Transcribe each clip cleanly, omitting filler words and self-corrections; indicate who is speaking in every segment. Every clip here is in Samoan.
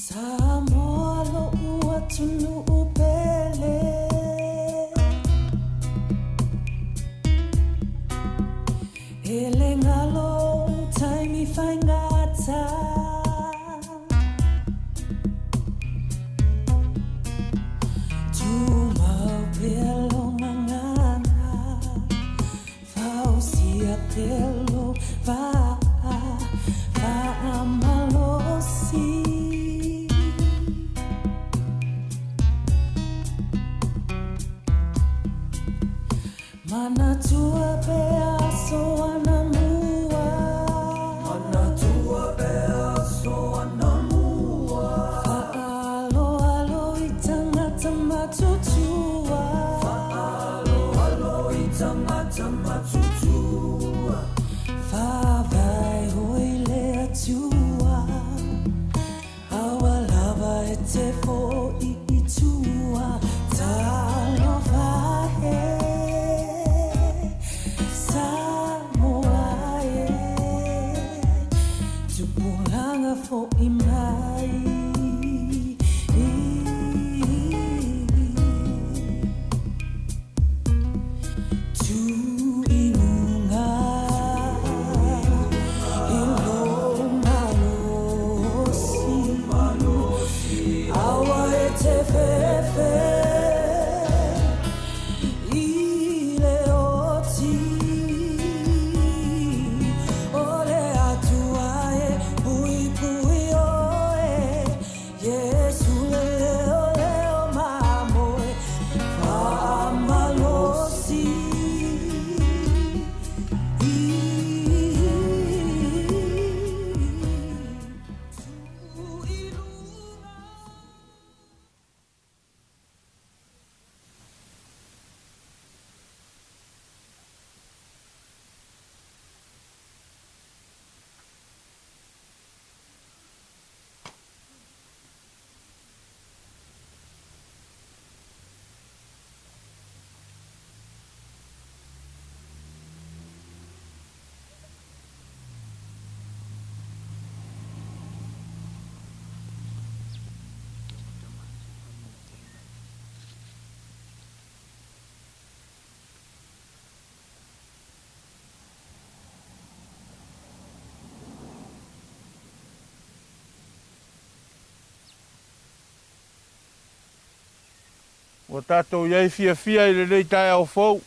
Speaker 1: Samoa lo'u atunuu pele E le galo o'u taimi faigata Tumau pea lou gagana Fausia pea lou vaa Faamalosi Manatua pea aso anamua. Manatua pea aso anamua. Fa'aaloalo i tagata matutua. Fa'aaloalo i tagata matutua. Faavae hoi le Atua. Aua lava e te fo'i i tua. Talofa e Samoa e. Tupulaga fo'i mai. Tu i luga i lou malosi, aua e te fefe i le oti. O le Atua e puipui oe, Iesu le leoleo mamoe faamalosi.
Speaker 2: Ua tatou i ai fiafia i lenei taeao fou.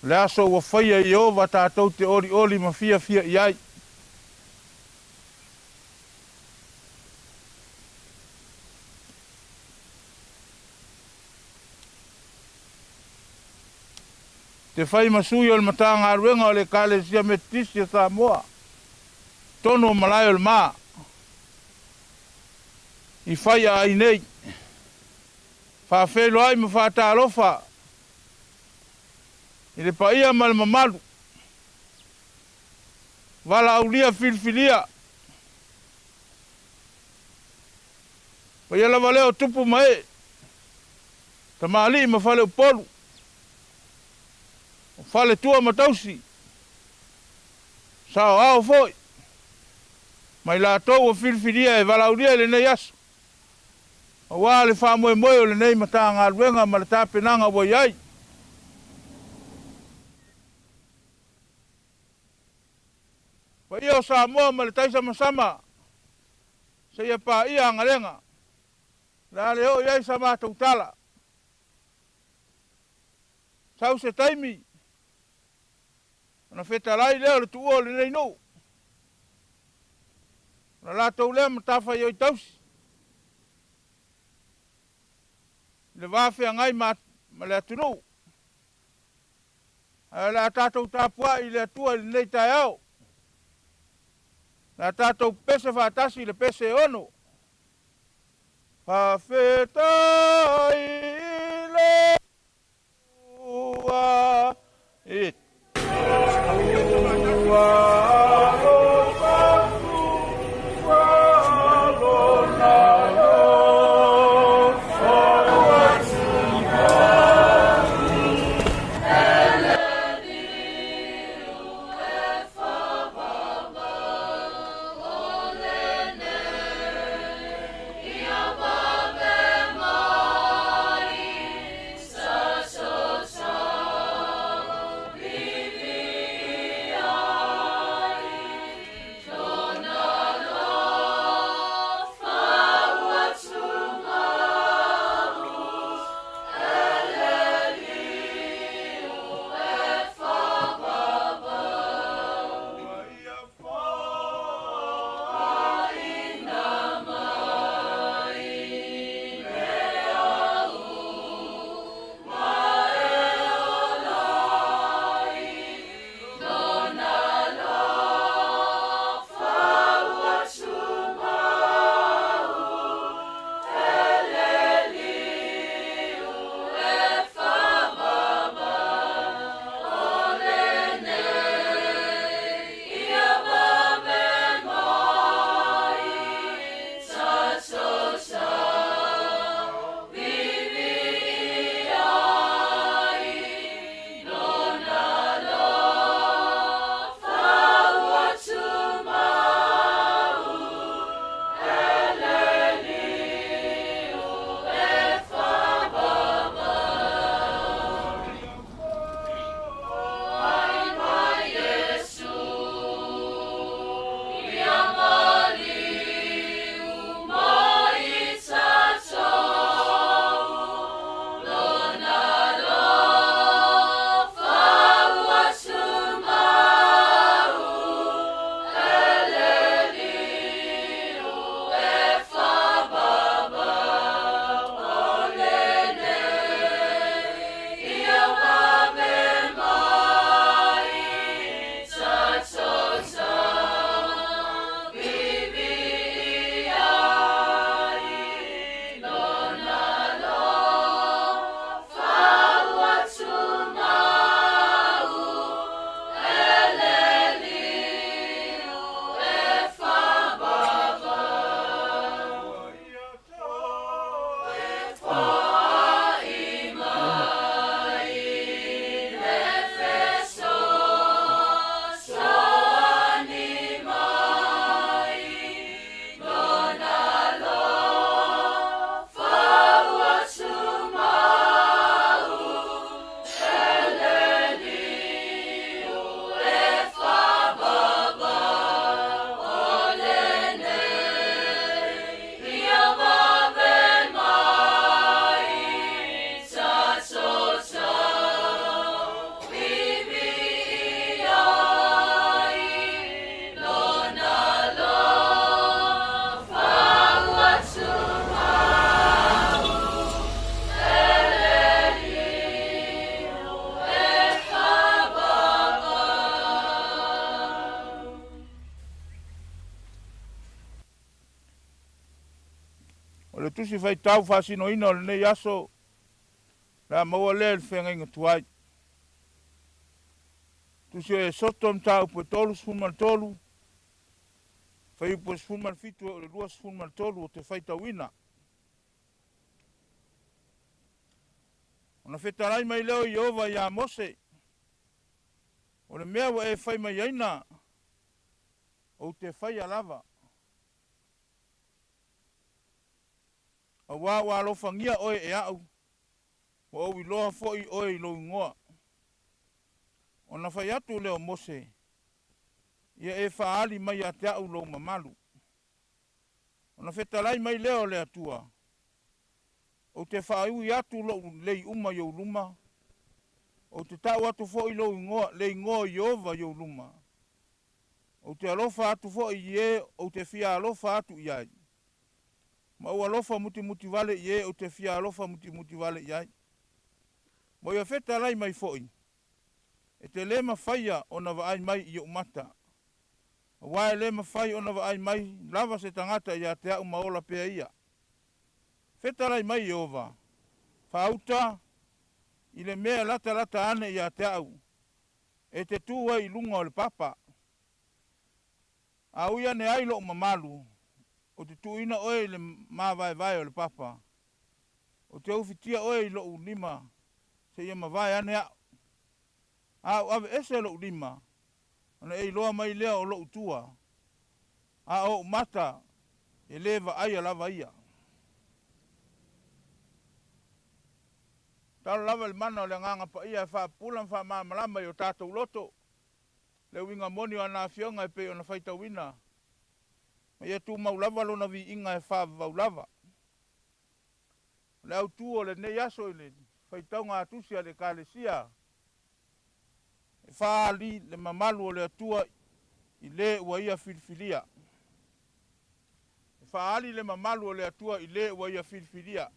Speaker 2: O le aso ua faia e Ieova tatou te olioli ma fiafia i ai. Te fai ma sui o le Matagaluega o le Ekalesia Metotisi a Samoa, totonu o Malae o le Ma, i Faiaai nei. Faafeiloai ma faatalofa i le paia ma le mamalu, valaaulia filifilia, paia lava lea o tupu ma ee, tamalii ma faleupolu, o faletua ma tausi, saoao foi, ma i latou ua filifilia e valaaulia i lenei aso, aua le faamoemoe o lenei Matagaluega ma le tapenaga ua i ai. Paia o Samoa ma le taisamasama seia paia agalega, o le a le oo i ai sa matou tala. Sau se taimi ona fetalai lea o le tuua o lenei nuu, ona latou lea matafaioi tausi i le va feagai ma le atunuu. Ae o le a tatou tapuai i le Atua i lenei taeao. O le a tatou pese faatasi i le pese e ono. Faafetai i le Atua i O le Tusi Faitau Faasinoina o lenei aso, o le a maua lea i le feagaiga tuai. Tusi o Esoto mataupu e 33, fuaiupu e 17 e oo i le 23 ou te faitauina. Ona fetalai mai lea o Ieova ia Mose, O le mea ua e fai mai aina, ou te faia lava. Auā ua alofagia oe e a'u, ua ou iloa foi oe i lou igoa. Ona fai atu lea o Mose, Ia e faaali mai ia te a'u lou mamalu. Ona fetalai mai lea o le Atua, Ou te faaui atu lo'u lelei uma i ou luma, ou te ta'u atu foi lou igoa, le igoa o Ieova i ou luma. Ou te alofa atu foi i e ou te fia alofa atu i ai, ma ou alofa mutimutivale i e ou te fia alofa mutimutivale i ai. Ma ia fetalai mai foi, E te lē mafaia ona vaai mai i o'u mata, auā e lē mafai ona vaai mai lava se tagata ia te a'u ma ola pea ia. Fetalai mai Ieova, Faauta i le mea e latalata ane ia te a'u, e te tū ai i luga o le papa. A ui ane ai lo'u mamalu, ou te tuuina oe i le māvaevae o le papa. Ou te ufitia oe i lo'u lima seia mavae ane a'u. A ou aveese lo'u lima, ona e iloa mai lea o lo'u tua, a o o'u mata e lē vaaia lava ia. Talo lava i le mana o le Agaga Paia e faapupula ma faamalamalama i o tatou loto le uiga moni o ana Afioga e pei ona faitauina, ma ia tumau lava Lona viiga e faavavau lava. O le autu o lenei aso i le faitauga a tusi a le Ekalesia, e faaali le mamalu o le Atua i le ua Ia filifilia. E faaali le mamalu o le Atua i le ua Ia filifilia.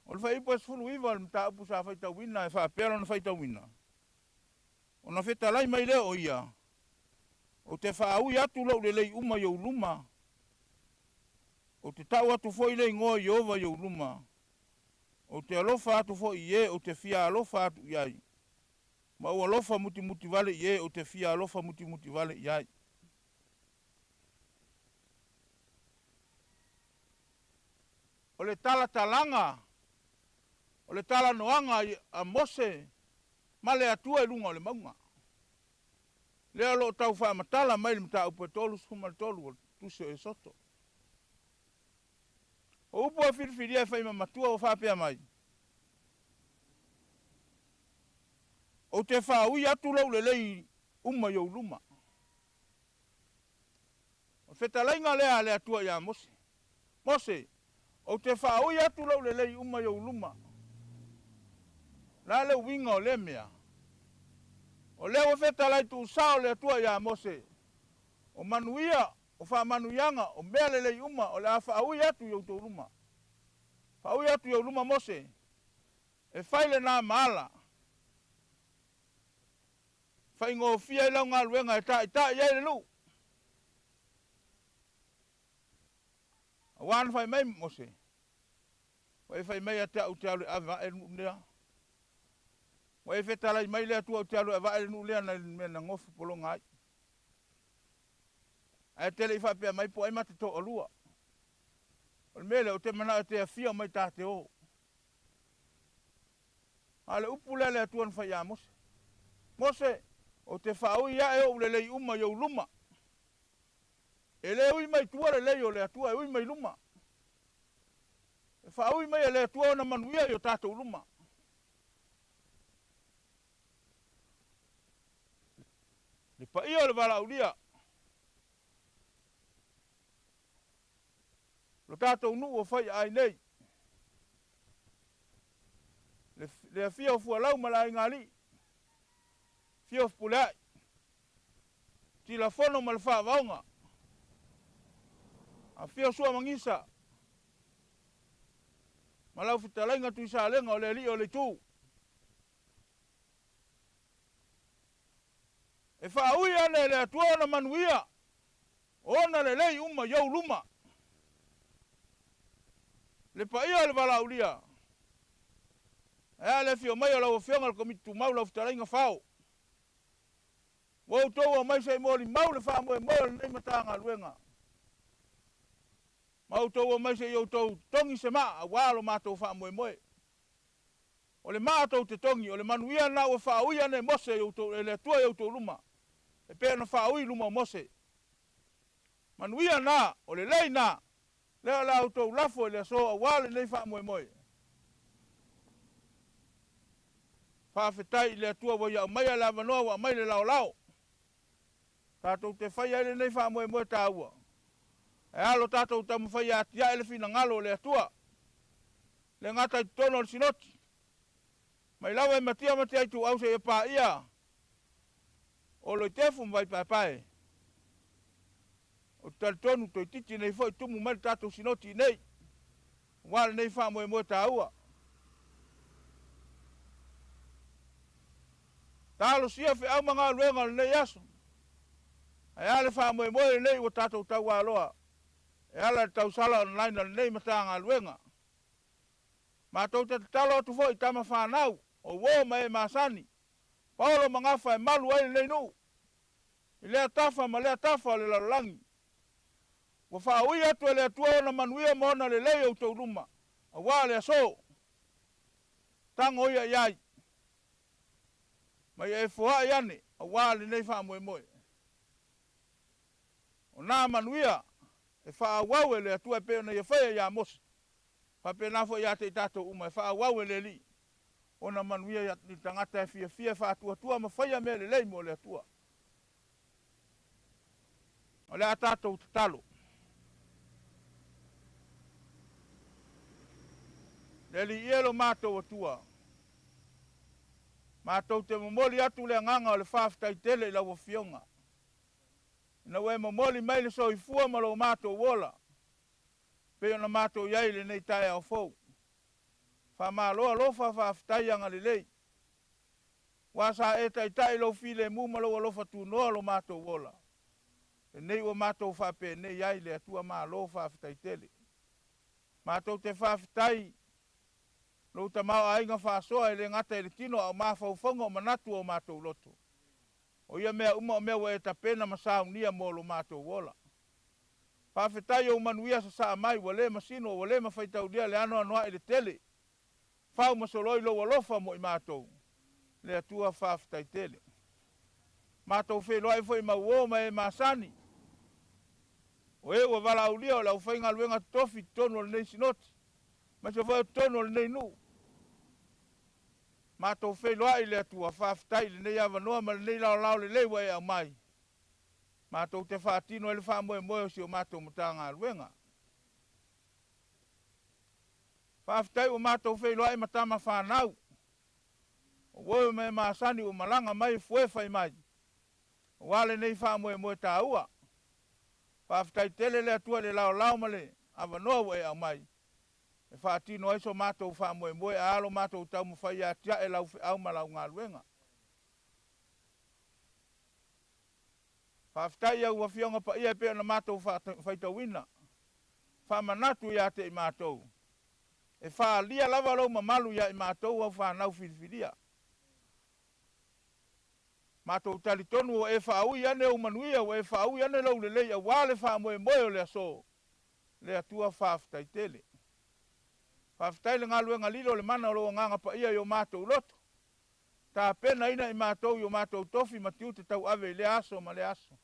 Speaker 2: O le fuaiupu e 19 o le mataupu sa faitauina e faapea lona faitauina, Ona fetalai mai lea o ia, Ou te faaui atu lou lelei uma i ou luma, ou te ta'u atu foi le igoa o Ieova i ou luma, ou te alofa atu foi i e ou te fia alofa atu i ai, ma ou alofa mutimutivale i e ou te fia alofa mutimutivale i ai. O le talatalaga, o le talanoaga a Mose ma le Atua i luga o le mauga. Lea o lo o tau faamatala mai le mataupu e 33 o le Tusi o Esoto. O upu e filifilia e faimamatua ua faapea mai, Ou te faaui atu lou lelei uma i ou luma. O le fetalaiga lea a le Atua ia Mose, Mose, ou te faaui atu lou lelei uma i ou luma. O le a le uiga o lea mea? O lea ua fetalai tuusao le Atua ia Mose, o manuia, o faamanuiaga, o mea lelei uma o le a faaui atu i outou luma. Faaui atu i ou luma Mose, e fai lena ma ala. Faigofie ai lau galuega e taitai ai le nuu. Aua na fai mai Mose, Ua e fai mai ia te au ou te alu e ave ae le nuu lea. Ua e fetalai mai le Atua ou te alu e ave ae le nuu lea nai le mea na gofu pologa ai. Ae te le i faapea mai po o ai ma te toalua. O le mea lea ou te manao e te afio mai ta te o. A o le upu lea a le Atua na fai ia Mose, Mose, ou te faaui ae ou lelei uma i ou luma. E le ui mai tua lelei o le Atua, e ui mai luma. E faaui mai e le Atua ona manuia i o tatou luma. Le paia o le valaaulia. Lo tatou nuu o Faiaai nei. Le afio o Fualau ma le Aiga Alii, afio o Fepuleai, Tilafono ma le Faavaoga, afio Suamagisa ma lau fetalaiga Tuisalega o le Alii o le Itu. E faaui ane e le Atua ona manuia, o ona lelei uma i ou luma. Le paia o le valaaulia, ae a le afio mai o lau Afioga i le Komiti Tumau lau Fetalaiga Fao. Ua outou omai se i molimau le faamoemoe o lenei Matagaluega, ma outou omai se i outou togi se maa aua lo matou faamoemoe. O le maa tou te togi, o le manuia lena ua faaui ane e Mose i outou, e le Atua i outou luma, e pei ona faaui i luma o Mose. Manuia na, o lelei na, lea o le a outou lafo i le aso aua lenei faamoemoe. Faafetai i le Atua ua ia aumaia le avanoa ua aumai le laolao. Tatou te faia ai lenei faamoemoe taua. Ae a lo tatou taumafai e atiae le finagalo o le Atua. Le gata i totonu o le Sinoti, mai lava i Matia ma Matiaituau seia paia o Loitefu ma Vaipaepae. Ou te talitonu toeitiiti nei foi tumu mai le tatou Sinoti i inei, aua lenei faamoemoe taua. Talosia feau ma galuega o lenei aso, ae a le faamoemoe lenei ua tatou taualoa e ala i le tausala online a lenei Matagaluega. Matou te tatalo atu foi i tama fanau, o uo ma e masani, paolo ma gafa e malu ai lenei nuu, i lea tafa ma lea tafa o le lalolagi. Ua faaui atu e le Atua ona manuia ma ona lelei i outou luma, aua le aso. Tago ia i ai, ma ia e foai ane, aua lenei faamoemoe. O na manuia e faaauau e le Atua e pei ona ia faia ia Mose, faapena foi ia te i tatou uma e faaauau e le Alii ona manuia i tagata e fiafia e faatuatua ma faia mea lelei mo le Atua. O le a tatou tatalo. Le Alii e lo matou Atua, matou te momoli atu le agaga o le faafetai tele i lau Afioga, ina ua e momoli mai le soifua ma lo matou ola, pei ona matou i ai i lenei taeao fou. Faamalo alofa, faafetai agalelei. Aua sa e taitai i lou filemu ma lou alofa tunoa lo matou ola. Lenei ua matou faapenei ai le Atua malo faafetai tele. Matou te faafetai lou tamaoaiga faasoa e le gata i le tino a o mafaufauga o manatu o matou loto. O ia mea uma o mea ua e tapena ma saunia mo lo matou ola. Faafetai i ou manuia sasaa mai ua le masino ua le mafaitaulia le anoanoai le tele. Fau ma soloi lou alofa mo i matou. Le Atua faafetai tele. Matou feiloai foi ma uo ma e masani. O e ua valaaulia o le aufaigaluega totofi i totonu o lenei sinoti, aemaise foi o totonu o lenei nuu. Matou feiloai le Atua, faafetai i lenei avanoa ma lenei laolao lelei ua e aumai. Matou te faatino ai le faamoemoe o si o matou Matagaluega. Faafetai ua matou feiloai ma tama fanau. O uo ma e masani ua malaga mai fue fai mai, aua lenei faamoemoe taua. Faafetai tele le Atua i le laolao ma le avanoa ua e aumai, e faatino ai so matou faamoemoe a lo matou taumafai e atiae lau feau ma lau galuega. Faafetai i au Afioga Paia e pei ona matou faitauina, faamanatu ia te i matou, e faaalia lava lou mamalu ia i matou au fanau filifilia. Matou talitonu ua e faaui ane ou manuia, ua e faaui ane lou lelei aua le faamoemoe o le aso. Le Atua faafetai tele. Faafetai le galuega lilo o le mana o lou Agaga Paia i o matou loto, tapenaina i matou i o matou tofi ma tiute tauave i lea aso ma lea aso.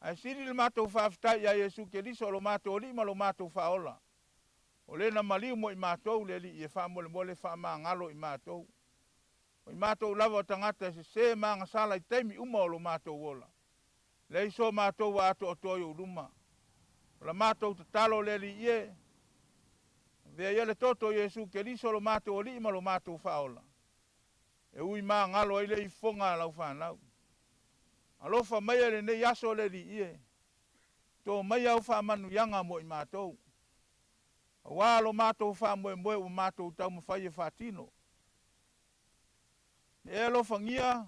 Speaker 2: Ae sili le matou faafetai ia Iesu Keriso o lo matou Alii ma lo matou Faaola, o le na maliu mo i matou le Alii e faamolemole faamagalo i matou. O i matou lava o tagata e sese ma agasala i taimi uma o lo matou ola. Leai so matou ua atoatoa i ou luma. O la matou tatalo le Alii e, avea ia le toto o Iesu Keriso lo matou Alii ma lo matou Faaola, e ui magalo ai le ifofoga a lau fanau. Alofa maia i lenei aso le Alii e, to maia au faamanuiaga mo i matou, aua lo matou faamoemoe ua matou taumafai e faatino. Ia e alofagia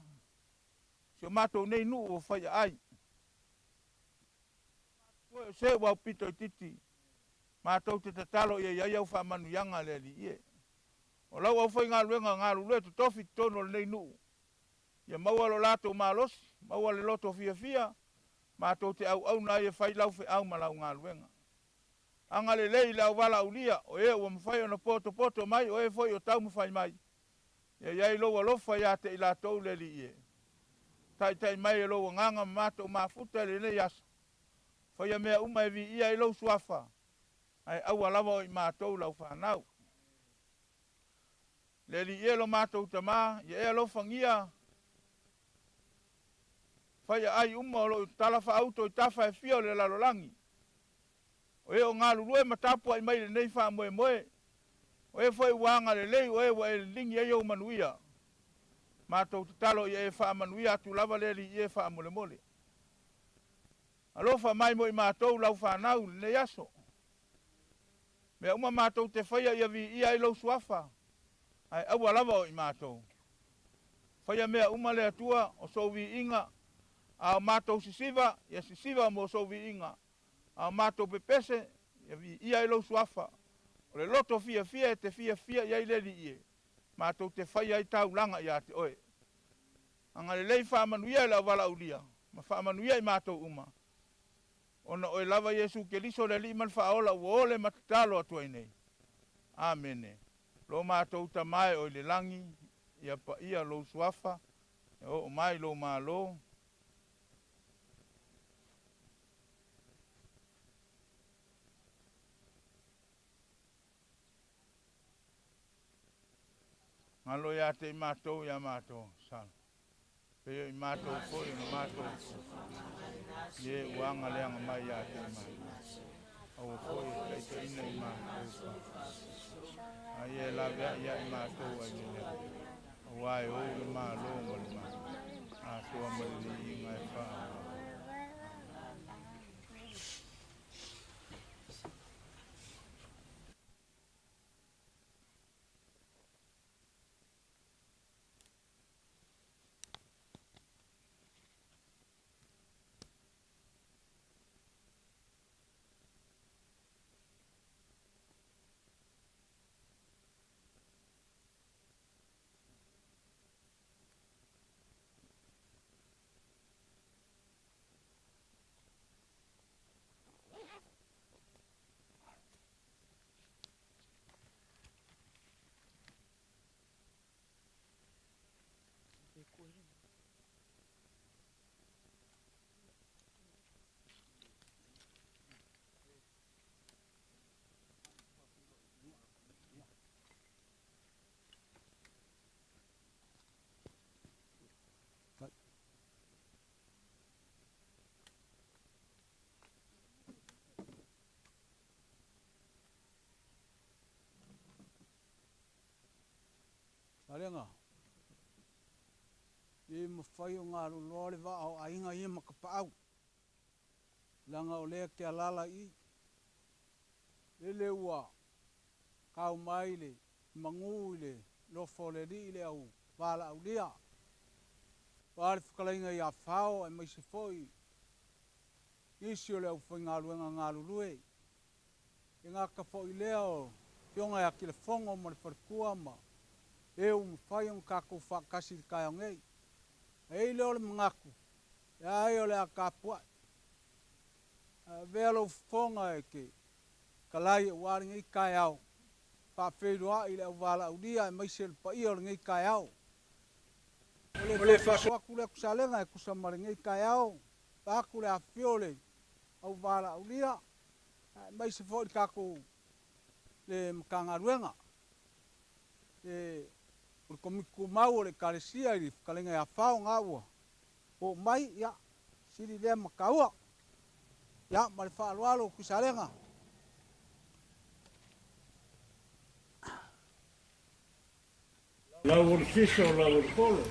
Speaker 2: Si o matou nei nuu o Faiaai. Toe o se ua aupito itiiti, matou te tatalo ia i ai au faamanuiaga le Alii e. O lau aufaigaluega galulue totofi i totonu o lenei nuu, ia maua lo latou malosi, maua le loto fiafia, matou te auauna ai e fai lau feau ma lau galuega. Agalelei i le auvalaaulia, o e ua mafai ona potopoto mai, o e foi o taumafai mai, ia i ai lou alofa ia te i latou le Alii e. Taitai mai e lou agaga ma matou mafuta i lenei aso, faia mea uma e viia ai lou suafa, ae aua lava o i matou lau fanau. Le Alii e lo matou Tamā, ia e alofagia faiaai uma o loo talafaauto i tafa e fia o le lalolagi. O e o galulue ma tapuai mai i lenei faamoemoe, o e foi ua agalelei, o e ua e liligi ai ou manuia. Matou tatalo ia e faamanuia atu lava le Alii e faamolemole. Alofa mai mo i matou lau fanau i lenei aso. Mea uma matou te faia ia viia ai lou suafa, ae aua lava o i matou. Faia mea uma le Atua o sou viiga, a o matou sisiva, ia sisiva mo sou viiga, a o matou pepese, ia viia ai lou suafa. O le loto fiafia e te fiafia i ai le Alii e, matou te faia ai taulaga ia te oe. Agalelei faamanuia i le auvalaaulia, ma faamanuia i matou uma. Ona oe lava Iesu Keriso le Alii ma le Faaola ua ole ma tatalo atu ai nei. Amene. Lo matou Tamā e o i le lagi, ia paia lou suafa, ia oo mai lou Malo, galo ia te i matou ia matou sala, pei o i matou foi ona matou ie ua agaleaga mai ia te i matou. Aua foi e taitaiina i matou fa. A ia e laveai ia i matou ai le lea. Auā e ou le Malo ma le Malo, atoa ma le viiga e faa.
Speaker 3: Salega, e mafai ona aluloa le vaa o aiga ia ma Tapaau, leaga o lea e te alaala i i. Lele ua tau mai le manu i le alofa o le Alii le au valaaulia, aua le fetalaiga ia Fao aemaise foi nisi o le aufaigaluega galulue. E gata foi lea o Afioga ia Kilefono ma le faletua ma e ua mafai ona tatou faatasi i le taeao nei. Ae i ai lea o le manatu, leai o le a tapuai, ae avea lou fofoga e te talai aua lenei taeao, faafeiloai i le auvalaaulia aemaise le paia o lenei taeao. O le faasoa atu lea Kusalega e tusa ma lenei taeao, vaeatu le afifio o le auvalaaulia, aemaise foi le tatou le Matagaluega, o le Komiti Tumau o le Ekalesia i le Fetalaiga ia Fao na ua oo mai, ia, sili lea ma taua. Ia, ma le faaaloalo Tuisalega.
Speaker 4: Lau o le fiso, lau o le kolo.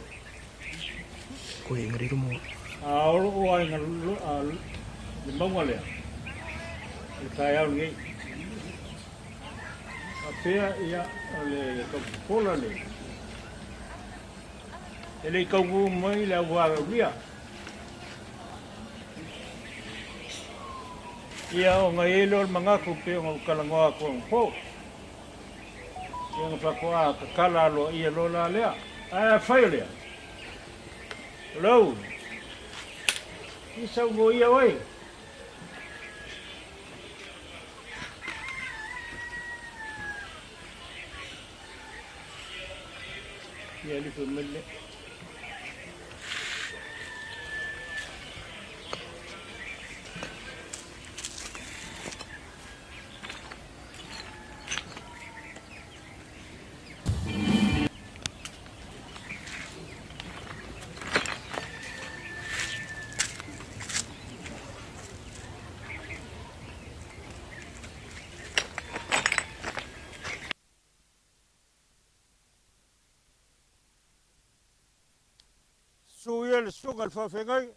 Speaker 5: Koe ngari mo.
Speaker 4: A olo o ai le mauga lea, le taeao lenei. Faapea ia o le taupopola lea. E le i taunuu mai le auvalaulia. Ia ona i ai lea o le manatu pei ona ou talanoa atu anapo. Ia ona faatoa tatala aloaia loa la lea. Ae afai o lea, o le auli, i saunoa oe. Ia alifu mai le. Susu ia le susuga i le faafeagaiga,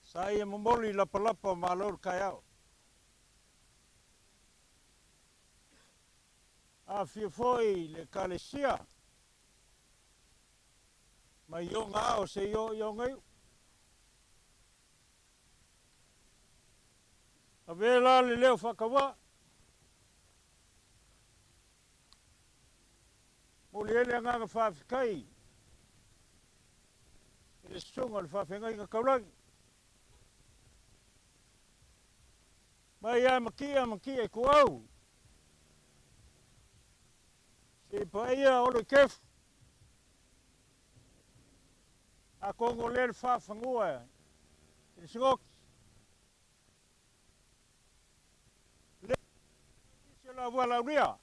Speaker 4: sa ia momoli lapalapa o malo le taeao. Afifio foi le Ekalesia mai ona ao seia oo i ona iu. Avea la le leo faatauvaa. Momoli ai le agaga faafetai i le susuga o le faafeagaiga taulagi. Mai lava Matia Matia Ituau, seia paia Olo Ikefu, atonu o lea le faafanua i le Sinoti. Lea nisi o le auvalaulia,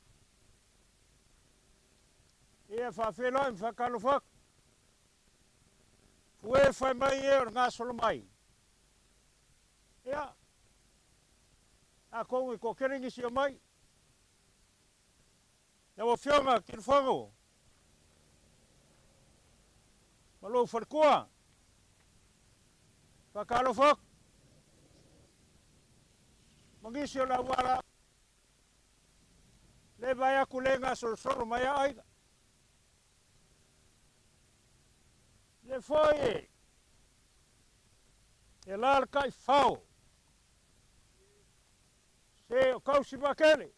Speaker 4: ia faafeiloai ma faatalofa atu. Fue fai mai e o le gasolo mai. Ia, atonu e toatele nisi o mai. Lau Afioga Kilufono ma lou faletua, faatalofa atu ma nisi o le auala le vaai atu le gasolosolo mai a aiga. Le foi e, e alalatai fao, se o tausi vaatele,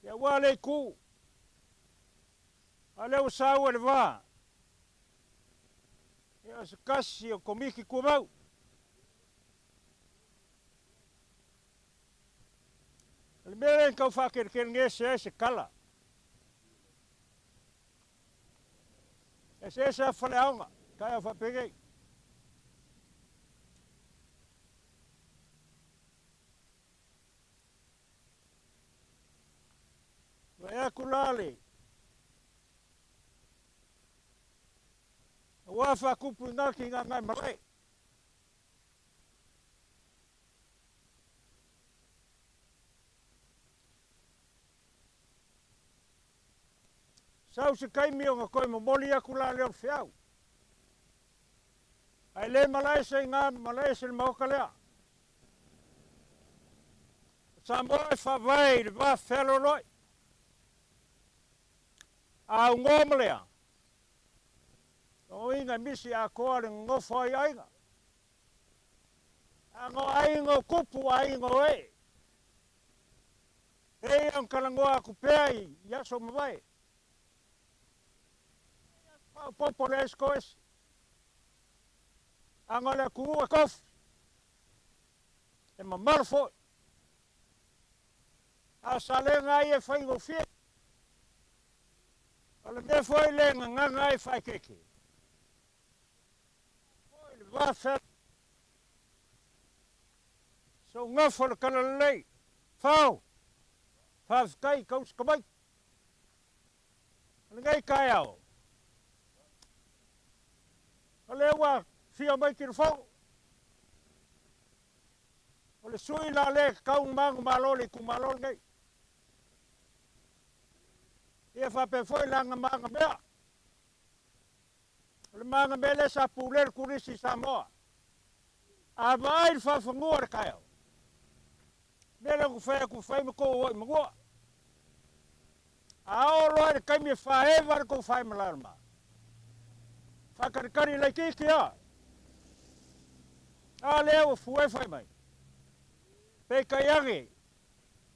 Speaker 4: ia ua le itu, a lea ua saua i le va, ia o se tasi o Komiti Tumau. O le mea lea na tau faateletelegese ai se tala, eseese lava faleaoga, taeao faapenei. Vaai atu la le aua faatupu i gati i Gagaemalae. Sau se taimi ona toe momoli atu la lea o le feau. Ae le malaese i gā malaese le maota lea. O Samoa e faavae i le va fealoaloai. A aunoa ma lea, lona uiga e misi atoa le nonofo ai aiga. Leaga o aiga o tupu, aiga o ee. Pei ona talanoa atu pea i aso mavae. Faaopoopo le isi toese. Leaga o le atunuu e tofi, e mamalo foi. A o salega lava ia e faigofie. O le mea foi lea e gagana ai faaeteete. Foi le va Sougafo o le Talalelei, Fao, faafetai tausi tamaiti. O lenei taeao, o lea ua fia mai Tilufono, o le sui la lea e tatau ona manumalo i le itumalo lenei. Ia faapea foi le aga magamea. O le magamea lea sa pulea le turisi i Samoa. A vaai le faafanua o le taeao, mea lea ou te fai atu, fai ma tou o i manua. A oo loa i le taimi e fāeva le tou faemalamalama, faatalitali laitiiti lava. A lea ua fue fai mai. Peitai ane,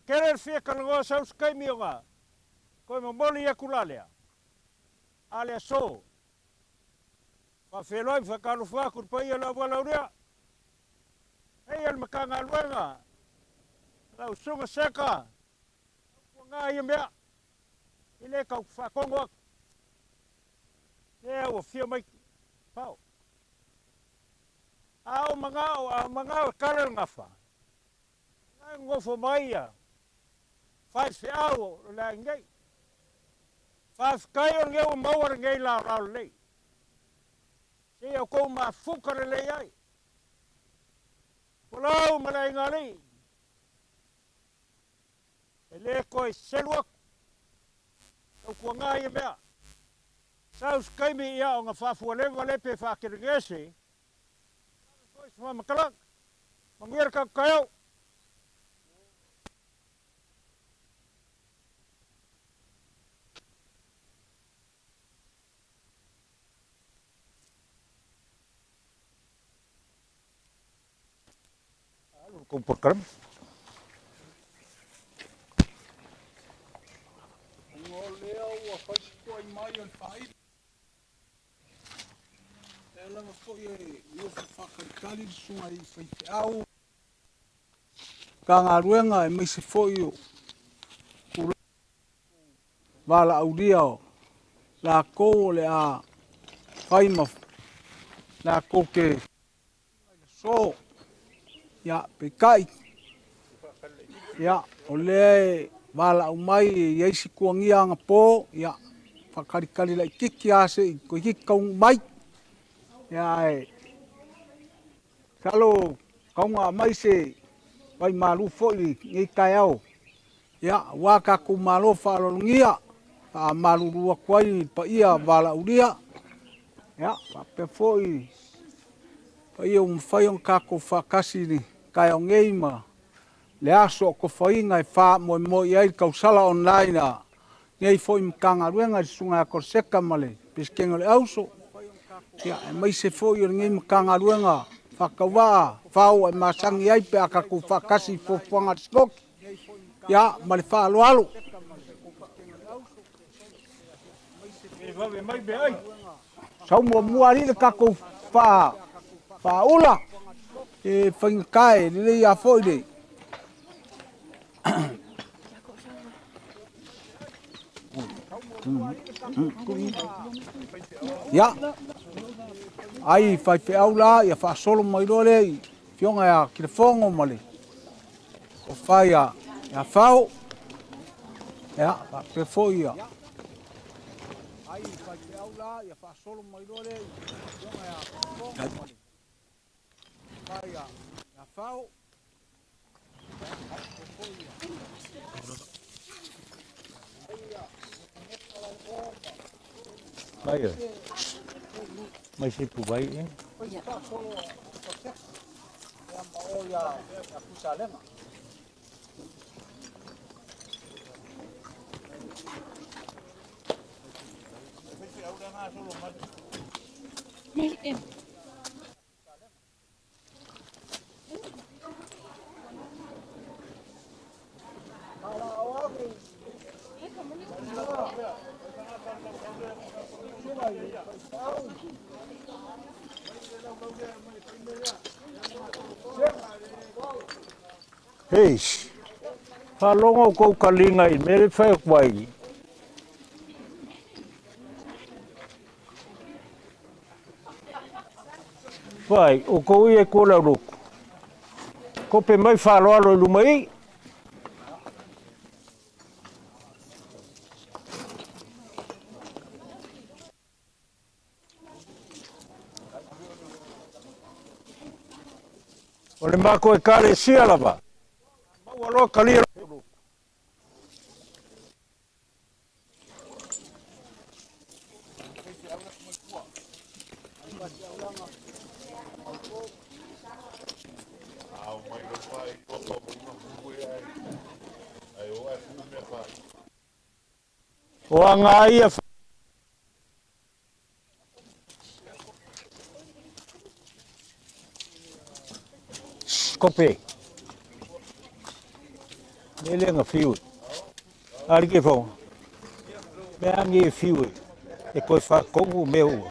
Speaker 4: tele le fia talanoa sau se taimi ona toe momoli atu la lea. A o le aso, faafeiloai ma faatalofa atu i le paia o le aualaulea. Eia le Matagaluega, lau Susuga Seka, tautuana ia mea, e le tau faatonu atu. Lea ua fia mai Pao. A o manao, a o manao e kala le gafa, na e nonofo mai ia faifeau o le aiga nei. Faafetai o lenei ua maua lenei laolao lelei. Seia outou mafuta lelei ai. Folau ma le aiga alii, e le toe selu atu. Tautuana ia mea. Sau se taimi ia ona faafualeva lea pe faakelegese, foi se faamatalaga. Manuia le tatou taeao. Alu le tou polokalame.
Speaker 3: Ona o lea ua fai si toai mai o le faaili. Lea lava foi e nofo faatalitali le susuga i faifeau Matagaluega aemaise foi o tulaga valaaulia o latou o le a fai ma latou te aso. Ia, peitai, ia, o lea e valaau mai e i ai si tuagia anapo, ia, faatalitali laitiiti lava se i toeitiiti taunuu mai. Ia, ae masalo tau aumai se vaimalu foi i lenei taeao, ia, aua tatou malo faaaloalogia, faamalulu atu ai i le paia valaaulia, ia, faapea foi le paia ua mafai ona tatou faatasi i le taeao nei ma le aso o tofaina e faamoemoe i ai le tausala online a lenei foi Matagaluega i le Susuga ia Koleseta ma le Peresetene o le Auso, ia, aemaise foi o lenei Matagaluega faatauvaa fao e masani ai pe a tatou faatasi i fuafuaga a le SNOC, ia, ma le faaaloalo.
Speaker 4: E vave mai meaai.
Speaker 3: Sau muamua alii le tatou faaula e faigata e lelei lava foi le Ia, ai faifeau la, ia faasolo mai loa lea i afioga ia Kilefogo ma le tofa ia Fao. Ia, faapea foi ia. Ai faifeau la, ia faasolo mai loa lea i afioga ia Kilefogo ma le tofa ia Fao. Ia, faapea foi ia.
Speaker 4: Mai e. Mai se pu vai e. Heis, faalogo kou kaliga i mea le fai atu ai. Fai, o kou ia e kua lau lotu. Kope mai faaaloalo i luma i. O le matou ekalesia lava, maua loa kalia lotu. O aga ia kope. Mele nga fiu. Ali ke fo. Me angi e fiu e koe whakongu me ua.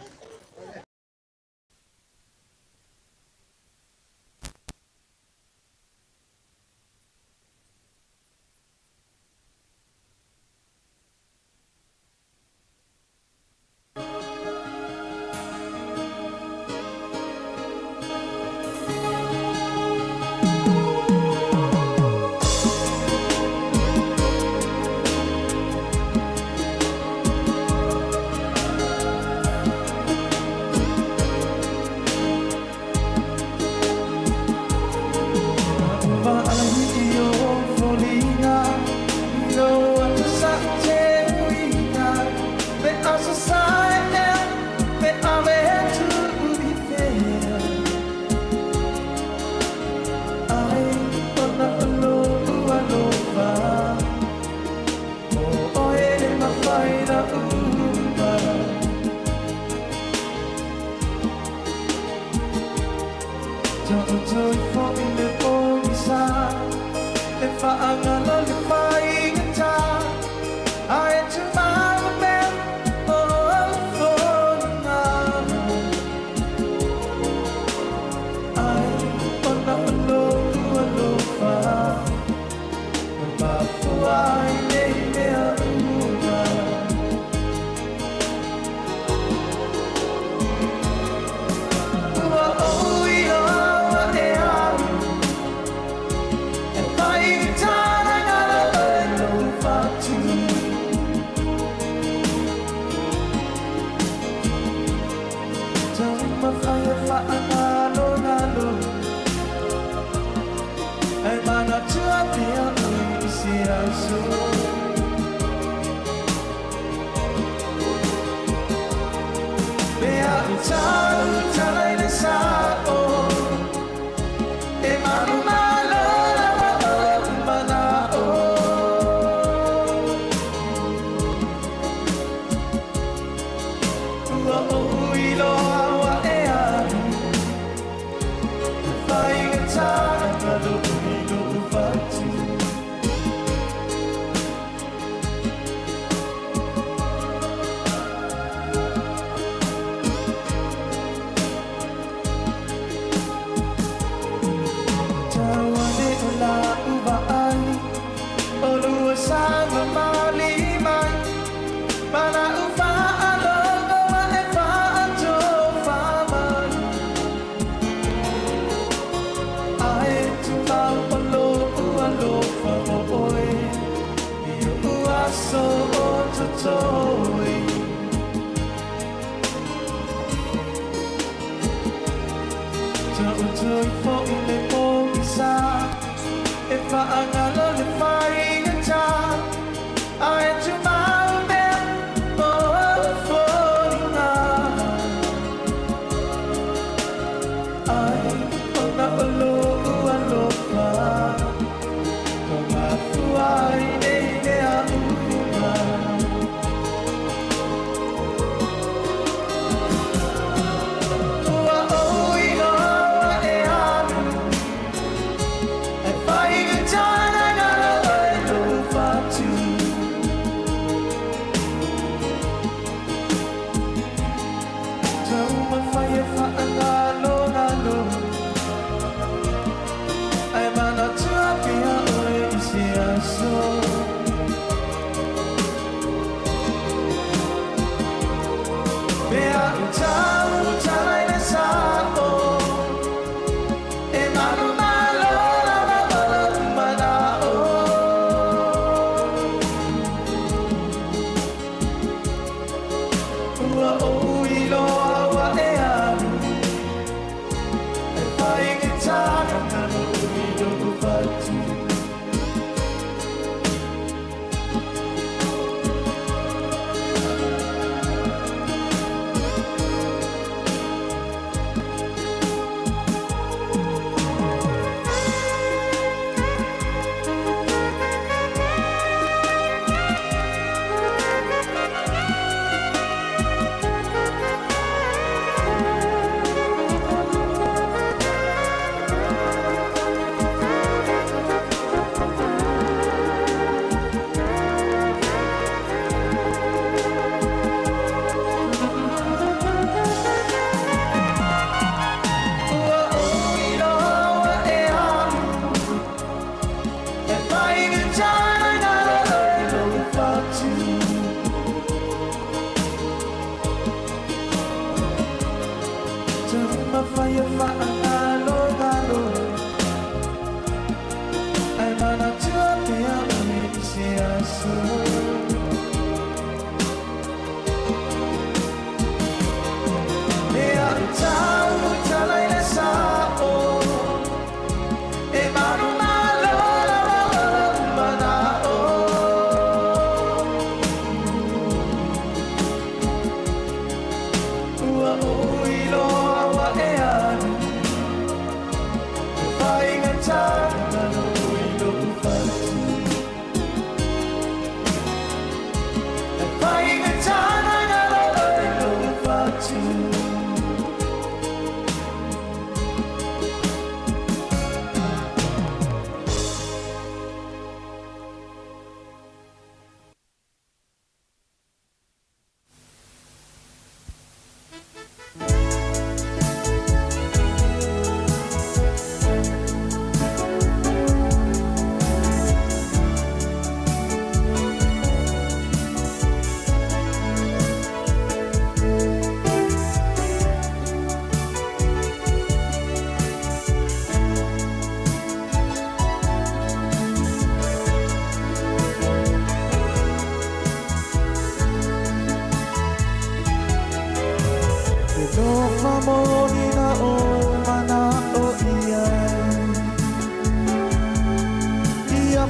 Speaker 1: Time.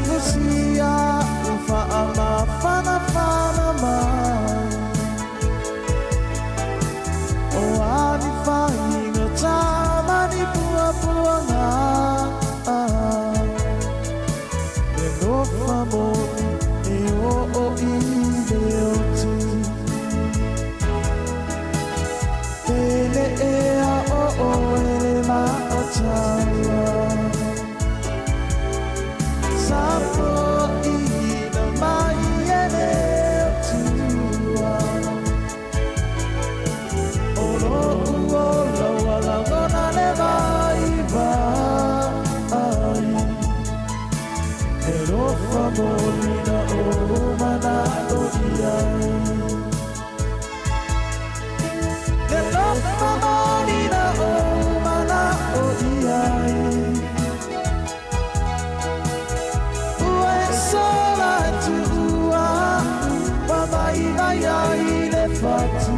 Speaker 1: fusia u faamafanafana mai O ani faigata ma ni puapuaga Le lofa moni e oo i le oti Pele ea o oe le maataua Sapoina mai e le Atua O lo'u ola ua lagona le vaivai E lofa moni na ou mana'o i ai Le lofa moni na ou mana'o i ai Ua e sola e tuua a'u ua vaivai ai le fatu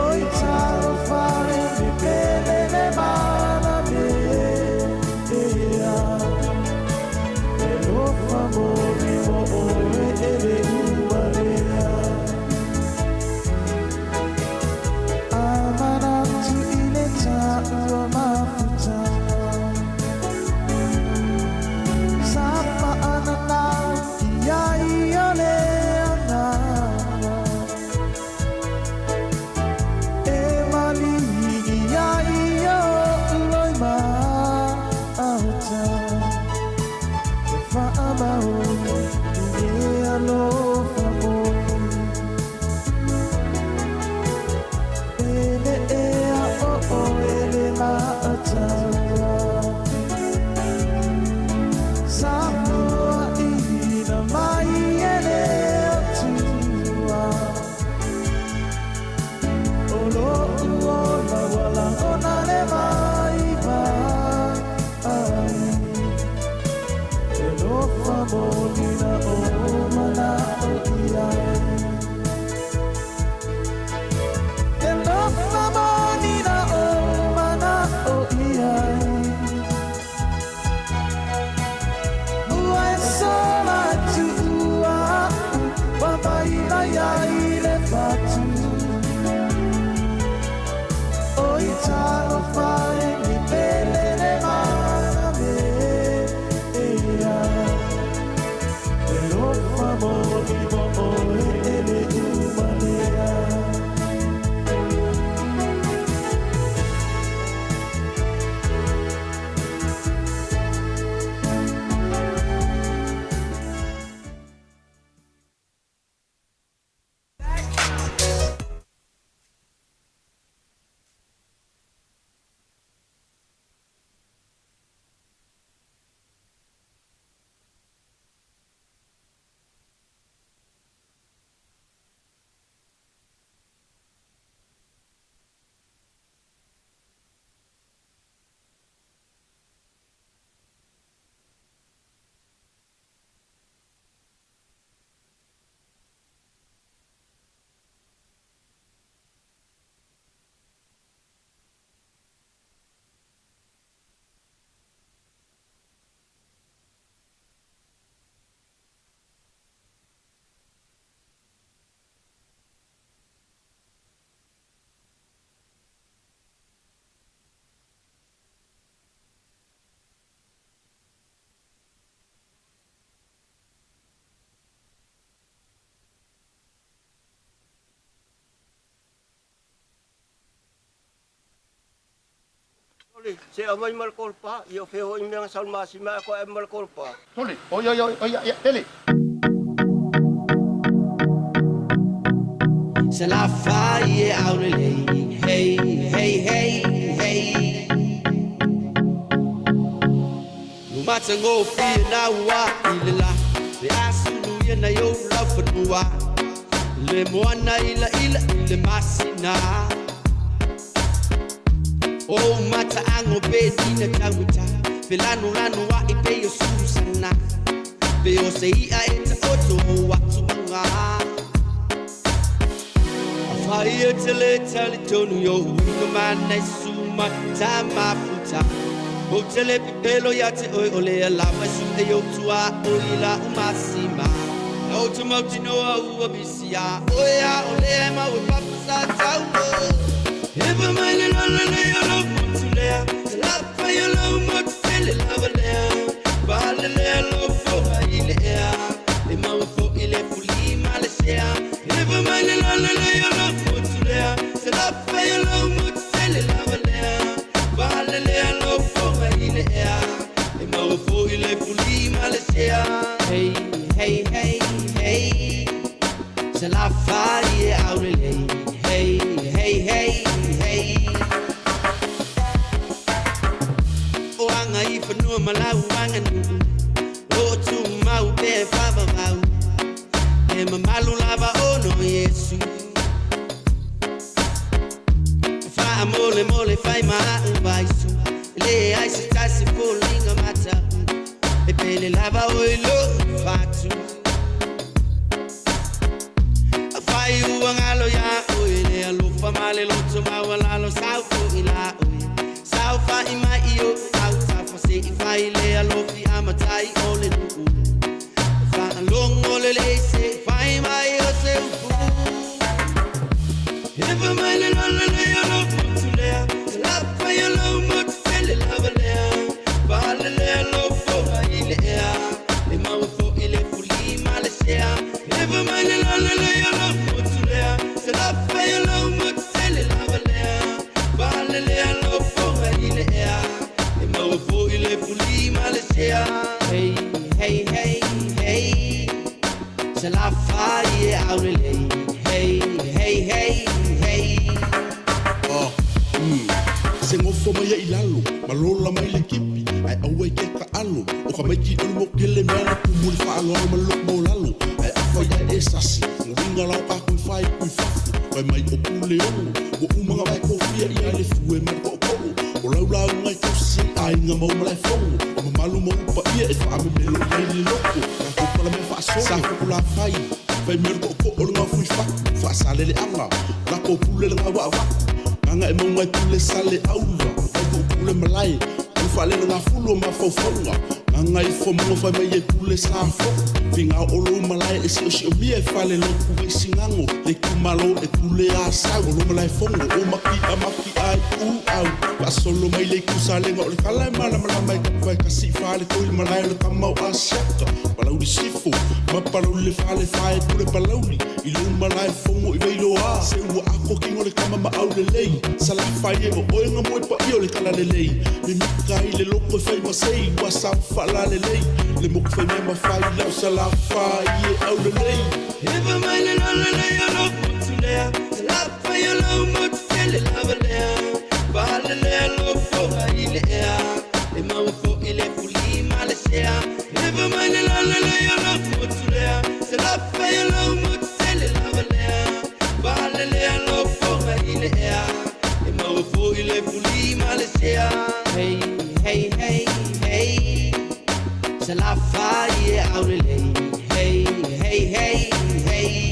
Speaker 1: Oi talofa e le pele le malamea E lofa moni mo oe e le umalea A manatu i le taua mafutaga Sa faananau i ai o le agaga E maligi ai oʻu loimata E faamaoni i le alofa moni Pele ea o oe le maataua Sapoaina mai e le Atua O lo'u ola ua lagona le vaivai E lofa moni na ou mana'o i ai E lofa moni na ou mana'o i ai Ua e sola e tuua a'u ua vaivai ai le fatu Oi talofa e le pele le malamea E lofa moni mo oe e le umalea.
Speaker 6: Sole, se aumai ma le kolopa, ia o fea foi mea na sau i le masima ae koe ma le kolopa.
Speaker 7: Sole, oi oi oi oi ia Pele.
Speaker 8: Salafai e aulelei, hey, hey, hey, hey. Lumatagofie na ua i le la, le asulu ia na i ou laufanua. Le moana ila ila i le masina. O mataago pe tina tauata, pe lanulanu a'i pe o susana. Pe o se i'a e taoto o atumaga. Afai e te le talitonu i ou uiga mana e su mai ta mafuta. Ou te le pepelo ia te oe o lea lava e su e o tua o i la umasima. O te mautinoa ua misi a oe a o lea e mau e papa sa taulo. Ewa mai le lola le o lo motu lea. Te lapa i o lo motu tele lava lea. Pale lea lo foa i le ea. E mau e fo i le fuli ma le sea. Ewa mai le lola le o lo motu lea. Te lapa i o lo motu tele lava lea. Pale lea lo foa i le ea. E mau e fo i le fuli ma le sea. Hey, hey, hey, hey. Se la fai e aurelei. Hey, hey, hey, hey. O anga i whanua malau anga nuu. O tu mau pe whawawau. E mamalu lava ono Yesu. Wha mole mole whai maa vaisu. Le ai se tasi fōlinga mata. E pele lava o i lo whatu. A whai ua ngalo ya oe le alofa male loto maua lalo sau fo i la oe. Sau fa i mai i o au tafa se i whai le alofi a matai o le nuu. Wha alongo le le se whai mai o se upu. Ewa mai le lola le o lo motu lea. Te lapa i o lo motu tele lava lea. Pale lea lo foa i le ea. E maua fo i le fuli ma le sea. Ewa mai le lola le o lo motu lea. Te lapa i o lo motu tele lava lea. Pale lea lo foa i le ea. E maua fo i le fuli ma le sea. Hey, hey, hey, hey. Se la fai e aurelei. Hey, hey, hey, hey.
Speaker 9: Se ngofo mai i lalo, ma lola mai le kipi, ai aua i ke ka alo, o ka maiki o le mokele mea na kumu le whaaloalo ma loko mau lalo, ai awha ia e sasi, nguinga lau ka kui whai kui fafu, wai mai o pule ono, o umanga vai kofia i ale fue ma ko ko, o lau lau ngai tausi ai ngā mau malai fongo, o mamalu mau upa ia e wha ame melo i ai le loko, ka kopala mea whaasolo, sa kukula whai, whai mea ko ko o le ngā fui faku, whaasale le anga, lako pule le ngā waa waku, nganga e maungai pule sale aula, wai ko pule malai, o whaale le ngā fulu o mawhaufaunga, nganga i whamunga whai mai e pule sa fo, finga o lo malai e sio sio mia e whale loku wei singango, le kumalo e pule a sau, o lo malai fongo, o maki a maki ai u au, wa solo mai le kusalenga o le kala e mala mala mai kapu kasi whale koi le malai o le kamau a siaka, palauli sifo, ma palauli le whale whae pule palauli, i lo malai fongo i veilo a, se ua ako kingo le kama ma au le lei, sala whai e o oenga moe pa i o le kala le lei, me mika i le loko e whai masei, wa sa whala le lei, le moku whai mea ma whai lau sala whai e au le lei.
Speaker 8: Ewa mai le lola le o lo motu lea, te lapa i o lo motu tele lava lea, pale lea lo foa i le ea, e maua fo i le fuli ma le sea. Ewa mai le lola le o lo motu lea, te lapa i o lo motu tele lava lea, pale lea lo foa i le ea, e maua fo i le fuli ma le sea. Hey, hey, hey, hey. Se la fai e aurelei. Hey, hey, hey, hey.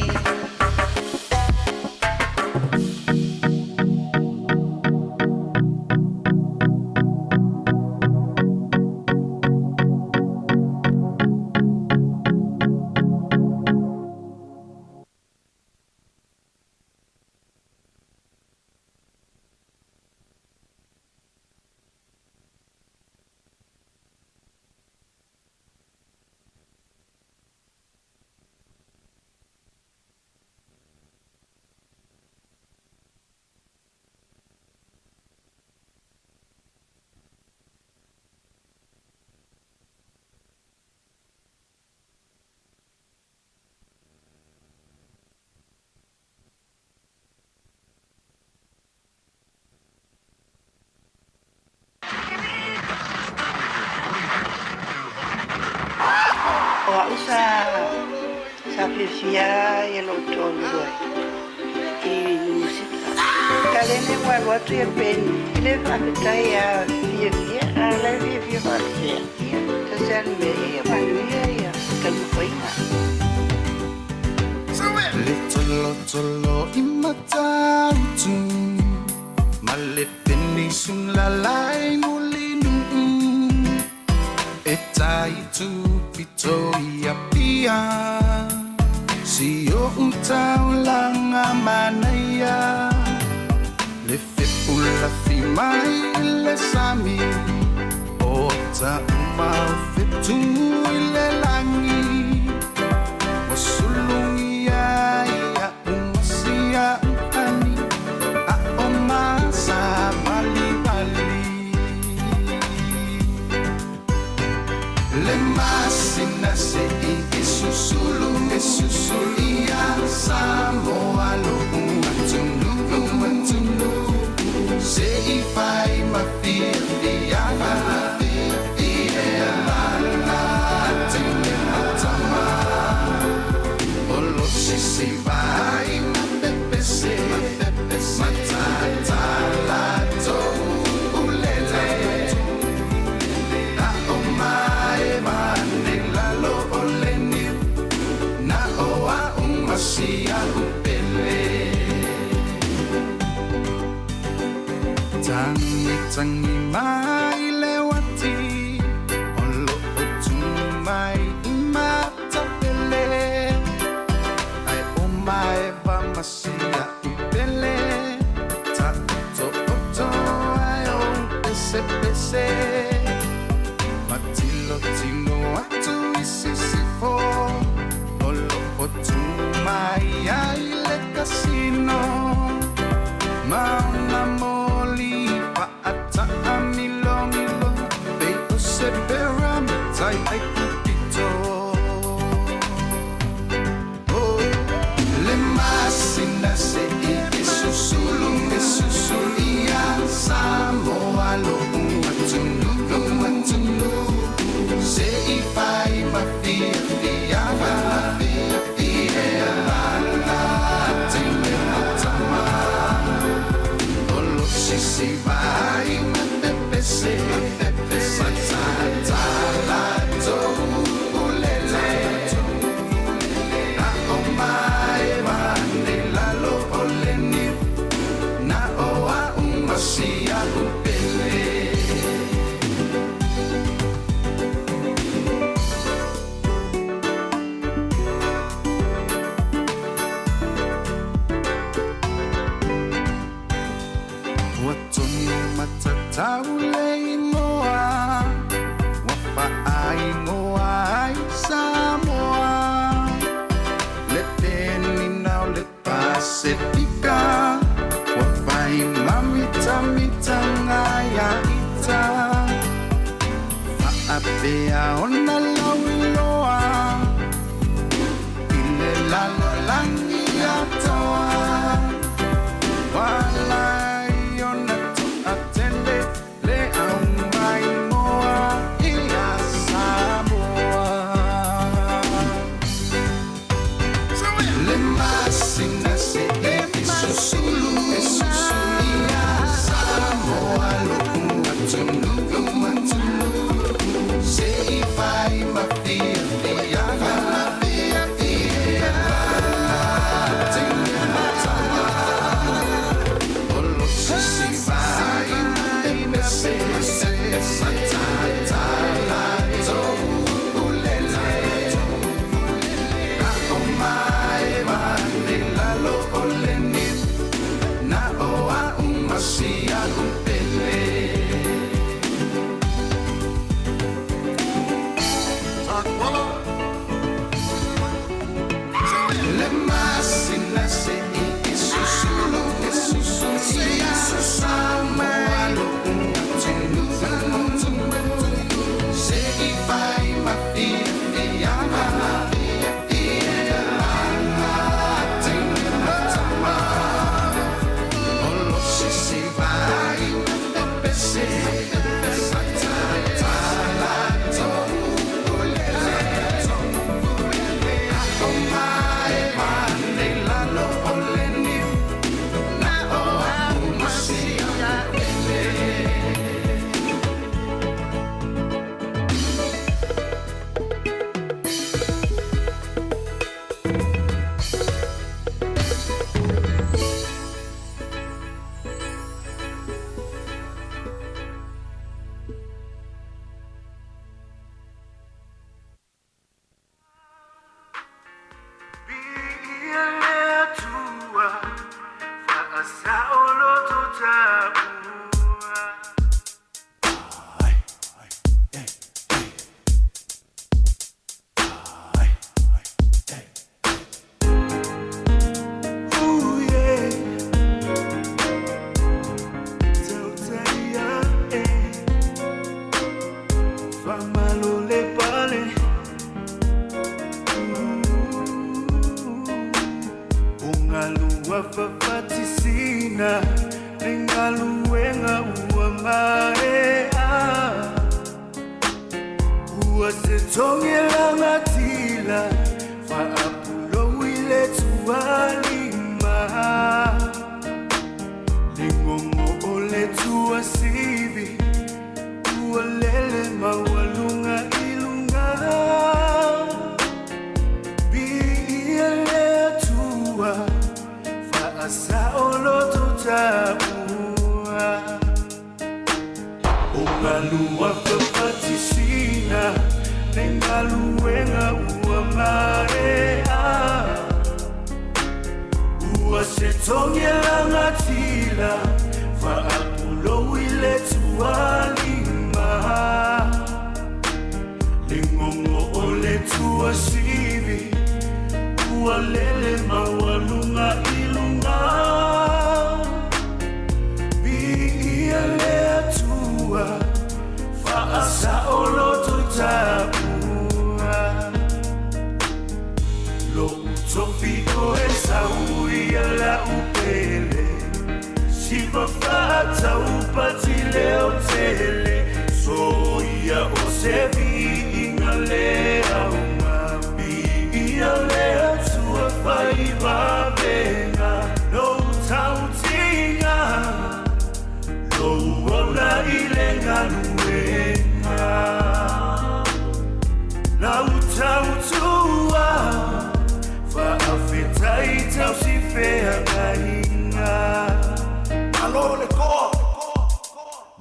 Speaker 10: O au sa sa fiafia ia lou toalua ai i musika. Taleni ua alu atu ia Peni i le faafetai a fiafia a o la e fiafia faapea. Ia tasi a le mea ia manuia ia taumafaiga.
Speaker 1: Le tsolo tsolo i matautu Ma le peni sung lalai muli nuu.
Speaker 11: I itu pito i Apia. Si o utaulanga manaia. Le fepula fi mai le sami. O ta umau fetu i le langi. O sulungi ia umasia ani. A o masa bali bali. Le masina se i isusulu isusulu ia Samoa lo atunu atunu. Se i fai ma fia fia fia la la tele matama. Olo sisi vai ma pepese matata la to ulele. Na o mai mane lalo o le niu. Na o a umasia upele. Tangi tangi mai le wati. Olo o tu mai i matapele. Ai o mai va masia upele. Ta to oto ai o pese pese. Matilo tino atu i sisifo. Olo o tu mai ai le kasino. Mauna moli pa ata amilongilo. Pe o se pera matai ai kupito. Oh, le masina se i isusulu isusulu ia Samoa lo atunu atunu. Se i fai ma fia fia fia fia la la tele matama. Olo sisi vai ma pepese matata la to ulele. Na o mai mane lalo o le niu. Na o a umasia upele. Ua tonu matatau le ingoa. Ua whaaingoa ai Samoa. Le penina o le Pasifika. Ua whai mamitamita ia ita. Whaapea ona lauiloa. I le lalolangi atoa. Walai ona to'atele le au mai moa ia Samoa. Le masina se i isusulu isusulu ia Samoa lo atunu atunu. Se i fai
Speaker 1: Faamalo le pale O galua fafatisina Le galuega ua maea Ua se togi lagatila Faapulou i le tualima Legogo o le tuasivi Ua lele maualuga i luga Viia le Atua Faasaoloto taua O galua fafatisina Le galuega ua maea Ua se togi lagatila Faapulou i le tualima Legogo o le tuasivi Ua lele maualuga i luga Viia le Atua Faasaoloto taua Lo'u tofi o Esau ia la'u pele Siva faataupati leotele Soia o se viiga le auga Viia le Atua faivavega Lou tautiga Lou ola i le galuega Lau tautua Faafetai tausifeagaiga Malo le koa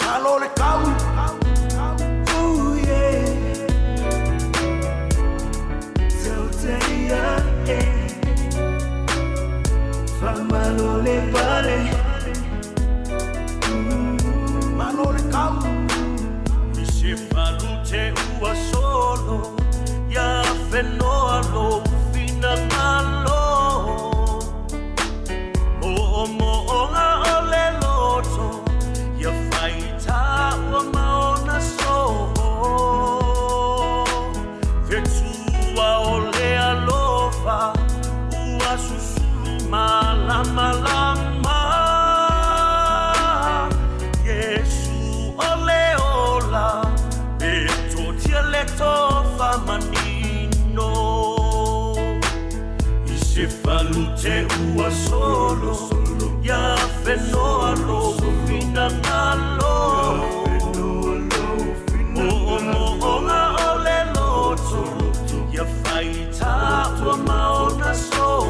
Speaker 1: Malo le kau Ooh, yeah. Tauteia, eh. Faamalo le pale Malo le kau
Speaker 12: I se falute ua solo Ia fenoa lou finagalo Moomooga o le loto Ia faitā ua ma ona soo Fetua o le alofa Ua susulu malamalama Iesu o le ola E totia le tofa manino I se falute ua solo Ia fenoa lou finagalo Moomooga o le loto Ia faitā ua ma ona soo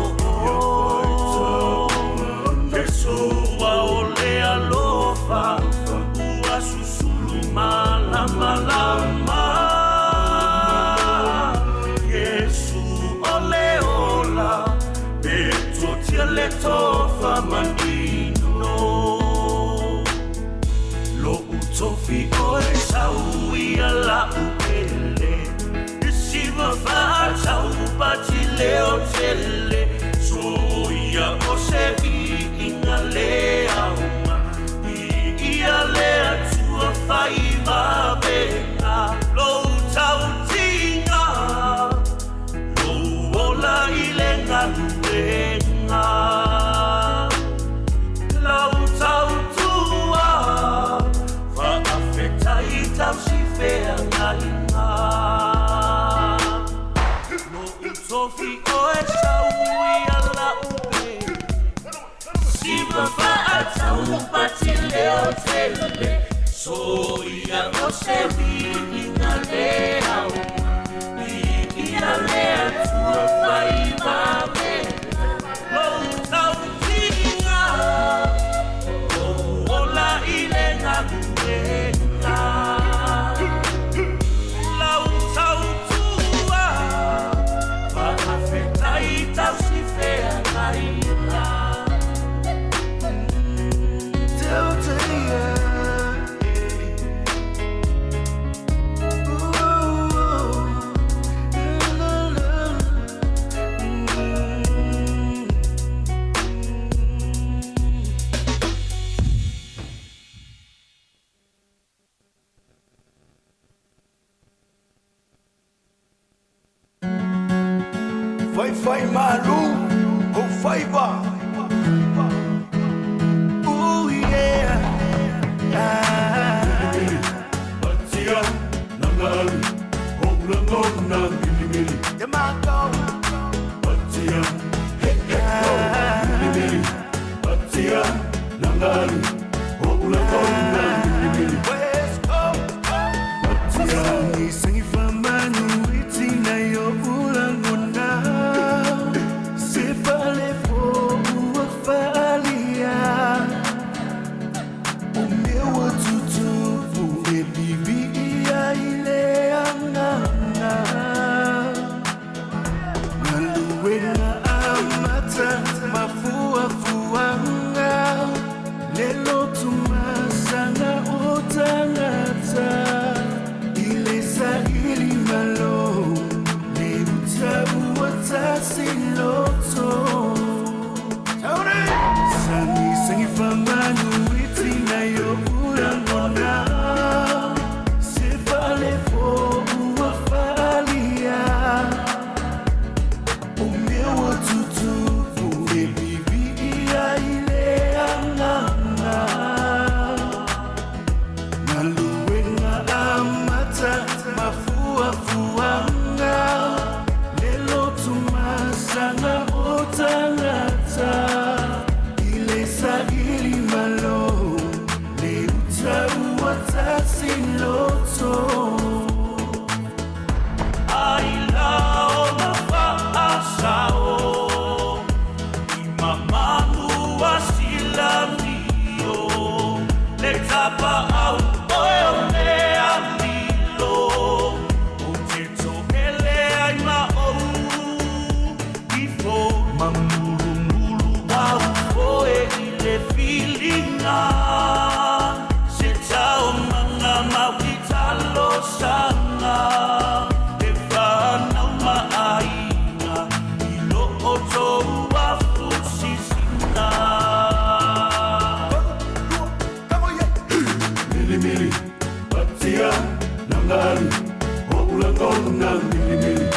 Speaker 12: Fesoa o le alofa Ua susulu malamalama Iesu o le ola E totia le tofa manino Lo'u tofi o Esau ia la'u pele Siva faataupati leotele Soia o se viiga le auga Viia le Atua faivavega Lou tautiga Lou ola i le galuega Lau tautua Faafetai tausifeagaiga Lo'u tofi o Esau ia la'u pele Siva faataupati leotele Soia o se viiga le auga Viia le Atua faivavega Lou tautiga Lou ola i le galuega Lau tautua Faafetai tausifeagaiga
Speaker 1: Tauteia, eh. Faifai malu o faiva. Ooh yeah. Ah.
Speaker 9: Patia nangalu Oulangona milimili
Speaker 1: Te mātou.
Speaker 9: Patia he he ho milimili Patia nangalu Oulangona milimili
Speaker 1: West Coast.
Speaker 9: Patia
Speaker 1: Sangi famanu itina yo ulangona. Se fale fo ua falia. O meu atutu e vivi ia ile anganga. Galuega amata mafuafuaga le lotu masanga o tagata i le saili malo le uta ua tasi loto sagisagifamanu itina yo ulagona se falefo ua faalia. O meu atutu e vivi ia ile anganga. Galuega amata mafuafuaga le lotu masanga o tagata i le saili malo le uta ua tasi loto.
Speaker 12: Ai la o na faasao I mamanu asilanio Le tapa au oe o le alilo O te toele ai ma ou Ifo mamulumulu au foe i le filinga Se tau manga mau i talo sanga E whanau maaiga I lo o tou afu sisina.
Speaker 9: Milimili Patia nangalu Oulangona milimili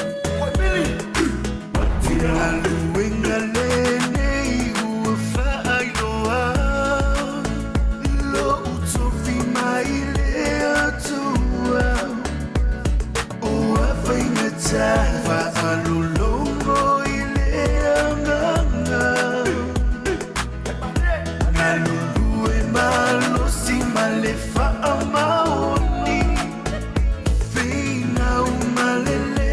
Speaker 9: Patia
Speaker 1: Galuega lenei ua faailoa lou tofi mai le Atua o afaigata faalologo i le agaga galulue malosi ma le faamaoni finau malele.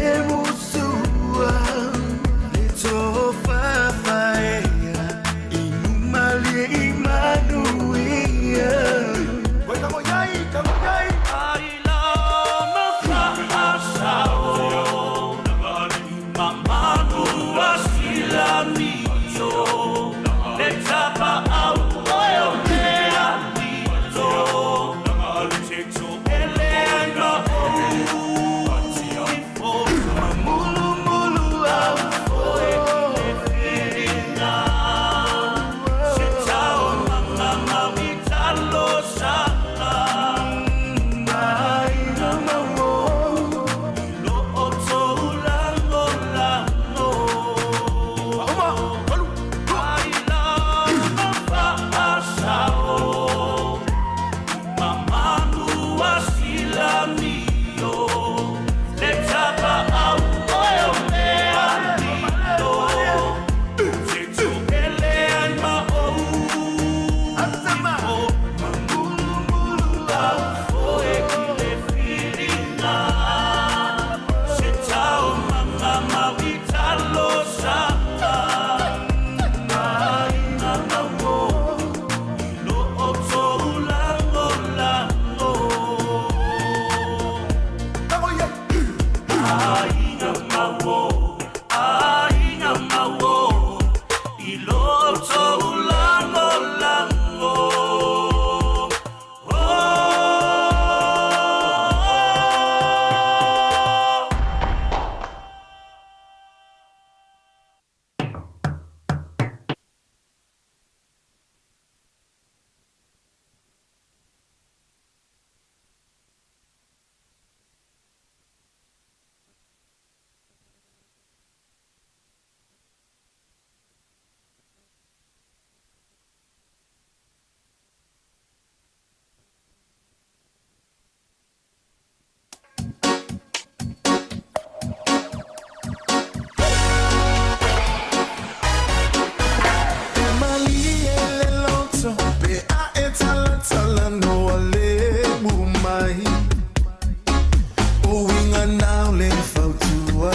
Speaker 11: uiga na o le fautua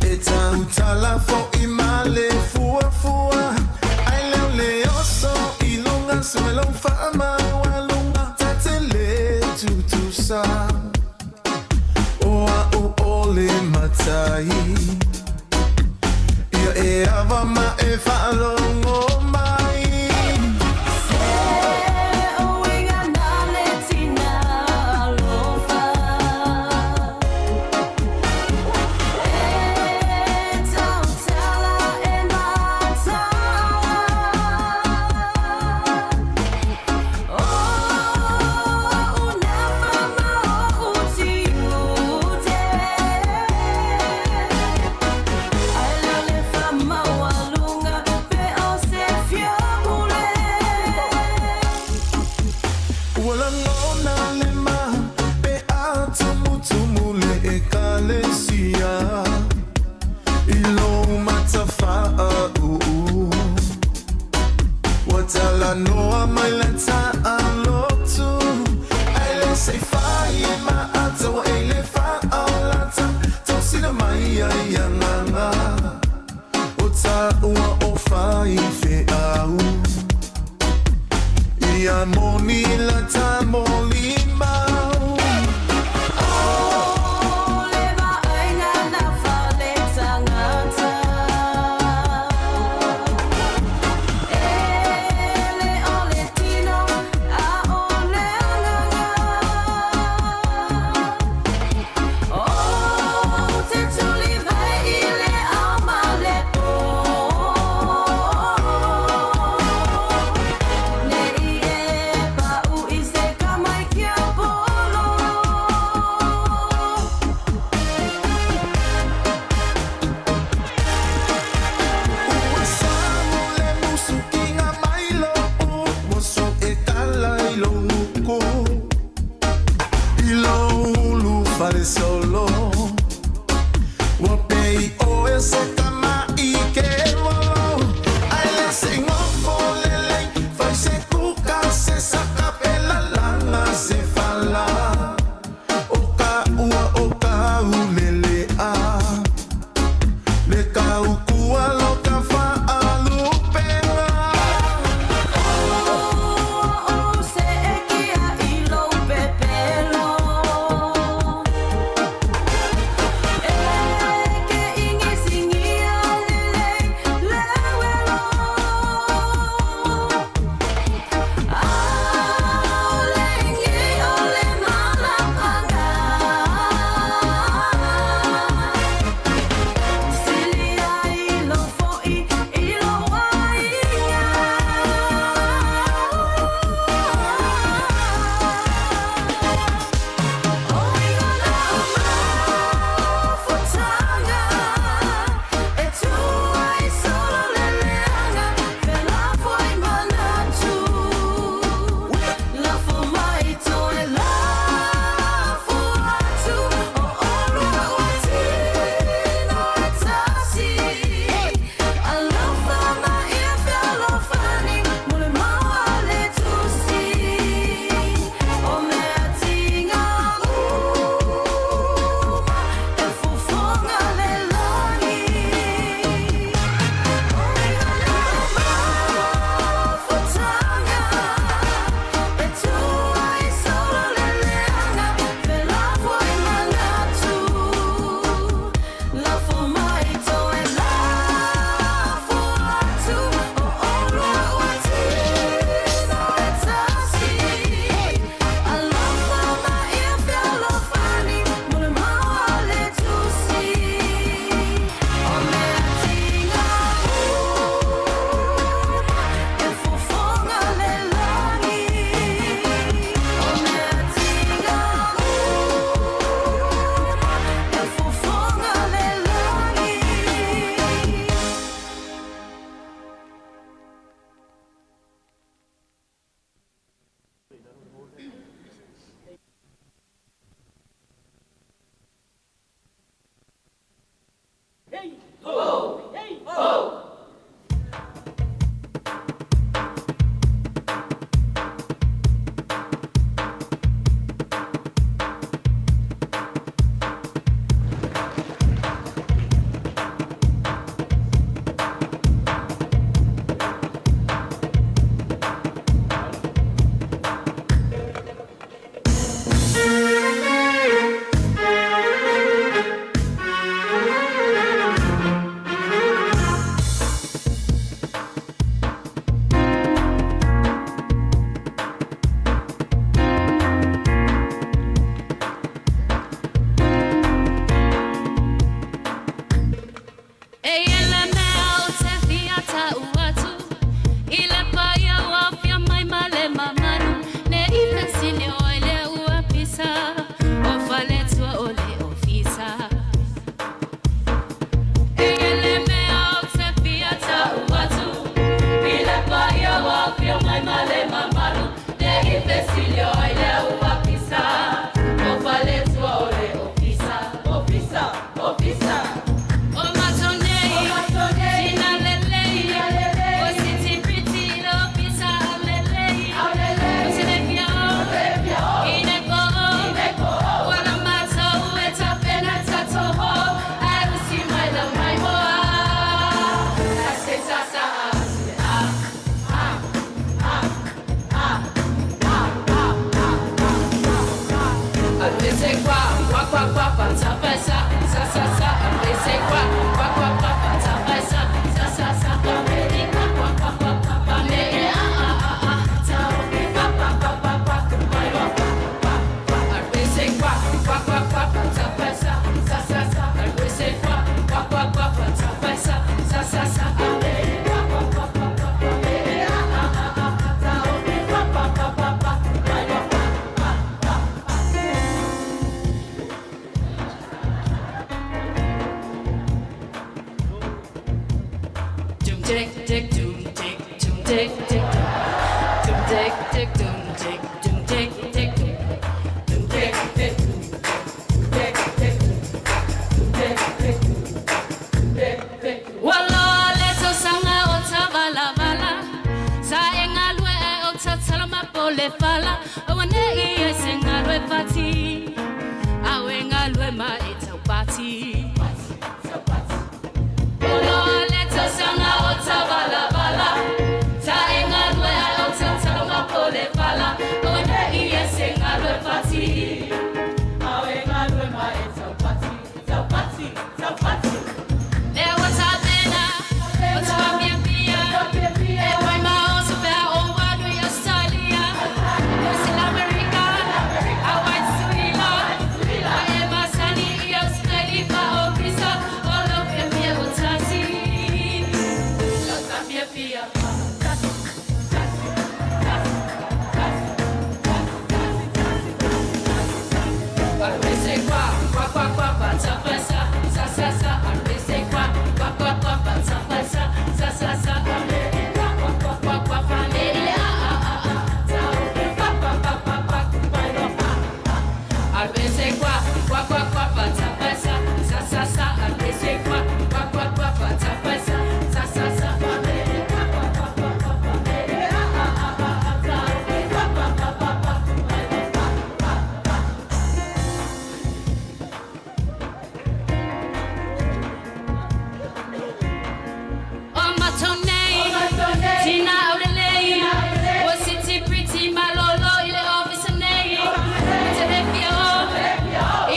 Speaker 11: E tautala fo'i ma le fuafua Ai leo le oso i luga Sue lou faamaualuga Ta te lē tutusa O a'u o le matai Ia e ava ma e faalogo mai
Speaker 13: Se uiga na le tina alofa E tautala e mataala O a'u nafa ma o'u tiute Ae le o le faamaualuga pe o se fiapule.
Speaker 11: Ua lagona le ma pe a tumutumu le ekalesia I lou matafaauu Ua talanoa mai le taalotu Ai le se i fai e maata ua e le faaolata Tausina mai ai agaga O taua o faifeau Ia moni la ta molimau
Speaker 13: O le vaaiga nafa le tagata E le o le tino a o le agaga Ou te tulivae i le ao ma le pō Ne i e paʻu i se kama i kiapolo.
Speaker 11: Ua samu le musukiga mai lou uso e tala i lou uku I lou ulu falesolo Ua pei oe o se tama'i kevolo Ai le se gofo lelei fai se kuka se saka pe lalaga se fala O ka ua o kaulele'a Le kaukua lo ka faalupega
Speaker 13: Ua ou seetia i lou pepelo.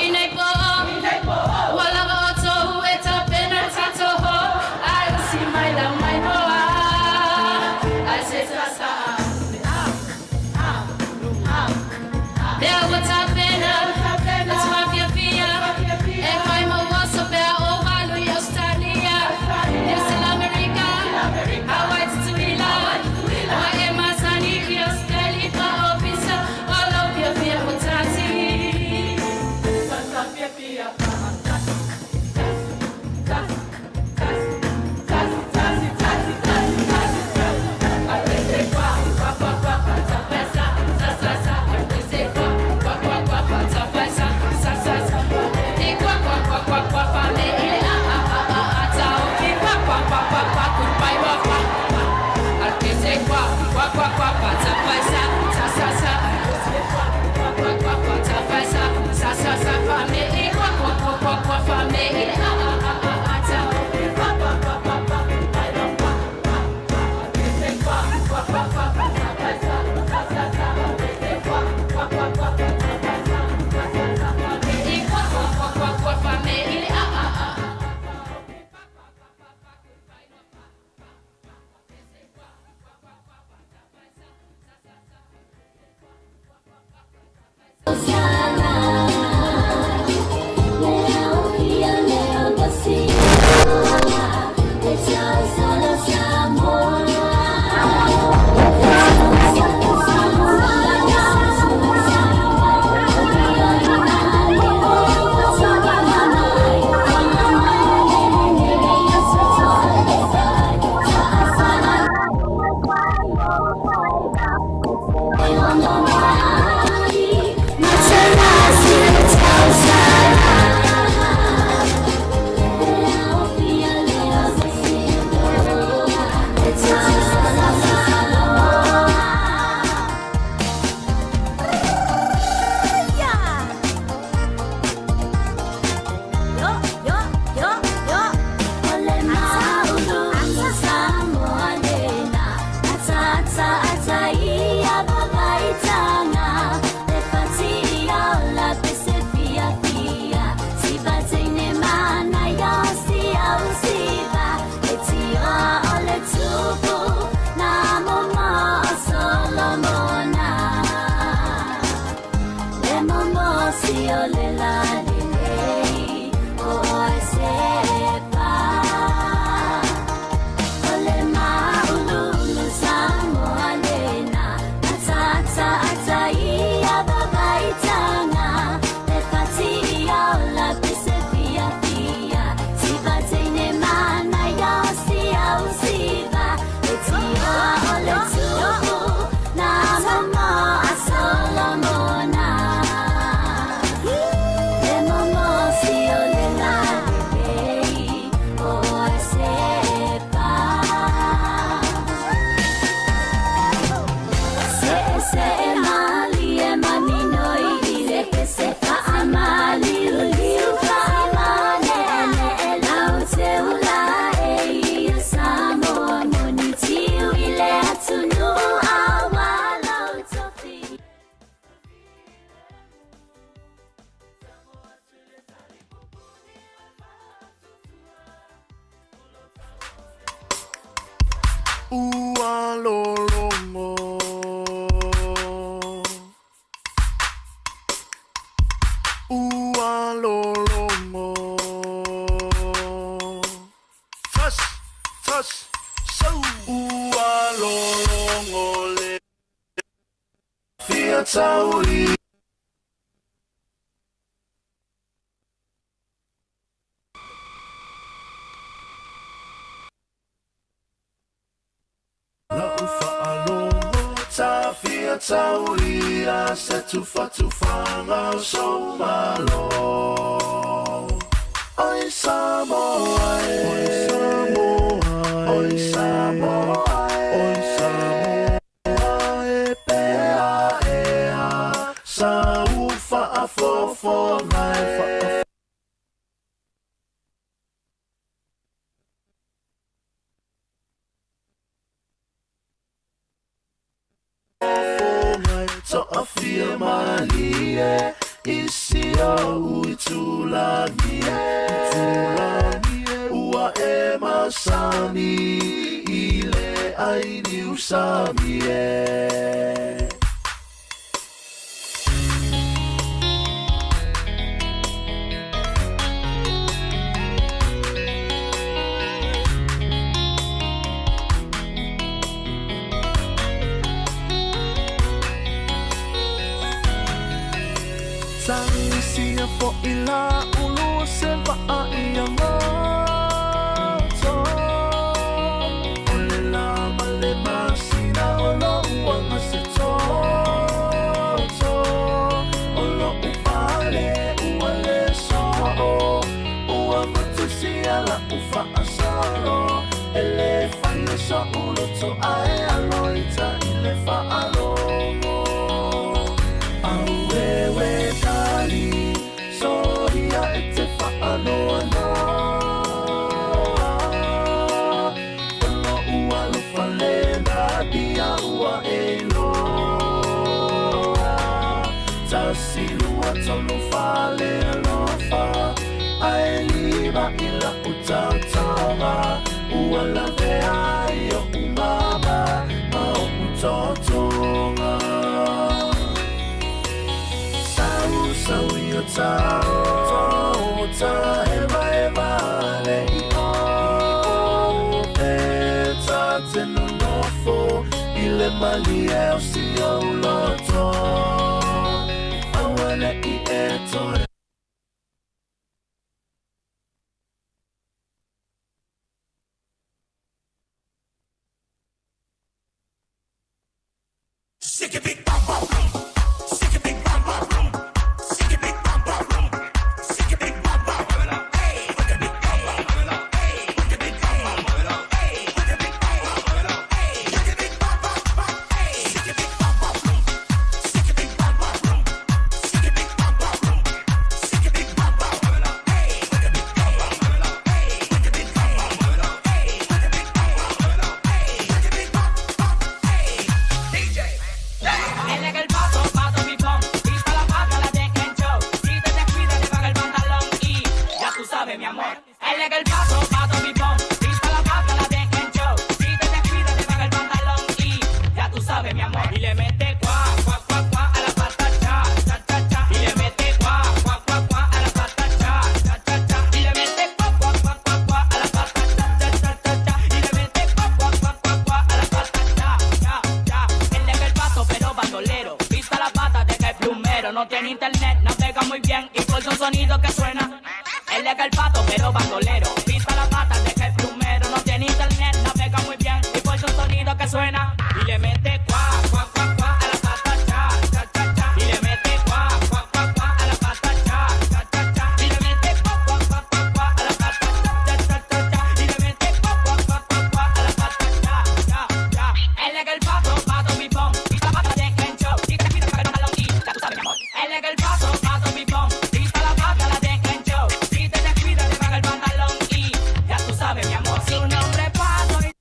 Speaker 13: Ina le lalelei o oe sepa. O le maululu Samoa lena, matata ata ia vavaitaga, le fatia o la pese fia fia, sivateine mana ia o sia usiva, le tioa o le tu'u, na mamo a Solomona. Le momosi o le lalelei o oe sepa. Se se mali e maminoi i le pese faamaliuliu faamaneenee lau te ula e ia Samoa moni tiu i le atunuu aua lau tofi.
Speaker 11: Ua lologo Ua lologo Tas tas sau Ua lologo le Fia tauli Lau faalogo tafia taulia se tufatufaga o sou malo. Oi Samoa e, oi Samoa e, oi Samoa e, oi Samoa e pea ea sa u faafofoga e faa To'afia malie i si ou itulagi e Ua e masani i le ai niusami e. Tagisia fo'i la ulu se va'a ia goto O le la ma le masina o lo'u aga se toto O lo'u fale ua le so'o Ua matusia la'u fa'asolo E lē faia so'u loto ae alo i le fa'alogo Auewe tali soia e te fa'anoanoa O lo'u alofa le natia ua e iloa Tasi lua tolu fale alofa Ae lima i la'u taotaoga Ua lavea ai o'u mama ma o'u totoga Sau sau i o tao ta eva le i o Pe ta te nonofo i le malie o si ou loto Aua ne'i e toe
Speaker 14: un sonido que suena. Él es el pato, pero bandolero. Pisa la pata, deja el plumero. No tiene internet, navega muy bien. Y pone un sonido que suena. Y le mete cuá, cuá, cuá, cuá a la pata, cha, cha, cha, cha. Y le mete cuá, cuá, cuá, cuá a la pata, cha, cha, cha, cha. Y le mete cuá, cuá, cuá, cuá, cuá a la pata, cha, cha, cha, cha. Y le mete cuá, cuá, cuá, cuá, cuá a la pata, cha, cha, cha. Él es el pato, pato, pipón. Pisa la pata, deja en show. Y te cuida para el pantalón y ya tú sabes, mi amor. Él es el pato, pato, pipón. Pisa la pata, la deja en show. Si te descuida, te paga el pantalón y ya tú sabes, mi amor. Su nombre es Pato y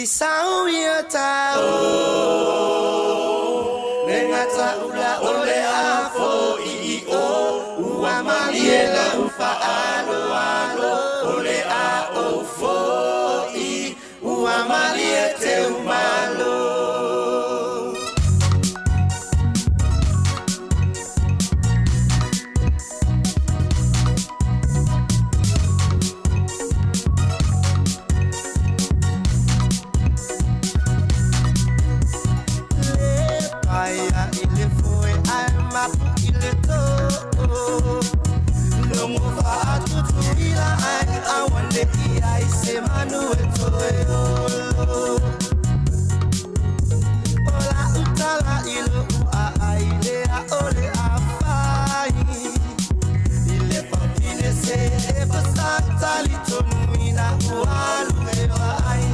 Speaker 8: Isau ia tau Le ngata ula o le afo i i o Ua malie la ufa alo alo O le a o fo i Ua malie te umalo. Aia i le foe ai mapu i le tō. Longo whaatutuila ai awane i ai se manu e toe olo. Ola utala i lo ua ai le a ole a whai. I le whapine se e pasatali tonu ina ualu e vai.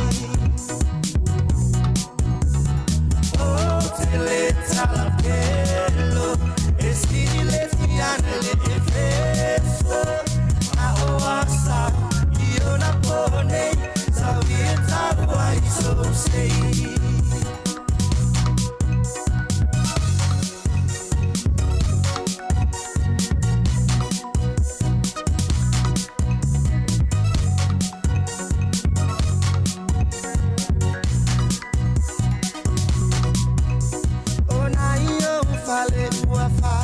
Speaker 8: O tele talapelo, e sile tiane le efeso. A o asa, i ona pone, sa vi e tau ai so sei. Ona io fale ua fa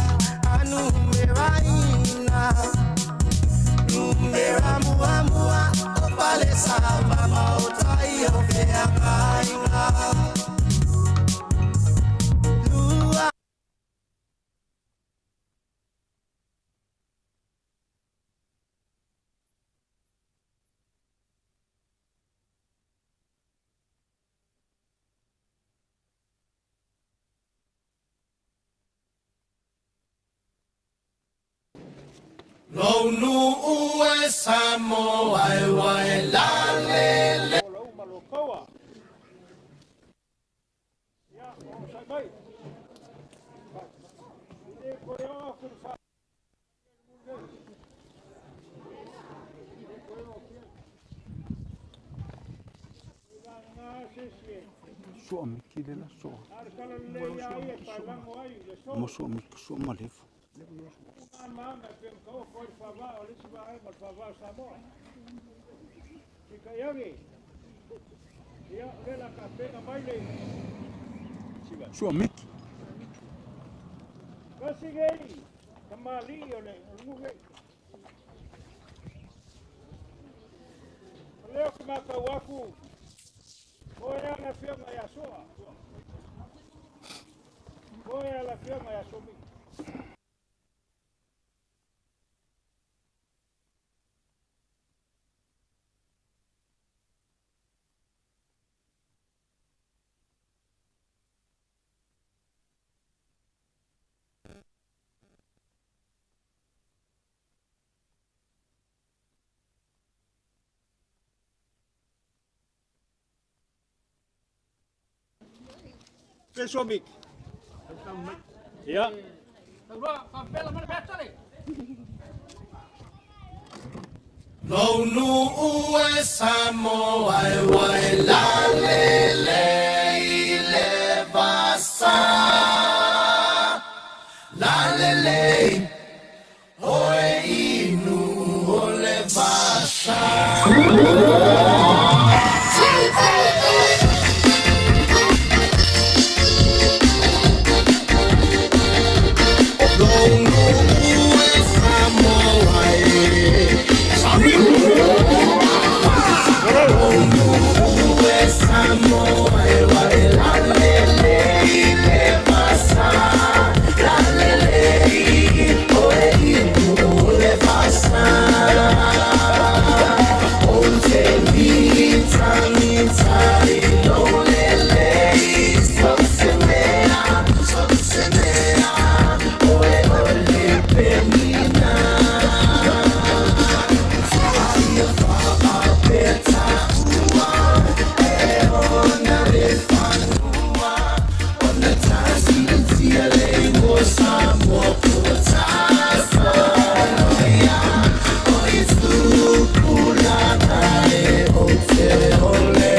Speaker 8: anu meraina. Numera mua mua o pale sa mama o tai o fea kainga. Lua. Lonu ue Samoa e wae la le le.
Speaker 3: Soa miki le la soa. Mo soa miki soa malefu. Soa miki.
Speaker 4: Peso mik. Ya.
Speaker 11: Lou nu'u e Samoa e ua e lalelei i le vasa. Lalelei, oe inu o le vasa. Lou nu'u e Samoa e Lou nu'u e Samoa e ua e lalelei i le vasa. Lalelei, oe inu o le vasa. Ou te mita mita i lou lelei. So se mea, so se mea, oe o le penina. Aia faapeta ua, e ona le fanua. Ona tasi tia le ingoa Samoa po tasa ia. O i tupulaga e o te ole.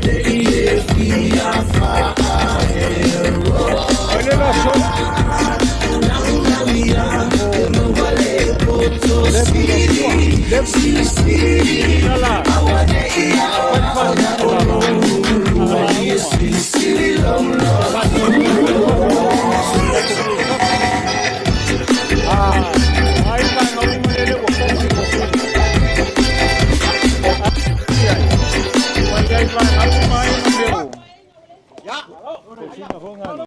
Speaker 11: Le i e fia faaeroa. Lau ia, e maua le poto sili, sili sili. Aua ne i aoga o lou ia sili sili lou
Speaker 4: Ai vaega uma lele ua fosi ua iai vaega uma ai ma mea o sina foga.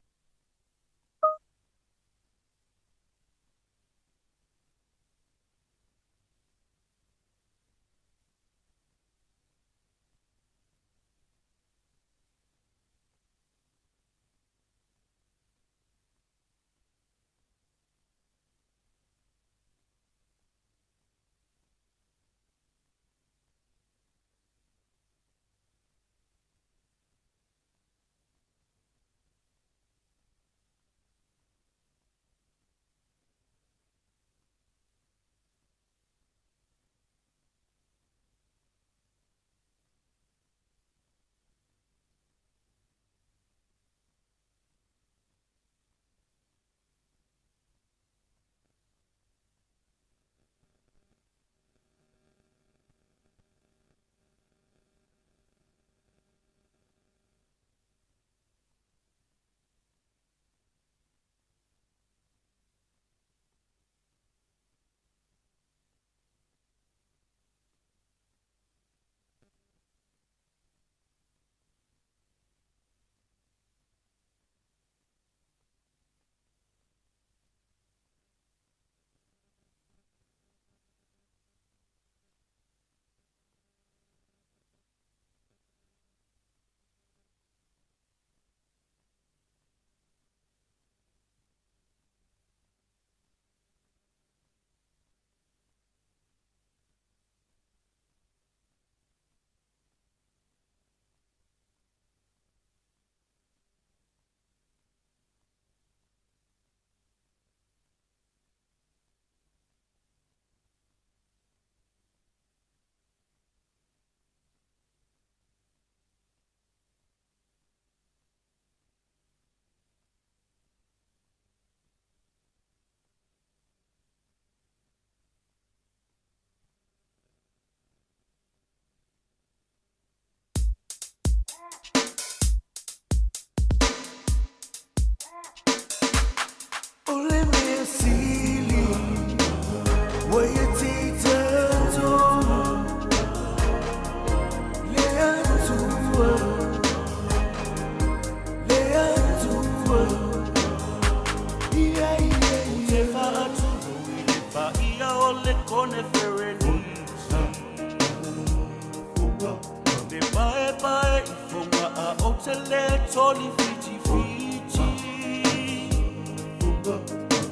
Speaker 11: O le mea sili, ua ia te talitonu, le Atua, le Atua. Ia, ia,
Speaker 12: Ou te faatulou i le paia o le koneferenisi. Le paepae i fogaa ou te lē toli fitifiti.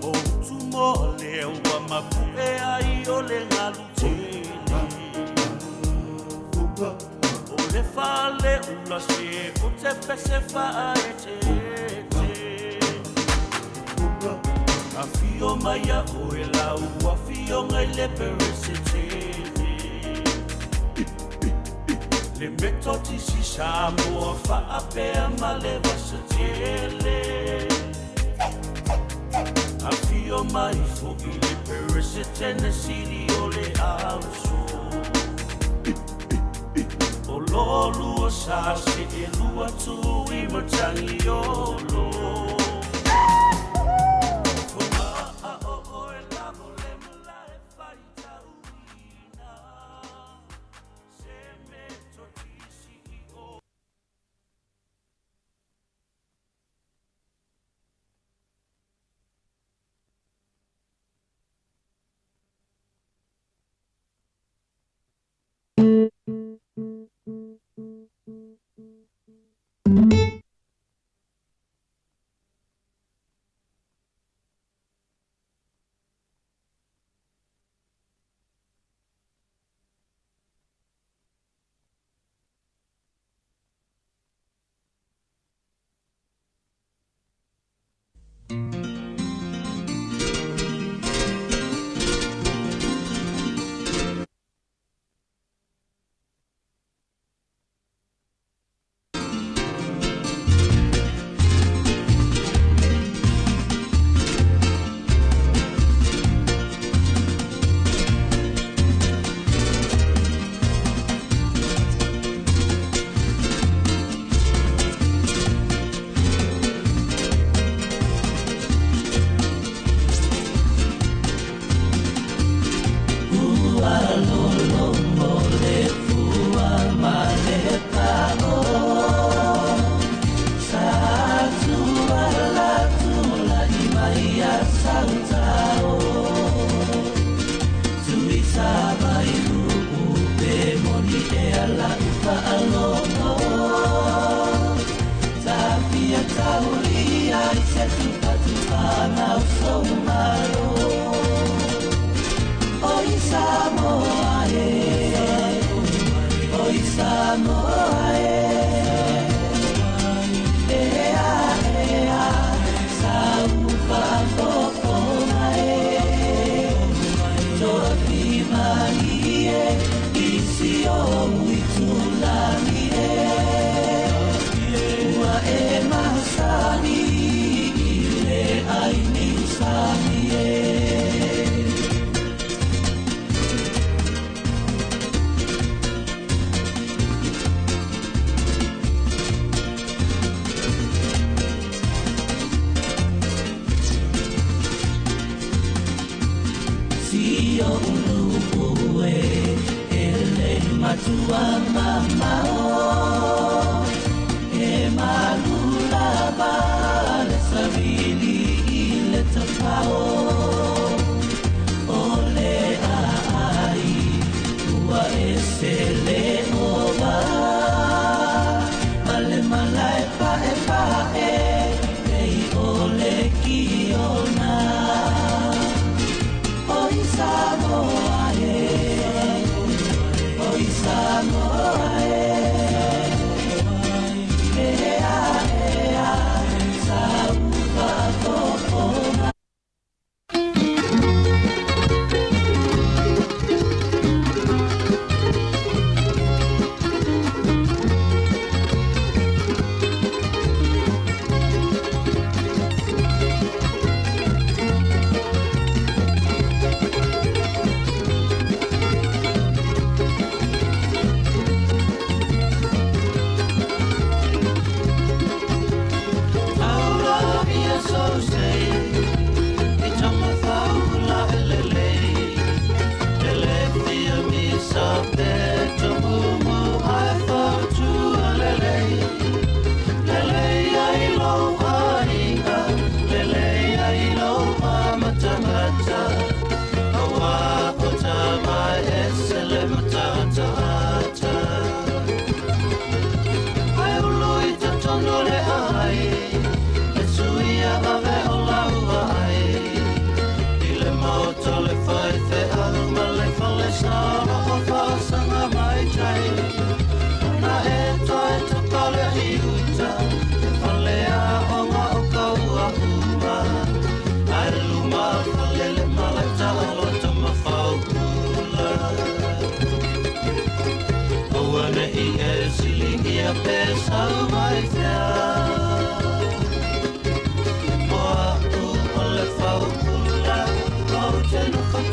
Speaker 12: O utumoa lea ua mapu'e ai o le galu tele. O le faleula se o te pese faaeteete. Afio mai a oe lau afioga i le peresetene. Presidente Le metotisi Samoa faapea ma le vasatele Afio mai fo'i le Peresetene sili o le auso O lō lua sa se e lua tui matangi o lō.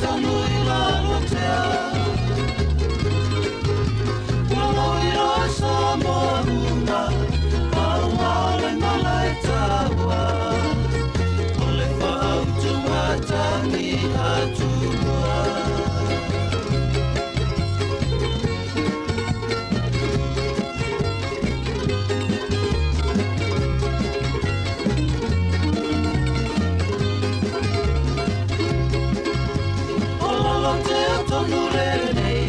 Speaker 1: tonu i lalo tea. Ua loiloa Samoa uma, aua o le malae taua. O le faautugatagi a Tumua. O lalo tea tonu lenei.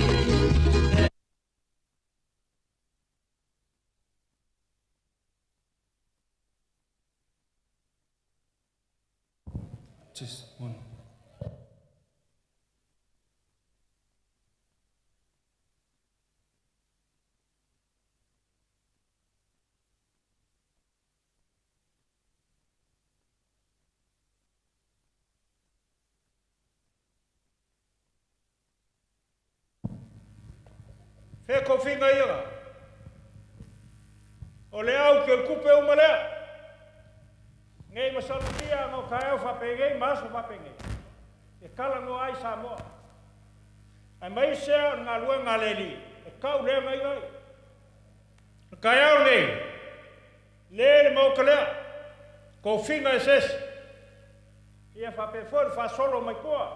Speaker 15: Just one.
Speaker 4: Fe kofinga ia. O le au ke kupe o malea. Nei masalutia ngau kaeo whapengei, maso whapengei. E kala ngo ai Samoa. Ai mai sea o ngā lua ngā leli. E kau lea ngai ngai. O kaeo nei. Le le mauka lea. Kofinga e sesi. Ia whape fo le whasolo mai koa.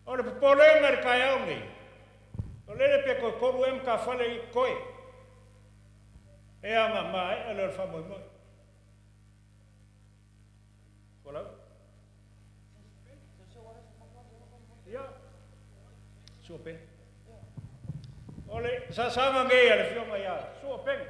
Speaker 4: O le popolenga le kaeo nei. O lele pe koe koru em ka whale i koe. E anga mai, a le wha moi moi. Folau. Ia. Sua pe. O le sasanga ngei a le fionga ia. Sua penge.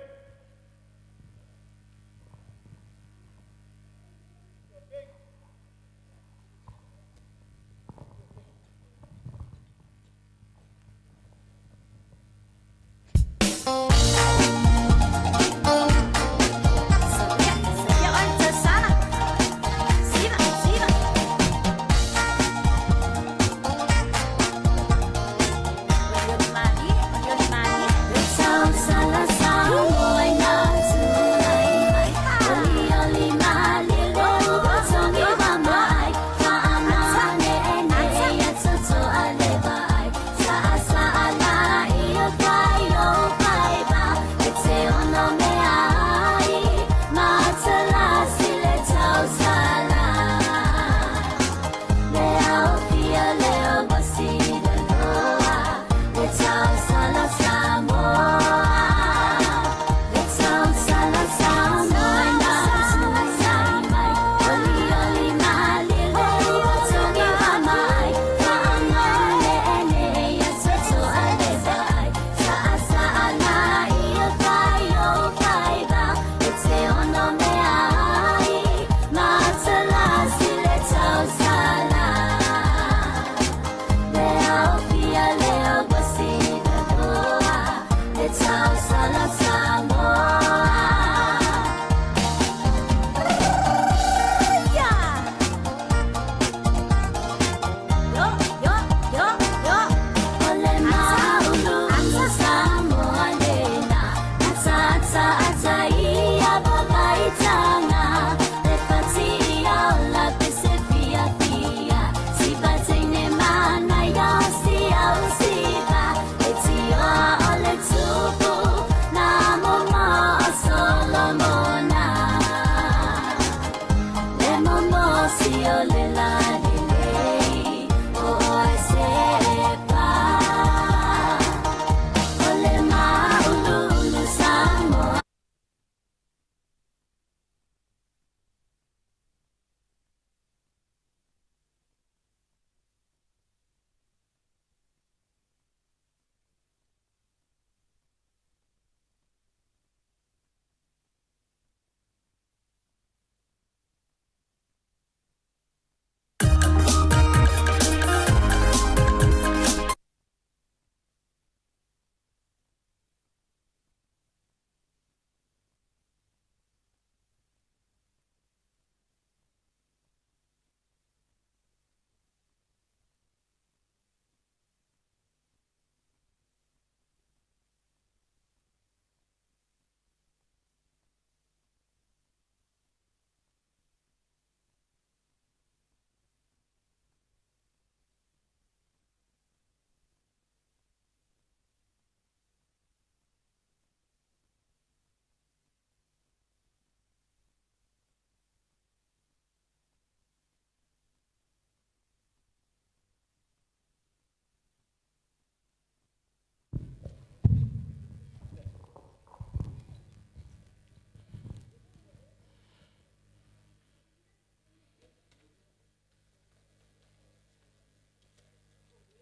Speaker 13: Sala, sala.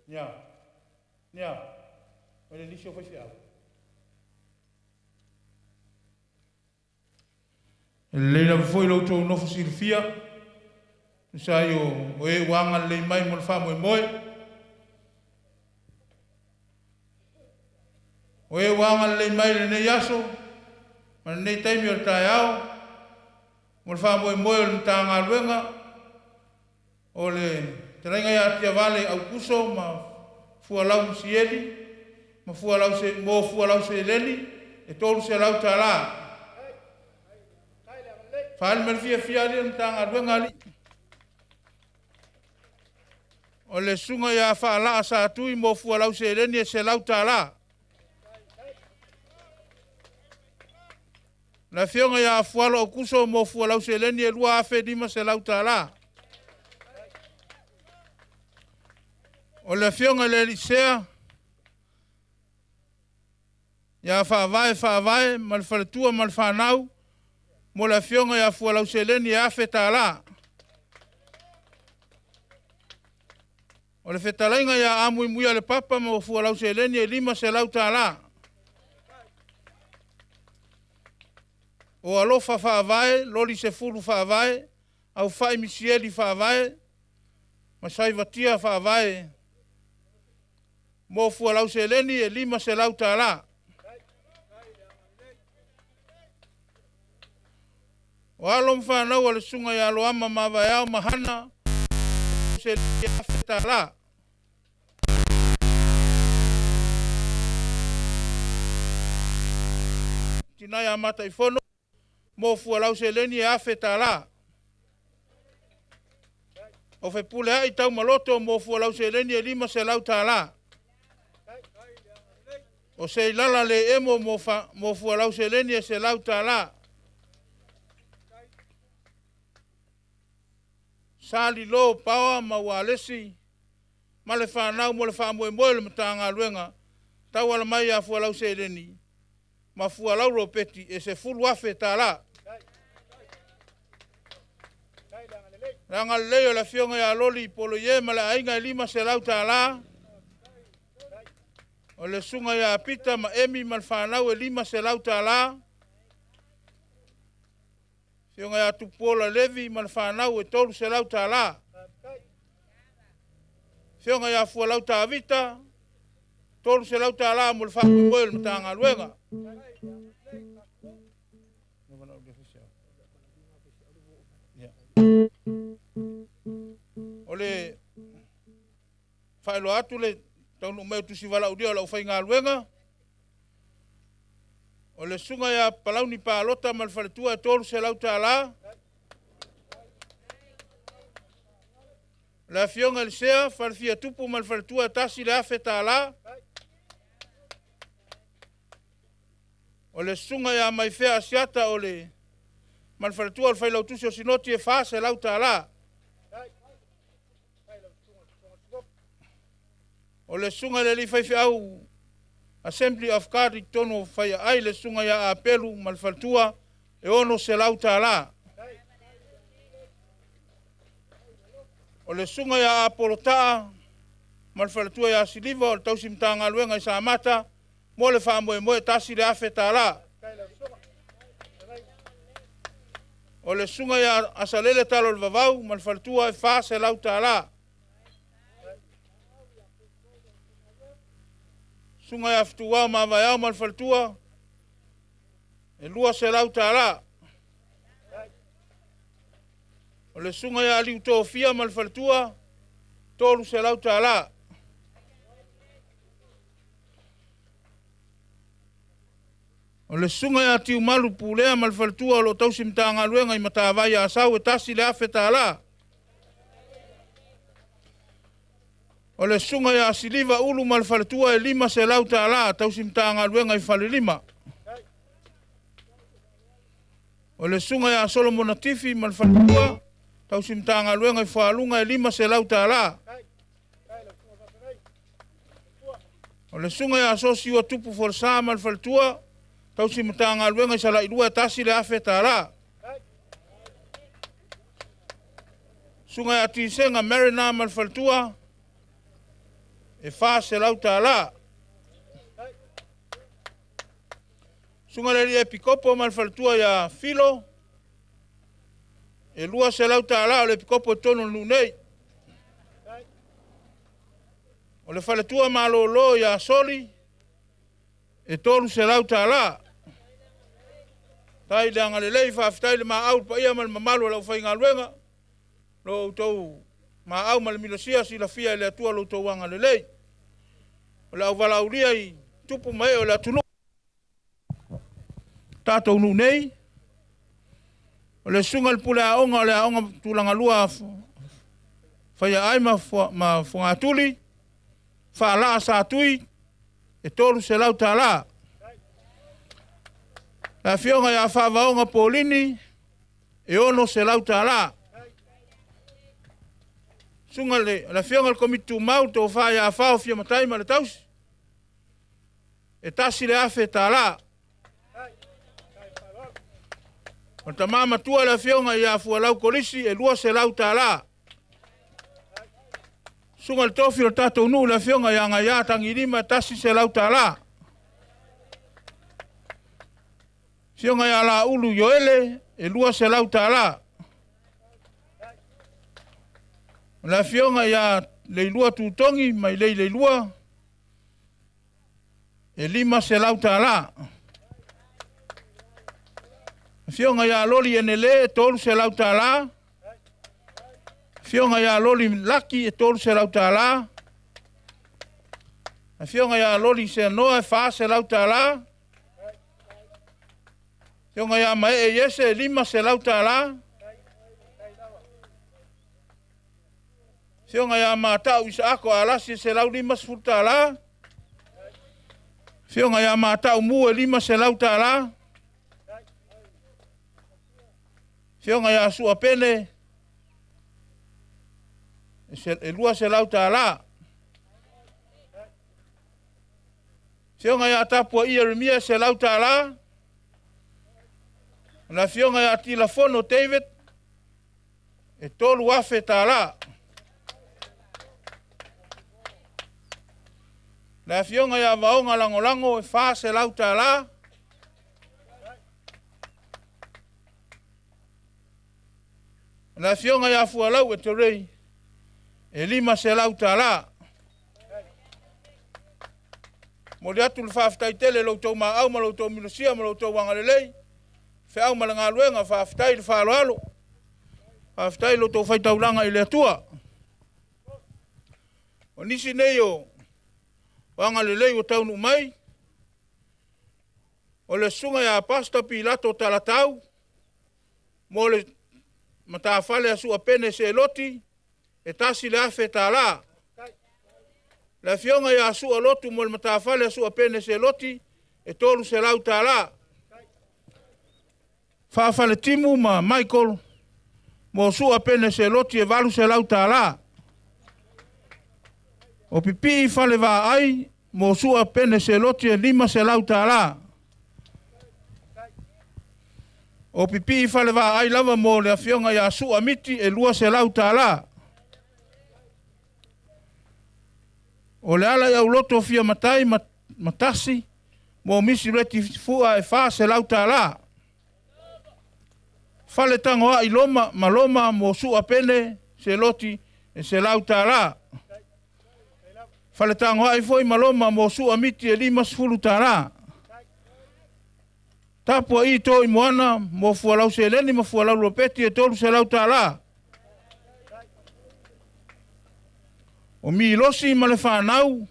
Speaker 2: Nia. Nia. O le lisi o faifeau. E lelei lava foi lo outou nofo silafia, tusa ai o e ua agalelei mai mo le faamoemoe. O e ua agalelei mai i lenei aso ma lenei taimi o le taeao mo le faamoemoe o le Matagaluega o le Fetalaiga ia Atiavale Aukuso ma Fualau Misieli ma Fualau se, mo Fualau Seleni e $300. Faaali mai le fiafia alii o le Matagaluega alii. O le susuga ia Faalaa Satui mo Fualau Seleni e $100. Le afioga ia Afualo Aukuso mo Fualau Seleni e $2,500. O le afioga i le Elisea ia Faavae Faavae ma le faletua ma le fanau mo le afioga ia Fualau Seleni e $1,000. O le fetalaiga ia Amuimuia le Papa mo Fualau Seleni e $500. O Alofa Faavae, Loli Sefulu Faavae, Aufai Misieli Faavae, ma Saivatia Faavae mo Fualau Seleni e $500. O alo ma fanau a le susuga ia Loama Mavaeao ma Hana seleni e $1,000. Tina ia Mataifono mo Fualau Seleni e $1,000. O Fepuleai Taumaloto mo Fualau Seleni e $500. O Seilala Le Emo mo Fualau Seleni e $100. Sali Lo Paoa ma Ualesi ma le fanau mo le faamoemoe o le Matagaluega tauala mai ia Fualau Seleni ma Fualau Ropeti e $10,000. Le agalelei o le afioga ia Loli Poloie ma le aiga e $500. O le susuga ia Pita ma Emi ma le fanau e $500. Afioga ia Tupuola Levi ma le fanau e $300. Afioga ia Fualau Tavita, $300 mo le faamoemoe o le Matagaluega. O le faailoa atu le taunuu mai o tusi valaaulia o le aufaigaluega. O le susuga ia Palauni Palota ma le faletua e $300. O le afioga i le Sea Falefia Tupu ma le faletua e $1,000. O le susuga ia Maifea Asiata o le ma le faletua o le failautusi o Sinoti e $400. O le susuga i le alii faifeau Assembly of God i totonu o Faiaai le susuga ia Apelu ma le faletua e $600. O le susuga ia Apolotaa ma le faletua ia Siliva o le tausi Matagaluega i Samata mo le faamoemoe $1,000. O le susuga ia Asalele Talo o le Vavau ma le faletua e $400. Susuga ia Fetuao Mavaeao ma le faletua e $200. O le susuga ia Aliu Tofia ma le faletua $300. O le susuga ia Tiumalu Pulea ma le faletua o lo o tausi Matagaluega i Matavai Asau e $1,000. O le susuga ia Siliva Ulu ma le faletua e $500 tausi Matagaluega i Falelima. O le susuga ia Solomona Tifi ma le faletua tausi Matagaluega i Fualuga e $500. O le susuga ia Sosiua Tupu Folesa ma le faletua tausi Matagaluega i Salailua e $1,000. Susuga ia Tisega Marina ma le faletua e $400. Susuga i le alii Epikopo ma le faletua ia Filo, e $200 o le epikopo i totonu o le nuu nei. O le faletua malolo ia Soli, e $300. Tai le agalelei, faafetai le maau, le paia ma le mamalu o le aufaigaluega, lo outou maau ma le milosia silafia e le Atua lo outou agalelei. O le auvalaulia i tupu ma ee o le atunuu. Tatou nuu nei, o le susuga i le pule aoga o le aoga tulagalua Faiaai ma Fogatuli, Faalaa Satui, e $300. Le afioga ia Faavaoga Polini, e $600. Susuga le afioga i le Komiti Tumau, le tofa ia Fao Fia Matai ma le tausi, e $1,000. O le tama matua le afioga ia Fualau Kolisi, e $200. Susuga i le tofi o le tatou nuu, le afioga ia Gaia Tagilima, e $100. Afioga ia Laulu Ioele, e $200. O le afioga ia Leilua Tutogi mai Lei Leilua, e $500. Afioga ia Loli Enele, e $300. Afioga ia Loli Laki, e $300. Afioga ia Loli Seanoa, e $400. Afioga ia Maee Iese, e $500. Afioga ia Matau Isaako Alasi, e $150. Afioga ia Matau Mu, e $500. Afioga ia Sua Pene, e $200. Afioga ia Tapua Ieremia, e $100. O le afioga ia Tilafono David, e $3,000. Le afioga ia Vaoga Lagolago, e $400. Le afioga ia Fualau e Terei, e $500. Momoli atu le faafetai tele i lo outou maau ma lo outou minosia ma lo outou agalelei, feau ma le galuega, faafetai le faaaloalo, faafetai i lo outou faitaulaga i le Atua. O nisi nei o agalelei ua taunuu mai, o le susuga ia Pastor Pilato Talatau, mo le matafale a Sua Pene Seloti, e $1,000. Le afioga ia Sua Lotu mo le matafale a Sua Pene Seloti, e $300. Faafaletimu ma Michael mo Sua Pene Seloti, e $800. O Pipii Fale Vaai mo Sua Pene Seloti, e $500. O Pipii Fale Vaai lava mo le afioga ia Sua Miti, e $200. O le ala i auloto fia matai matasi mo misi reti fua, e $400. Fale tango ai Loma ma Loma mo Sua Pene Seloti, e $100. Fale tango ai foi ma Loma mo Sua Miti, e $50. Tapua i tō i moana mo fualau seleni ma fualau lopeti, e $300. O Milosi ma le whanau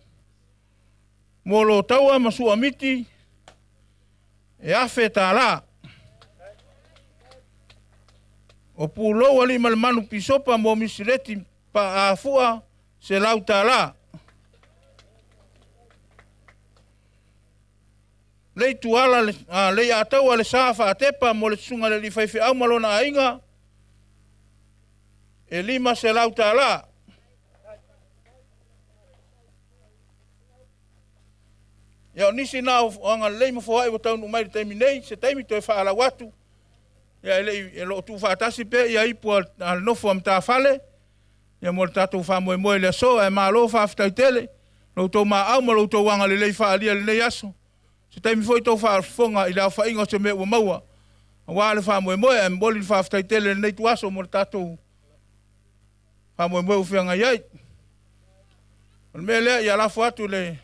Speaker 2: mo lo taua ma Sua Miti, e $1,000. O Pulou ali ma le manu pisopa mo misileti pa afua, $100. Lei tuala le, lei ataua le sa faatepa mo le susuga le alii faifeau ma lona aiga, e $500. Ia o nisi na o agalelei ma foai ua taunuu mai i le taimi nei, se taimi toe faalau atu. Ia e lei e loo tuufaatasi pea ia ipu a le nofo a matafale, ia mo le tatou faamoemoe i le aso, ae malo faafetai tele. Lo outou maau ma lo outou agalelei faaalia i lenei aso. Se taimi foi tou faafofoga i le aofaiga o se mea ua maua aua le faamoemoe, ae momoli le faafetai tele i lenei ituaso mo le tatou faamoemoe ua feagai ai. O le mea lea, ia lafo atu le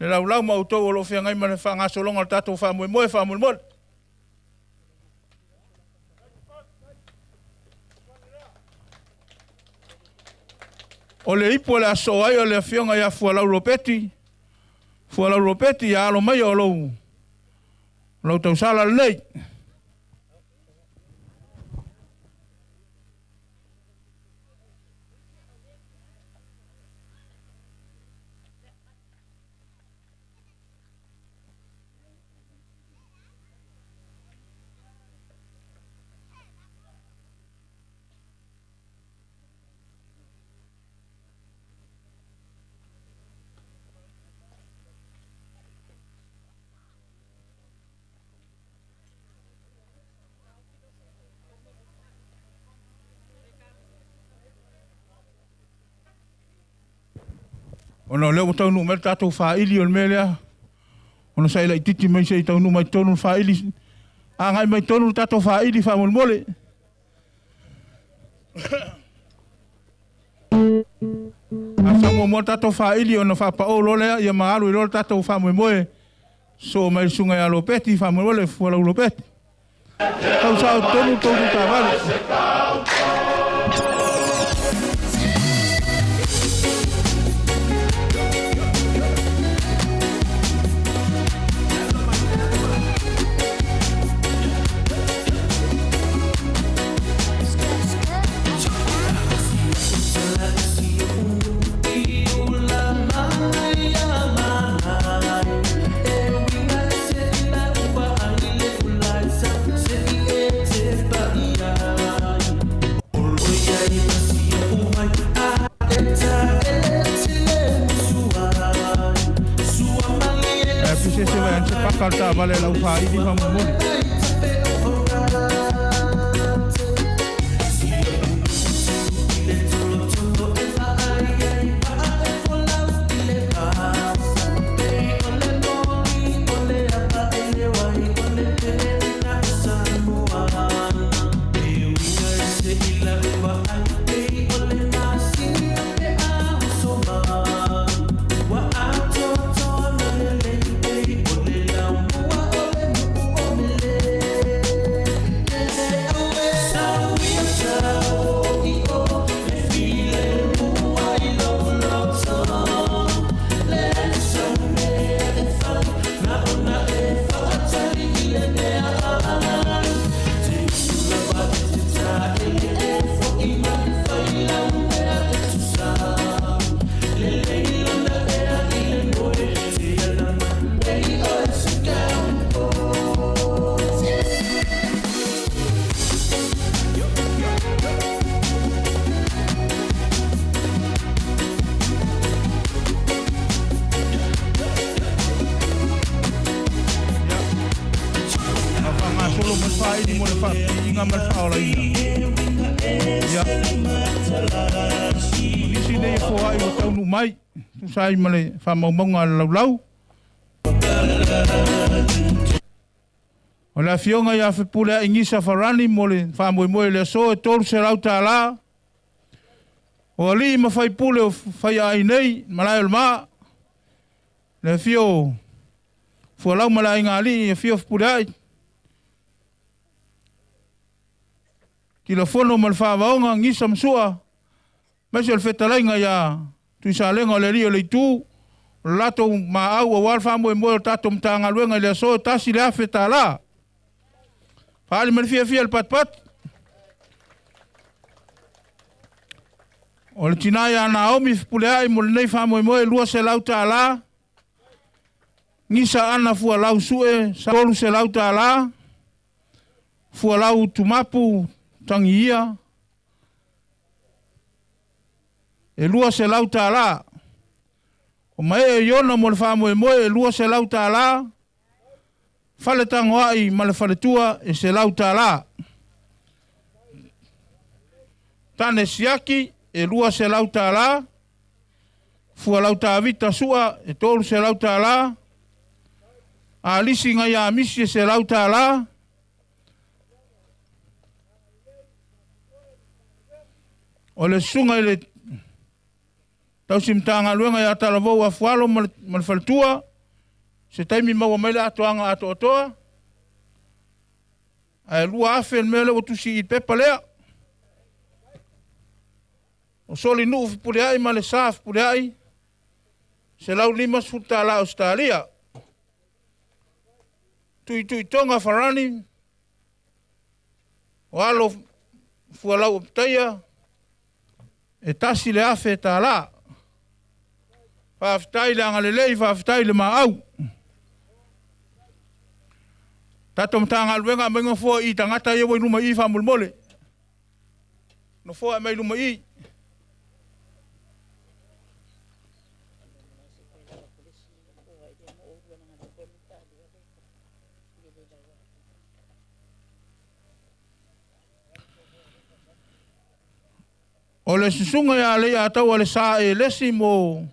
Speaker 2: le laulau ma outou o lo o feagai ma le faagasologa o le tatou faamoemoe faamolemole. O le ipu o le a sosoo ai o le afioga ia Fualau Ropeti. Fualau Ropeti, ia alo maia o lou, lou tausala lenei. Ona o lea ua taunuu mai le tatou faili o le mea lea, ona sa laitiiti mai se i taunuu mai totonu le faili, agai mai totonu le tatou faili faamolemole. A sau muamua le tatou faili ona faapao loa lea ia ma alu ai loa le tatou faamoemoe sosoo mai le susuga ia Lopeti faamolemole, Fualau Lopeti. Tau sao totonu le tou taavale. Ae pisese mai ana se paka o le taavale a le aufaili faamolemole. A faagasolo mai le faili mo le faapipiiga ma le faaolaina. Ia, o nisi nei e foai ua taunuu mai, tusa ai ma le faamaumauga a le laulau. O le afioga ia Fepuleai Gisa Farani mo le faamoemoe i le aso e $300. O alii ma faipule o Faiaai nei, malae o le Ma, le afio o Fualau ma le aiga alii, afio Fepuleai, Tilafono ma le Faavaoga, Gisa ma Sua, aemaise o le fetalaiga ia Tuisalega o le alii o le itu, o le latou maau aua le faamoemoe o le tatou Matagaluega i le aso e $1,000. Faaali ma le fiafia le patipati. O le tina ia Naomi Fepuleai mo lenei faamoemoe $200. Gisa Ana Fualau Sue $300. Fualau Tumapu Tangiia e $200. O Maee Iona mo le faamoemoe e $200. Fale Tagoai ma le faletua e $100. Tane Siaki e $200. Fualau Tavita Su'a e $300. Alisi ngai Amisi e $100. O le susuga i le tausi Matagaluega ia Talavou Afualo ma le faletua, se taimi maua mai le atoaga atoatoa, ae 2,000 le mea lea ua tusi i pepa lea. O Solinuu Fepuleai ma le Sa Fepuleai, $150 Ausetalia. Tuituitoga Farani, o alo Fualau Opitaia, e $1,000. Faafetai le agalelei, faafetai le maau. Tatou Matagaluega aumaiga fua i tagata ia ua i luma i i faamolemole. Nofoa e mai luma i. O le susuga ia Leiataua le Sa Elesi mo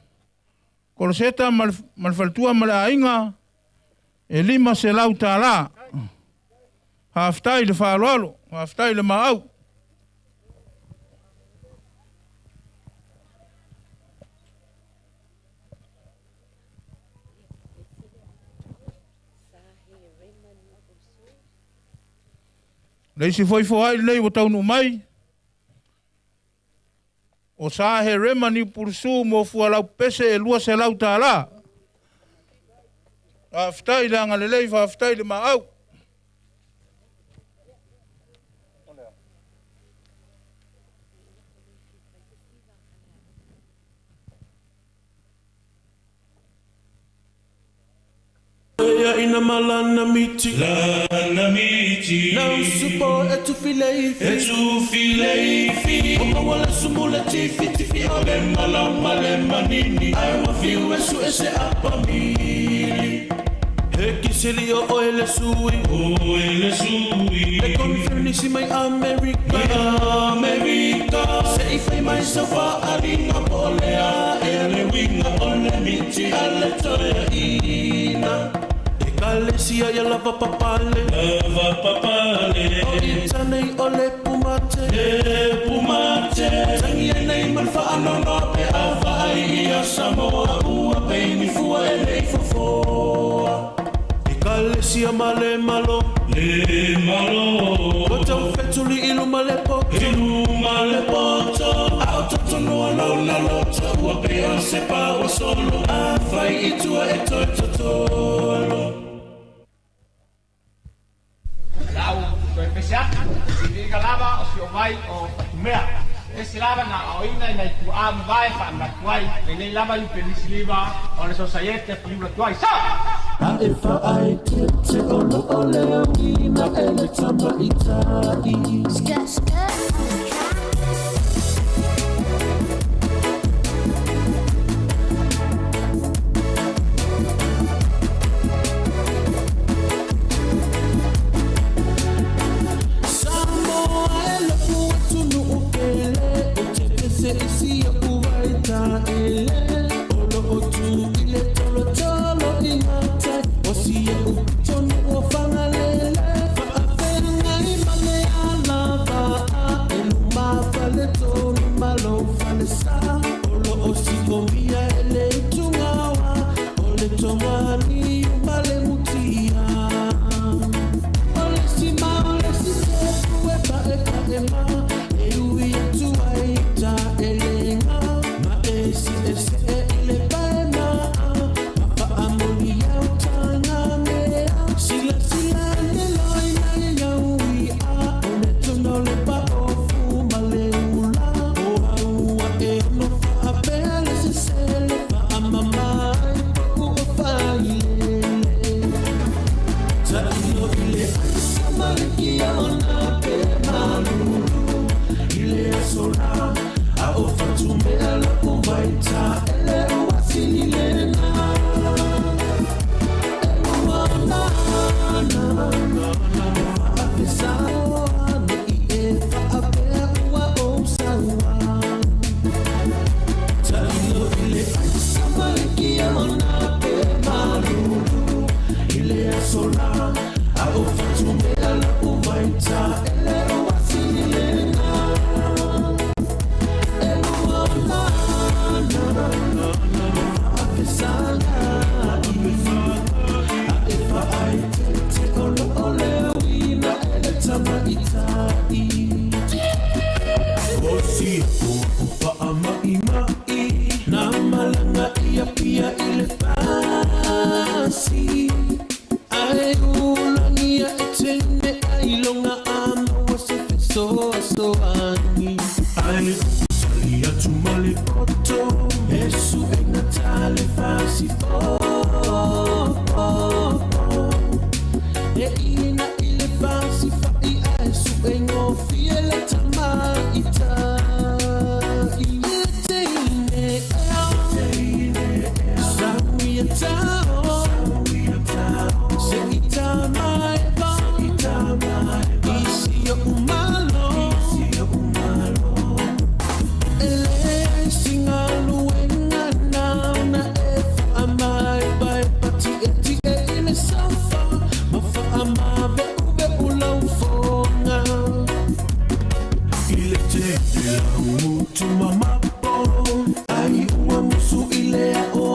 Speaker 2: Koloseta ma le faletua ma le aiga e $500. Faafetai le faaaloalo, faafetai le maau. Le isi foi foai lenei ua taunuu mai, o Sa Herema Niupulusu mo Fualau Pese e $200. Faafetai le agalelei, faafetai le maau.
Speaker 1: Ia ina malana miti.
Speaker 12: Lana miti.
Speaker 1: Na usupo e tufileifi.
Speaker 12: E tufileifi.
Speaker 1: O mawala sumula tifi tifi
Speaker 12: o le malau male manini.
Speaker 1: Ai wa fiu e su e se apamili. He kiseli o oe le sui.
Speaker 12: Oe le sui.
Speaker 1: Le konfernisi mai Amerika.
Speaker 12: Amerika.
Speaker 1: Se i fai mai sa whaalinga po le a e le winga o le miti a le toea ina. E kalesia ia lava papale.
Speaker 12: Lava papale.
Speaker 1: O i tanei o le pumate.
Speaker 12: Le pumate.
Speaker 1: Tangi e nei mal whaanono pe a whaai ia Samoa ua peini fua e lei fofoa. E kalesia ma le malo.
Speaker 12: Le malo.
Speaker 1: O tau fetuli ilu ma le poto.
Speaker 12: Ilu ma le poto.
Speaker 1: Ao totonoa lau na loto. Ua pe o se pa o solo. A whai i tua e toi totolo.
Speaker 15: Lau toe pese atu, i lava o si o mai o Fatumea. Ese lava na oina i nai tu'a mavae fa'amanatu ai, lenei lava i Upenisi Liva o le Sosaiete Paliula Tuai. Sa!
Speaker 1: A e whaai te te o lo o leo ina e le tama i tai.
Speaker 13: Skirt, skirt.
Speaker 1: Samoa e lopu atu nu pele o te pese isi o uwaita ele. Olo o tu i le tolo tolo i ngā o si e upitonu o whangalele. Whaafenga i male ala waa e luma fale tonu malo fale sa. Olo o si komia e le utungawa o le tonga ni umale mutia. O le si ma o le si te pue pa e pa e ma e ui atu ai ta e lenga. Ma e si e se e i le pa e ma a ma fa a moli au tanga mea. Sila sila le loi na e iau i a o le tono le pa o fu ma le ula. O au a e ono fa a pele se se le fa a mama i po u o fa i le. malaga i Apia i le pasi. Ae ulagia e teine ailoga a maua se fesoasoani. Ae ou tali atu ma le poto, e suega tale fasipopo. E ina i le fasifa'i ae su'egofie le tamaitai. Le teine ea, sau ia tao, se i tamaeva i si o'u malo. E le sigaluega na ona e faamaepaepa ti'eti'e i le safa ma faamave'uve'u lau foga. I le tele laugutu mamapo ai ua musu i le a'oa'o.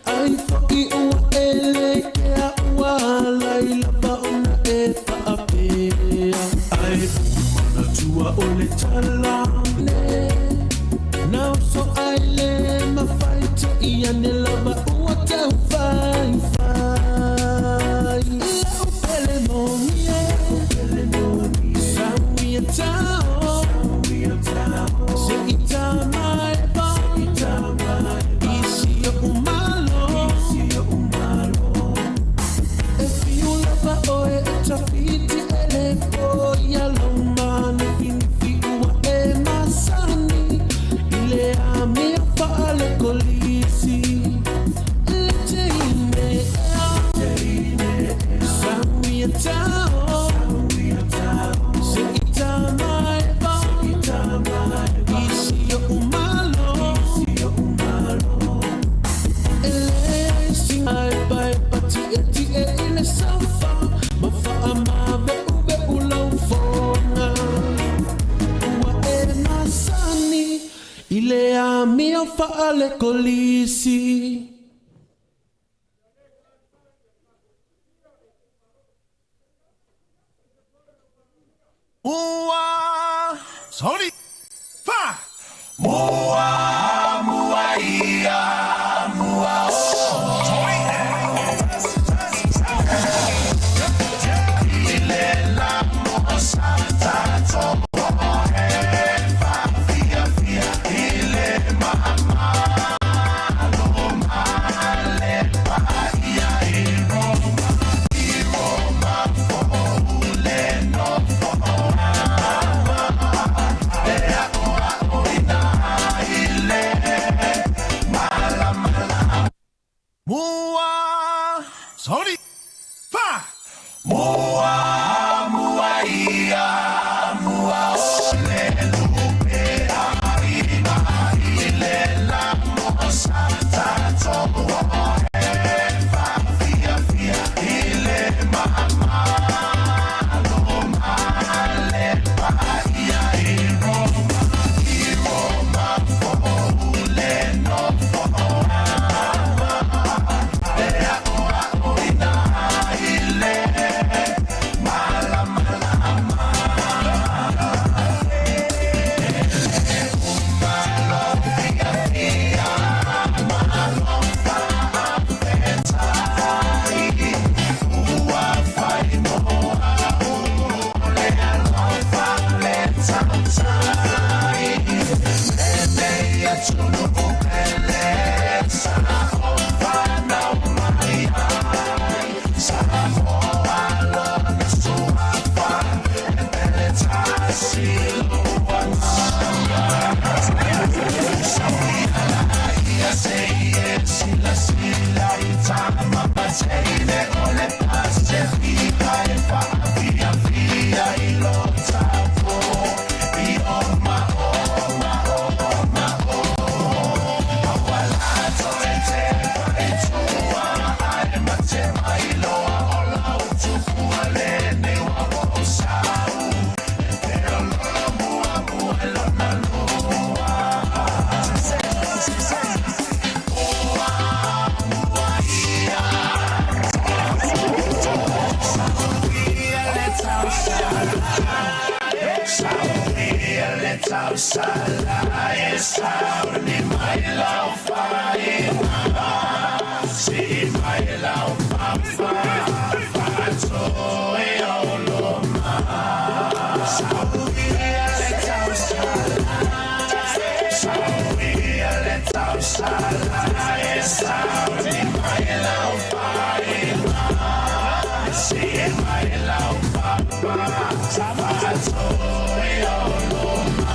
Speaker 1: Ai fo'i ua elekea ua alai lava ona e fa'apea. Ae ou manatua o le tala ne na oso ai le mafai te'i ane lava ua taufaifai. La'u pele moni e, sau ia tao, se'i tamaeva i si o'u malo. E fiu lava oe e tafiti e le foia lau manufinifi ua e masani i le amio faalekolisi. Le teine ea, sau ia tao, se'i tamaeva i si o'u malo. E le sigaepaepa ti'eti'e i le safa ma faamave'uve'u lau foga. Ua e masani i le amio faalekolisi.
Speaker 11: Mua, sorry, fa. Mua, mua, ia, mua, oh. Sorry. Ile la mo sa ta to he fa fia fia ile ma ma lo ma le pa ia i Roma i Roma fo le no fo e a o a o ina ile mala mala. Mua, sorry, fa. Mua, mua, ia, mua, o, le, lupe, a, ina, ile, la, mo, sa, ta, to, o, he, fa, fia, fia, ile, ma, ma, lo, ma, le, pa, ia, i Roma, i Roma, fo, le, no, fo, a, ma, e, a, o, a, o, ina, ile, mala, mala, ma.
Speaker 12: mai lau faiga, sii mai lau papa, faatoe o loma. Sauia le tausala, sauia le tausala, e sauni mai lau faiga, sii mai lau papa, faatoe o loma.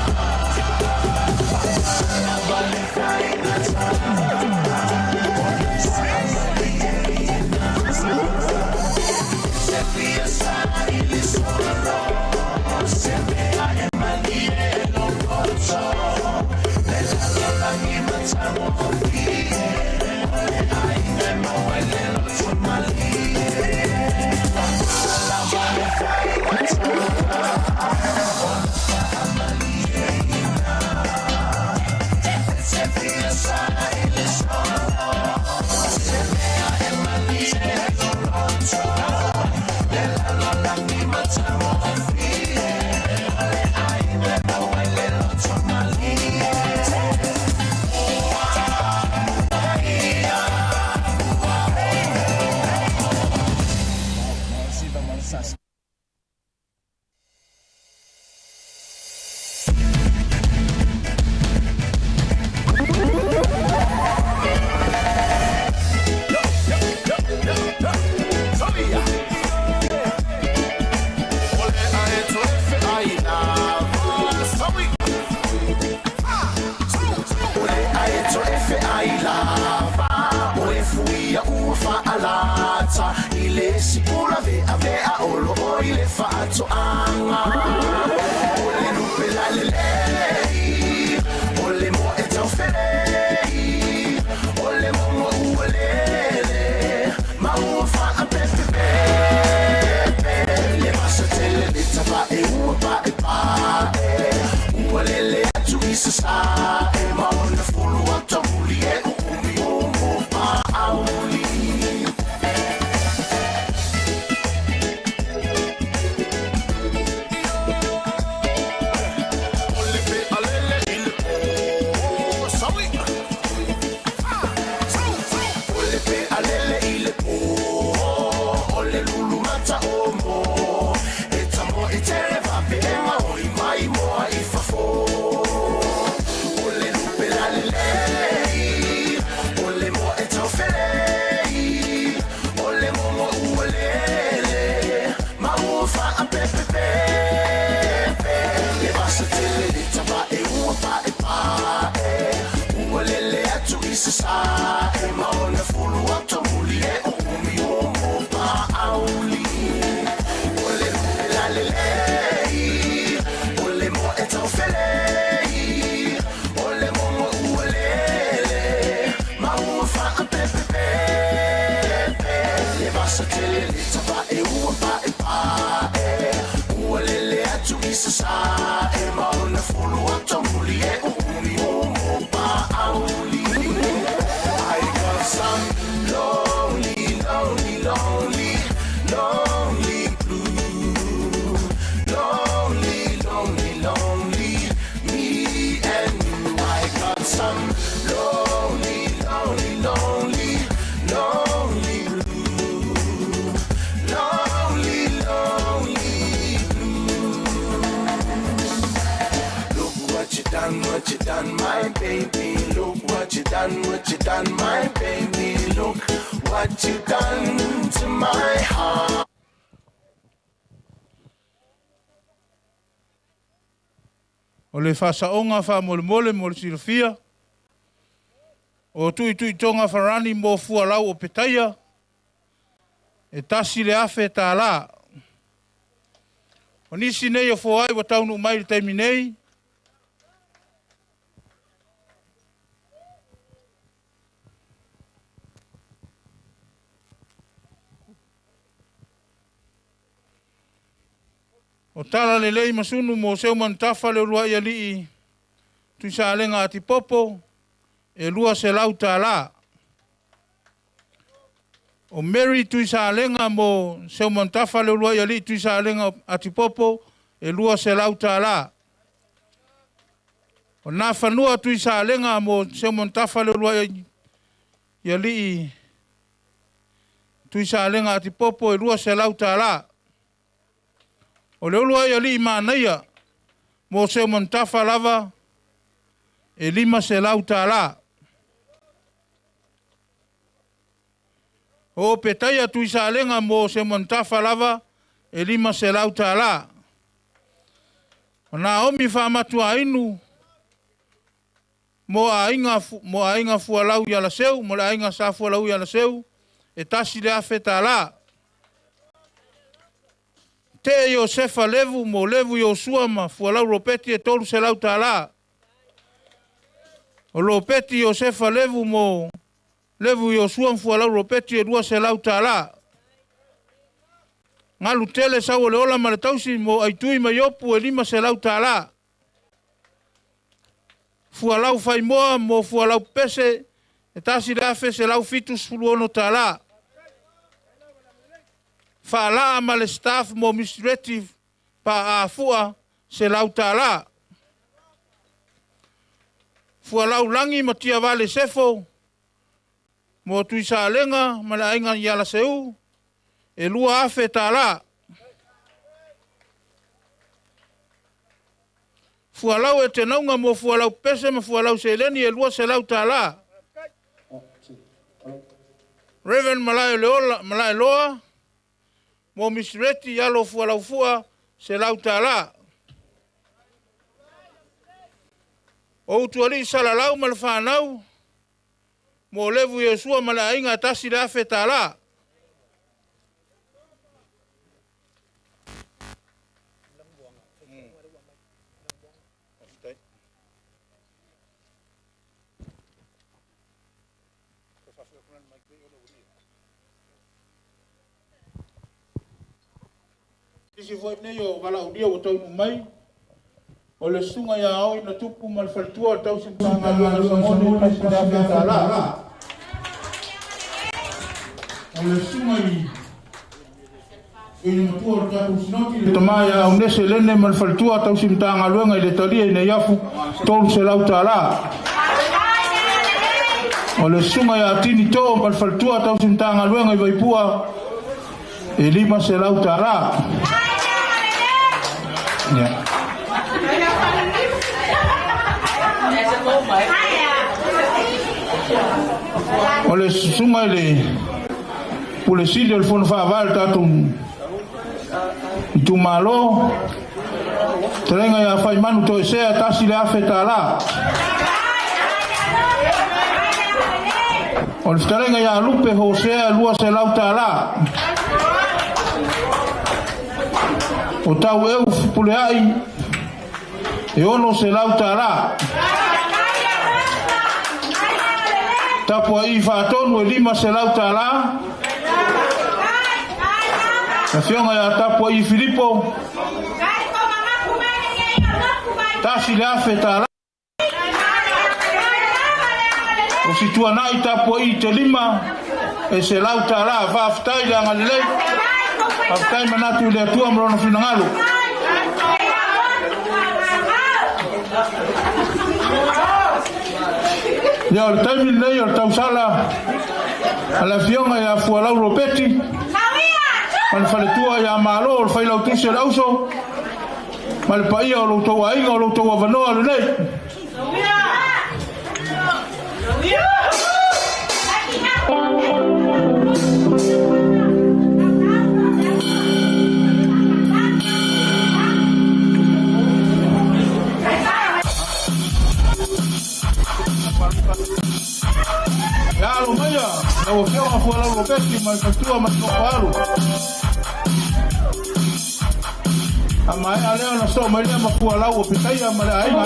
Speaker 2: O le faasaoga faamolemole mo le silafia, o Tuituitoga Farani mo Fualau o Petaia, e $1,000. O nisi nei o foai ua taunuu mai i le taimi nei, O tala lelei masunu mo seu manutafa le uluai alii Tuisalega Atipopo e $200. O Mary Tuisalega mo seu manutafa le uluai alii Tuisalega Atipopo e $200. O nā fanua Tuisalega mo Seumanutafa le uluai i alii Tuisalega Atipopo e $200. O le uluai alii Manaia mo Seumanutafa lava e $500. O Petaia Tuisalega mo Seumanutafa lava e $500. O Naomi Faamatuainu mo aiga fualau i Alaseu, mo le aiga sa fualau i Alaseu, e $1,000. Te Iosefa Levu mo Levu Iosua ma fualau Ropeti e $300. O Ropeti Iosefa Levu mo Levu Iosua ma fualau Ropeti e $200. Ngalu tele sau o le ola ma le tausi mo aitui mai opu e $500. Fualau faimoa mo fualau pese e $1,176. Faalaa ma le staff mo Misreti pa afua $100. Fualau langi ma tiavale sefo mo Tuisalega ma le aiga i Alaseu e $2,000. Fualau e tenauga mo fualau pese ma fualau seleni e $200. Reverend Malaeloa mo Misreti alo fualau fua $100. O utuali salalau ma le whanau mo Levu Iosua ma le aiga $1,000. Isi foi nei o valaulia o taunu mai, o le sunga ia au ina tupu ma le faletua o tausi matagaluega Samoni $1,000. O le suga i le matua o le tatou sinoti le tama ia Aunese Lene ma le faletua tausi matagaluega i le talia ina iafu $300. O le suga ia Tini Too ma le faletua tausi matagaluega i Vaipua e $500. Ya. O le suga i le pule sili o le fono faavae le tatou itumalo telega ia Faimanu Toesea $1,000. O le fetalaiga ia Lupe Hosea $200. O tau eu puleai e $600. Tapua i whaatonu e $500. Afioga ia Tapua i Filipo $1,000. O situanai Tapua i te lima e $100. Faafetai le agalelei. Faafetai manatu i le Atua ma lona finagalo. Ia o le taimi lenei o le tausala a le afioga ia Fualau Ropeti ma le faletua ia Malo o le failautusi o le auso ma le paia o loutou aiga o loutou avanoa lenei. Ia alo maia, lau afioga Fualau Ropeti ma le faletua ma le tofalu. A maea lea ona soo mai lea ma fualau o Petaia ma le aiga.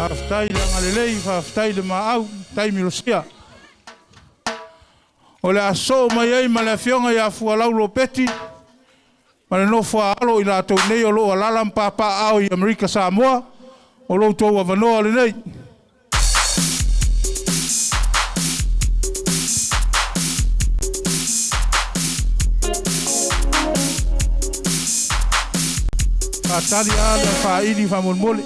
Speaker 2: Faafetai le agalelei, faafetai le maau, taimi losia. O le a sosoo mai ai ma le afioga ia Fualau Lopeti ma le nofo a alo i latou nei o lo o alaala ma papaaao i Amerika Samoa, o lo outou avanoa lenei. Faatali lava le faili faamolemole.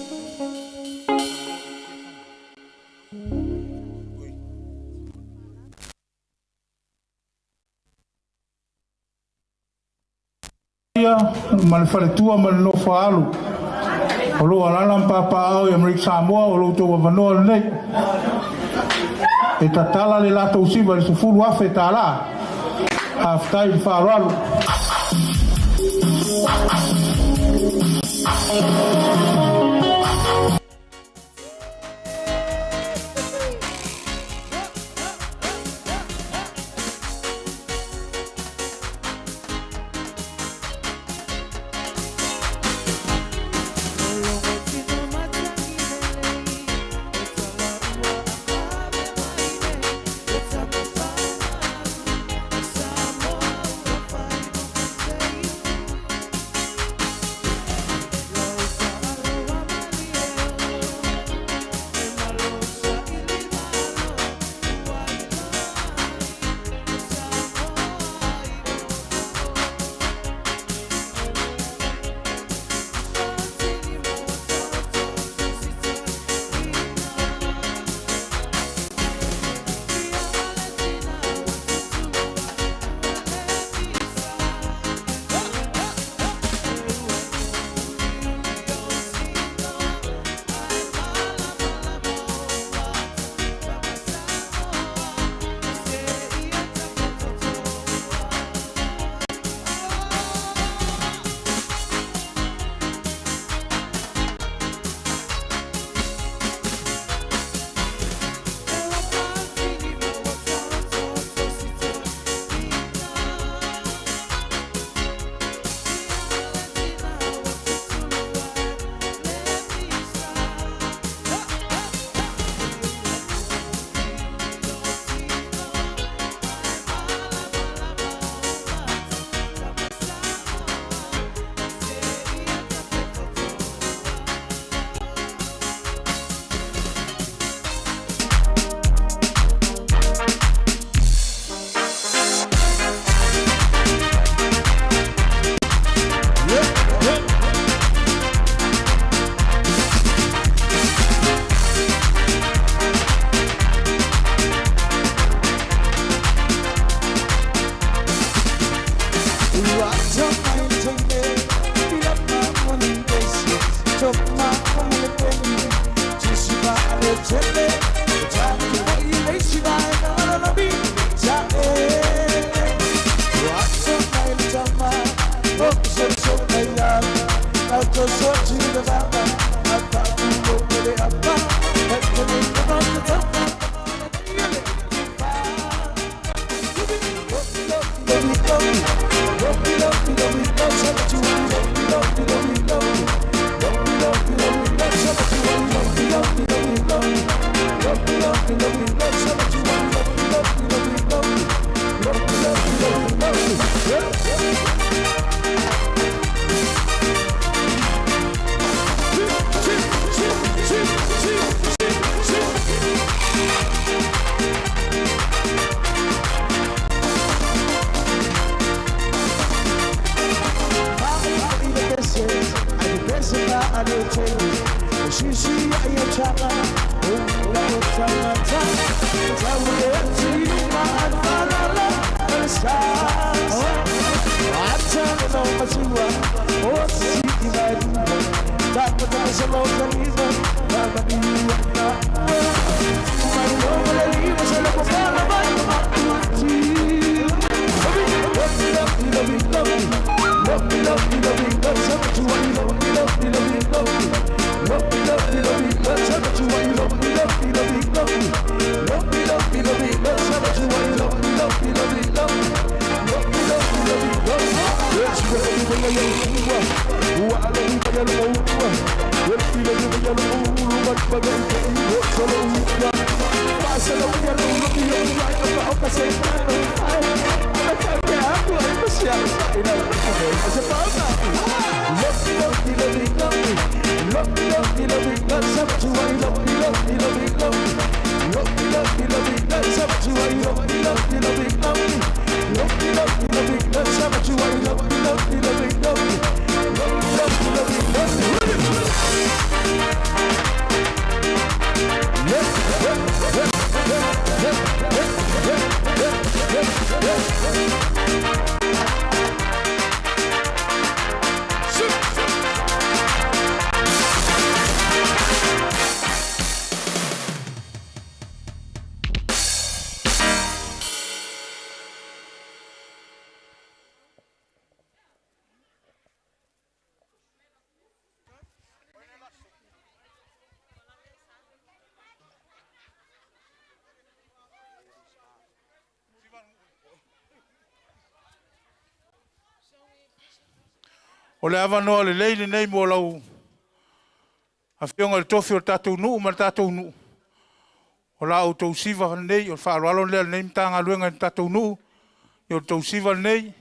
Speaker 2: Ia ma le faletua ma le nofo a alo o lo o alaala ma papaaao i Amerika Samoa, o lo outou avanoa lenei. E tatala le latou siva i le $10,000. Faafetai i le faaaloalo. O le avanoa lelei lenei mo lau afioga i le tofi o le tatou nuu ma le tatou nuu. O la outou siva lenei, o le faaaloalo lea a lenei Matagaluega i le tatou nuu, o le tou siva lenei.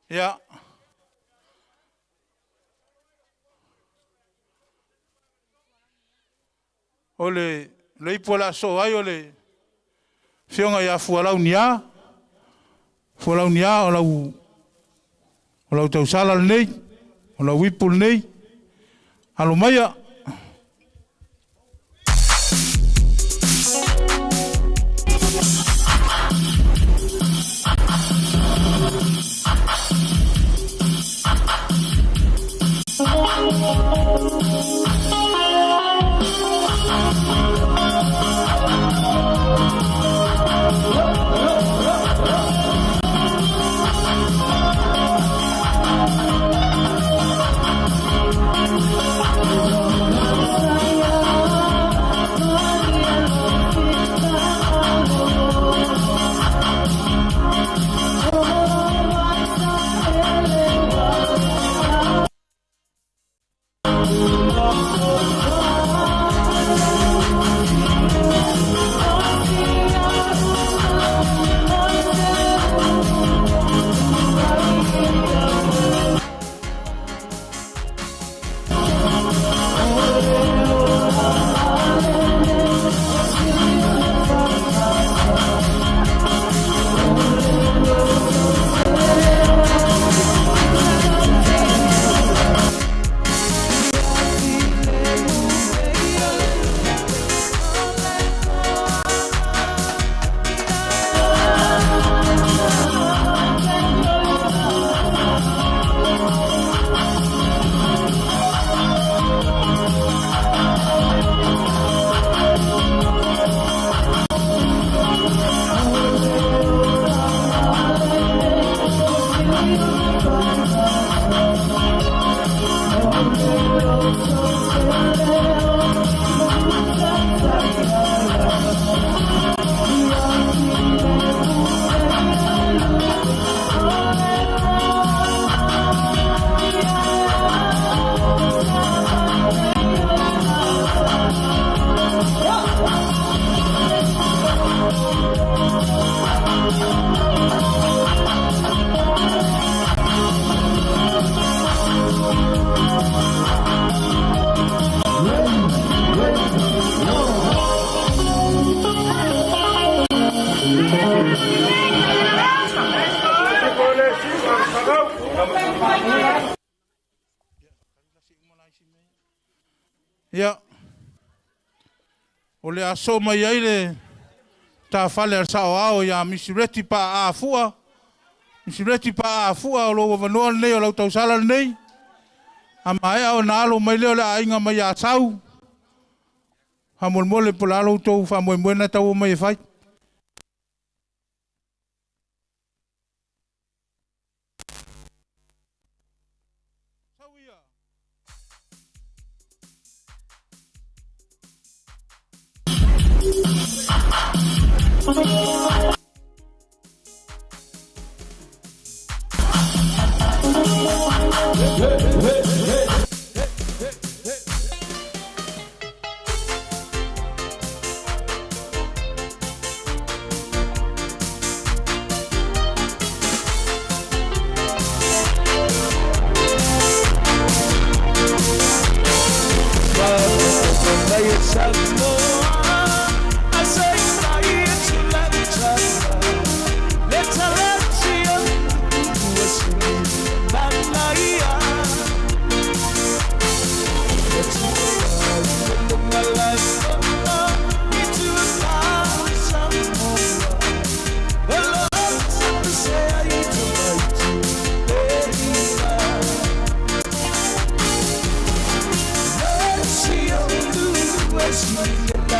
Speaker 2: Ia. O le Le ipu o le a soo ai o le Afioga ia Fualauniā. Fualauniā o lau o lau tausala lenei, o lau ipu lenei. Alo maia. Ia, o le a soo mai ai le tafale a le saoao ia Misireti Paaafua. Misireti Paaafua o lou avanoa lenei o lau tausala lenei. A maea ona alo mai lea o le aiga mai Asau. Faamolemole po o le a lo outou faamoemoe na tau o mai e fai.
Speaker 1: Yes,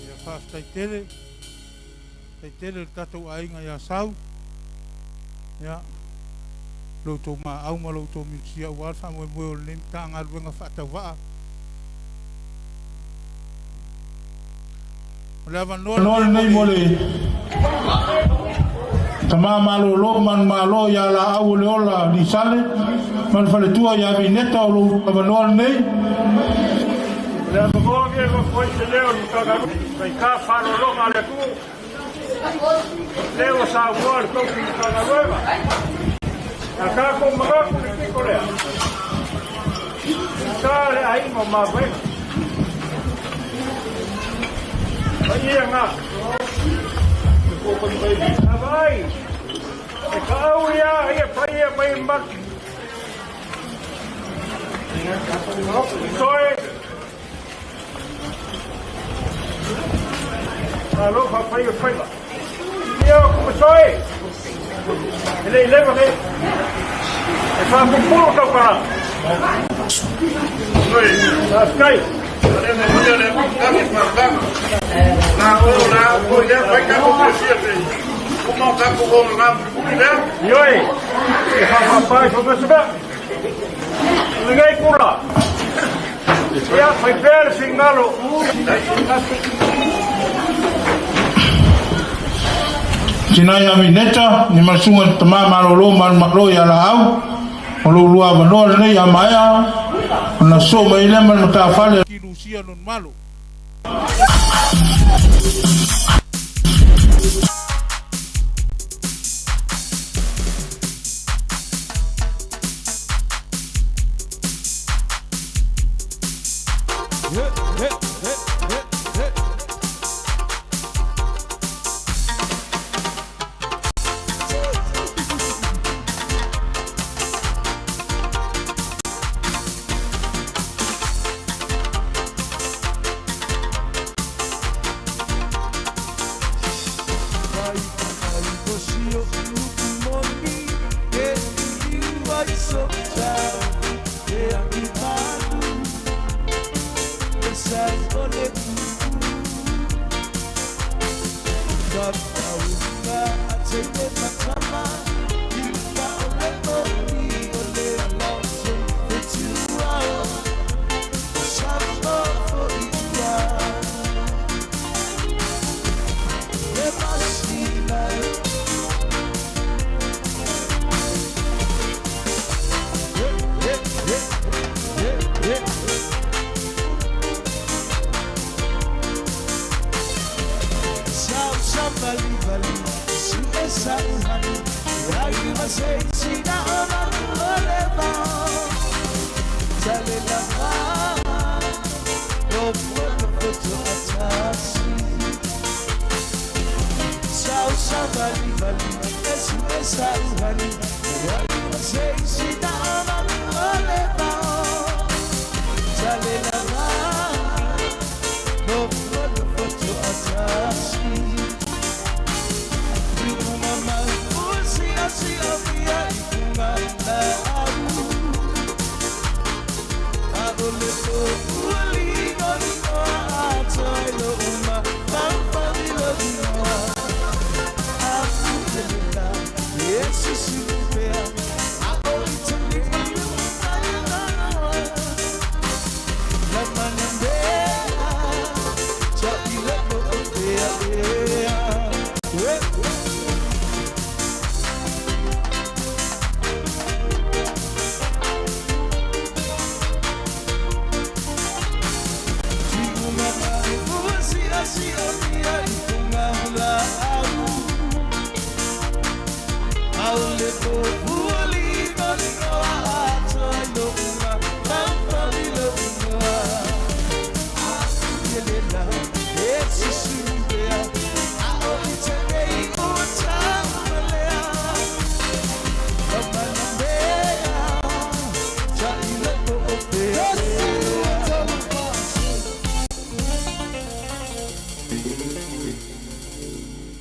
Speaker 2: Ia faafetai tele, faafetai tele i le tatou aiga ia Sau, ia, lo outou maau ma lo outou minosia aua le faamoemoe o lenei Matagaluega faatauvaa. O le avanoa
Speaker 16: lenei mo le tama malolo manumalo ia Laau o le Ola Lisale ma le faletua ia Vineta, o lou avanoa lenei.
Speaker 4: Le avanoa ia ma foi se leo le Matagaluega mai ka faalologa a le atunuu. Leo sa ua le tou Matagaluega. A tatou manatu le pito lea. Sa le aiga o Mavaega. Ma ia ngā. Avai. E ka au ia ia pai ia mai mat. Toe. Alofa pai o faiva. Ia o kumasoe. E le leva le. E whakapupuru tau kara. Faafetai. Ioe, e whakapai whakasaba. Lenei kura. Ia, fai pea le fingalo.
Speaker 16: Tina ia Vineta, ni masuga le tama malolo manumalo ia Laau, o lou lua avanoa lenei a maea ona sosoo mai lea ma le matafale.
Speaker 2: Ki Lucia lona malo.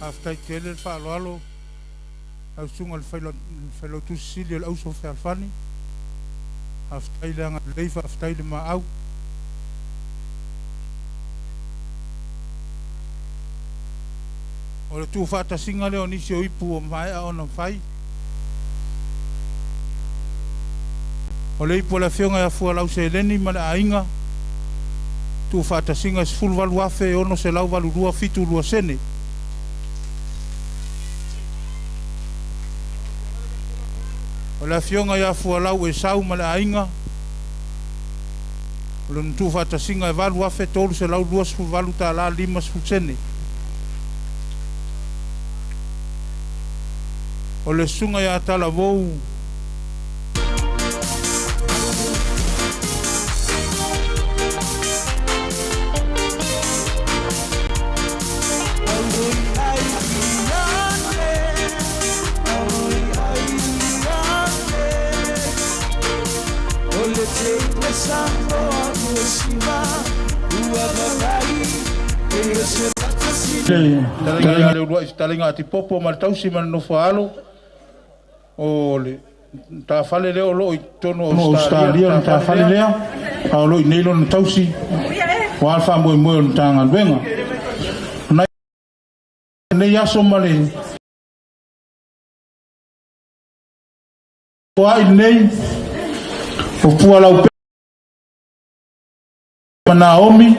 Speaker 16: Faafetai tele le faaaloalo lau Susuga i le Failautusi Sili o le Auso Fealofani. Faafetai le agalelei, faafetai le maau. O le tuufaatasiga lea o nisi o ipu ua maea ona fai. O le ipu a le Afioga ia Fualau Seleni ma le aiga, tuufaatasiga e $18,682 72 sene. O le Afioga ia Fualau Esau ma le aiga, o lona tuufaatasiga e $8,328 50 sene. O le Susuga ia Talavou Fetalaiga le uluai fetalaiga a Tipopo ma le tausi ma le nofo a alo, o le matafale lea o lo o i totonu o Ausetalia le matafale lea, a o lo o i inei lona tausi aua le faamoemoe o le Matagaluega. O lenei aso ma le foai lenei, o Pualaupe ma Naomi,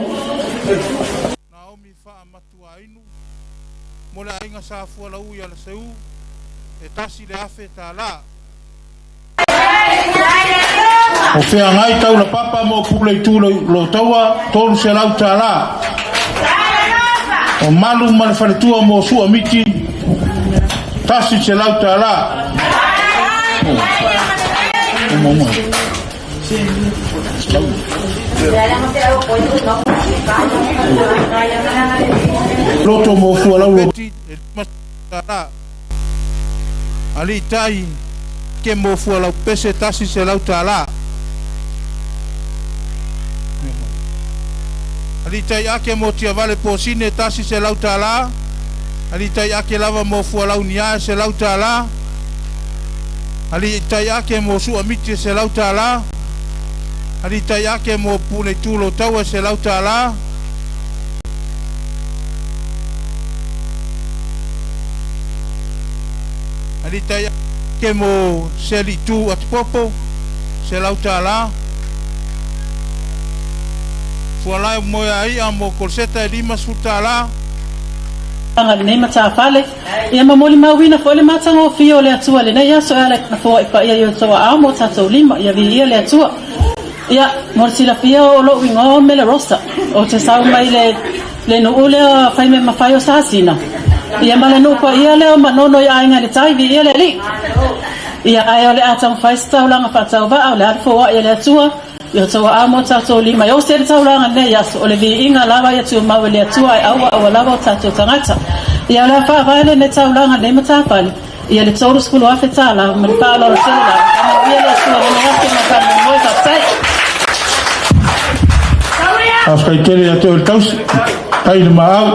Speaker 16: Naomi Faamatuainu mo le aiga sa Fualauu i Alaseu, e $1,000. O feagai taulapapa mo Puleitu Lotaua, $300. O Malu ma le faletua mo Suamiti, $100. Loto mo Fualau Beti, e $500. Alii Tai ke mo Fualaupese $100. Alii Tai Ake mo Tiavale Posine $100. Alii Tai Ake lava mo Fualau Niae $100. Alii Tai Ake mo Suamiti $100. Alii Tai Ake mo Puleitu Lotaua $100. Alii Tai Ake mo Sealiitu Atipopo $100. Fualae Moeaia mo Koloseta e $50.
Speaker 17: Aga lenei matafale, ia ma molimauina foi le matagofie o le Atua i lenei aso e ala i Lana foai paia i outou aao ma o tatou lima, ia viia le Atua. Ia, mo le silafia o lou igoa o Mele Rosa, ou te sau mai le le nuu lea faimemafai o Sasina, ia ma le nuu paia lea o Manono i Aiga i le Tai, viia le Alii. Ia, ae o le a taumafai se taulaga faatauvaa, o le a le foai a le Atua, i outou aao ma o tatou lima e osi ai le taulaga i lenei aso, o le viiga lava ia tumau e le Atua ae aua aua lava o tatou tagata. Ia, o le a faavae lenei taulaga i lenei matafale, ia le $30,000 ma le faaaloalo tele lava. Faamanuia le Atua i lenei aso ma le faamoemoe. Faafetai.
Speaker 16: Faafetai tele ia te oe le tausi, tai le maau,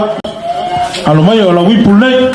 Speaker 16: alo mai o lau ipu lenei.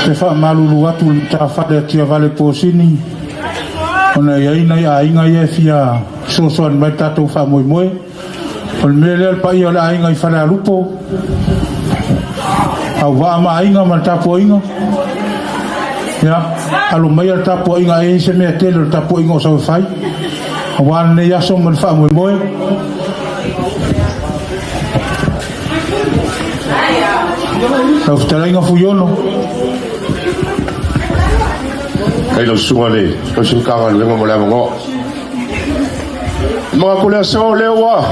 Speaker 16: Te faamalulu atu i le matafale a Tiavale Posini, ona e i ai nai aiga ia e fia fesoasoani mai i le tatou faamoemoe. O le mea lea le paia o le aiga i Falealupo, auvaa ma aiga ma le tapuaiga. Ia, alo maia le tapuaiga e i ai se mea tele o le tapuaiga o sau e fai, aua lenei aso ma le faamoemoe. Lau fetalaiga Fuiono.
Speaker 18: Kai lau susuga le tausi Matagaluega mo le avanoa. Manatu le aso lea ua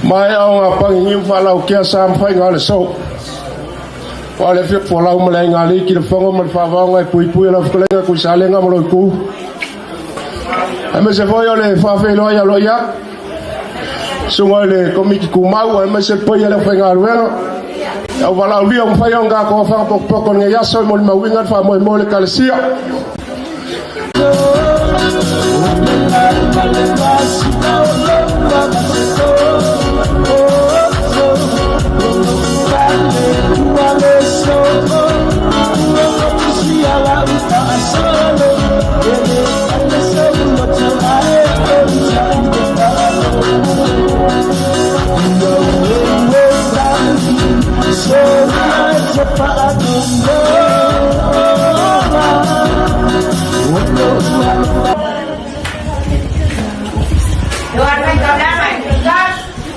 Speaker 18: maea ona paginiu faalaukea sa ma faiga o le aso. Ua le afio folau ma le aiga alii ki le fono ma le faavaoga e puipui lau fetalaiga Tuisalega ma lou itu. Aemaise foi o le faafeiloai aloaia susuga i le Komiti Tumau aemaise le paia o le aufaigaluega. Au valaaulia ua mafai ona tatou afaga potopoto i lenei aso e molimauina le faamoemoe o le Ekalesia.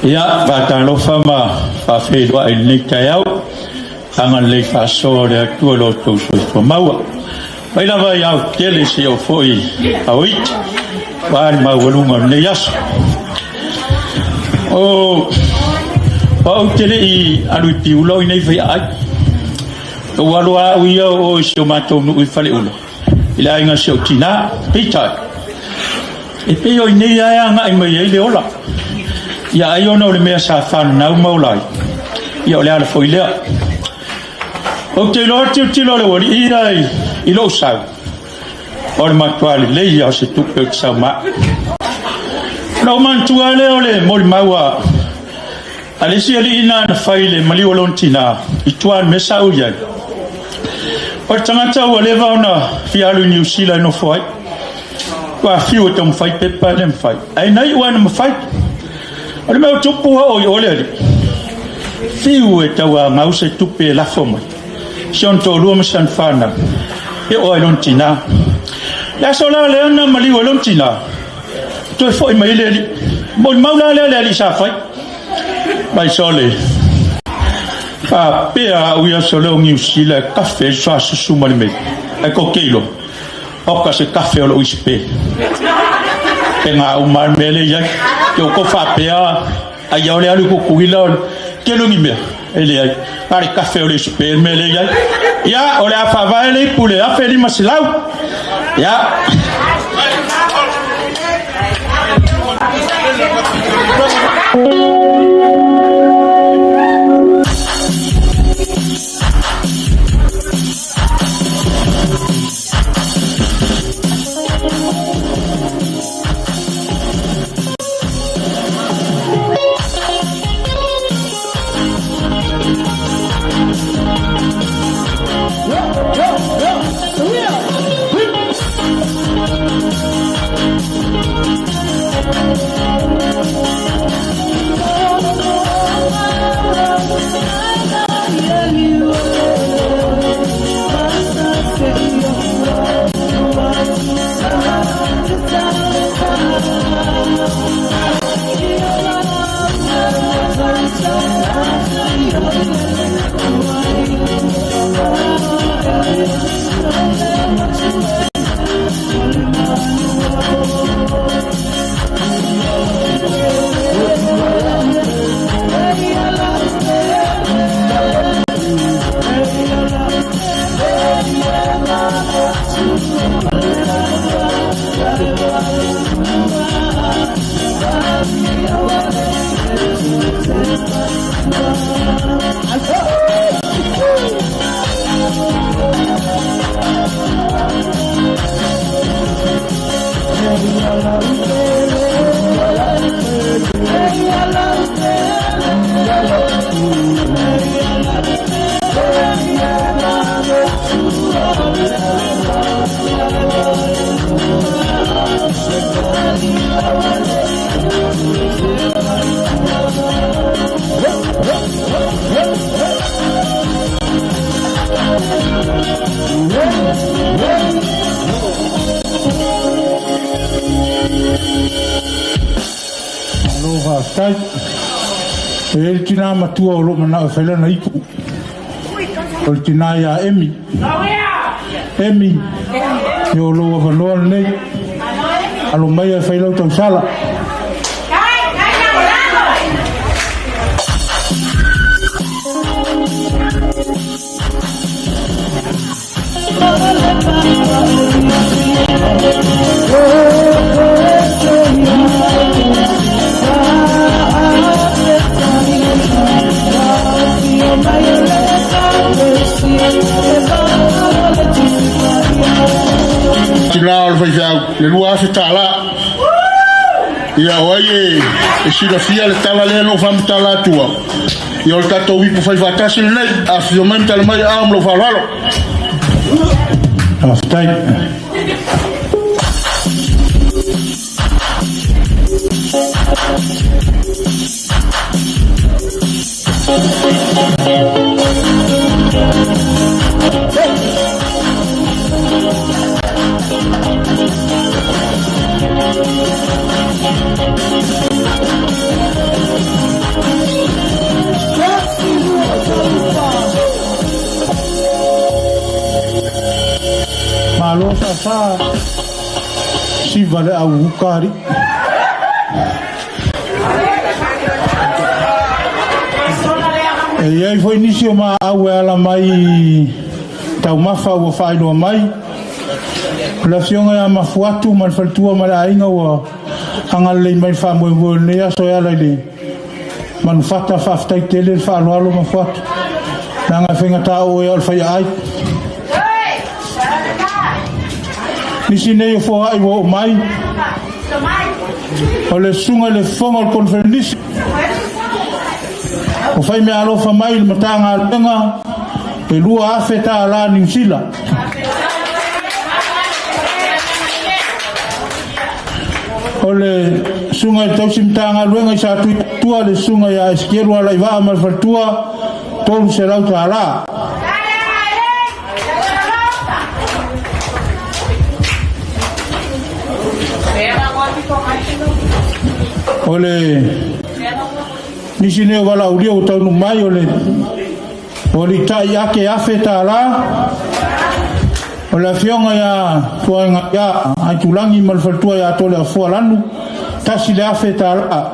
Speaker 4: Ia, faatalofa ma faafeiloai i lenei taeao, agalelei faasoa o le Atua i lo outou soifua maua. Mai lava i aotetele seia oo foi i aoiti, aua le maualuga o lenei aso. O au te le i alu i Piula o i nei faiaai. Ou alu lava au ia o i si o matou nuu i Faleula, i le aiga o si ou tinā. Peitai, e pei o i nei lava e agai mai ai le ola. Ia ai ona o le mea sa fananau ma ola ai, ia o le ala foi lea. Ou te iloa le tilotilo a le aualii ia i lou sau, o le matua lelei ia o se tupe ou te sau ma au. Ona ou manatua lea o le molimau a A le isi alii lena na fai i le maliu o lona tina i tua i le mea sa ou i ai. O le tagata ua leva ona fia alu i Niu Sila e nofo ai. Ua fiu e taumafai pepa e le mafai. Ae na iu lava ina mafai. O le mea ua tupu ua oo i o le alii. Fiu e tauagau se tupe e lafo mai. Si ona toalua ma si ana fanau. E oo lava i lona tina. Le aso la lea na maliu ai lona tina, toe foi mai ai le alii. Molimau la lea le alii sa fai. Mai sole. Faapea au i aso lea o Niu Sila e kafe ai le suasusu ma le meli. Ae kou te iloa, oka se kafe o lou isipe. Pega uma lava le mea lea i ai. Te outou faapea ai o le alu i Tutuila o le tele o ni mea. E leai. Na o le kafe o le isipe le mea lea i ai. Ia, o le a faavae le ipu i le 1500. Ia. Malo faafetai. E i ai le tina matua o lo o manao e fai lana ipu. O le tina ia Emi. Emi, ia o lou avanoa lenei. Alo maia e fai lau tausala.
Speaker 16: Tina o le faifeau, le 2000 tala. Ia o ai e silafia le tala lea na ou faamatala atua. Ia o le tatou ipu fai faatasi lenei, afifio mai ma tala mai aao ma lou faaaloalo.
Speaker 4: Faafetai.
Speaker 16: Malo sasa siva le au uka alii. E i ai foi nisi o maau e ala mai i taumafa ua faailoa mai. O le afioga ia Mafuatu ma le faletua ma le aiga ua agalelei mai i le faamoemoe o lenei aso e ala i le manufata. Faafetai tele le faaaloalo Mafuatu, leaga e faigata oe o le faiaai. Nisi nei o foai ua oo mai, o le susuga i le fofoga o le Koneferenisi, Ua fai meaalofa mai i le Matagaluega e $2,000 Niu Sila. O le susuga i le tausi Matagaluega i Satuiatua, le susuga ia Esikielu Alaivaa ma le faletua, $300. O le nisi nei o valaaulia ua taunuu mai o le o Litai Ake $1,000. O le afioga ia Tuaiga ia Aitulagi ma le faletua ia Toleafoa Lanu, $1,000.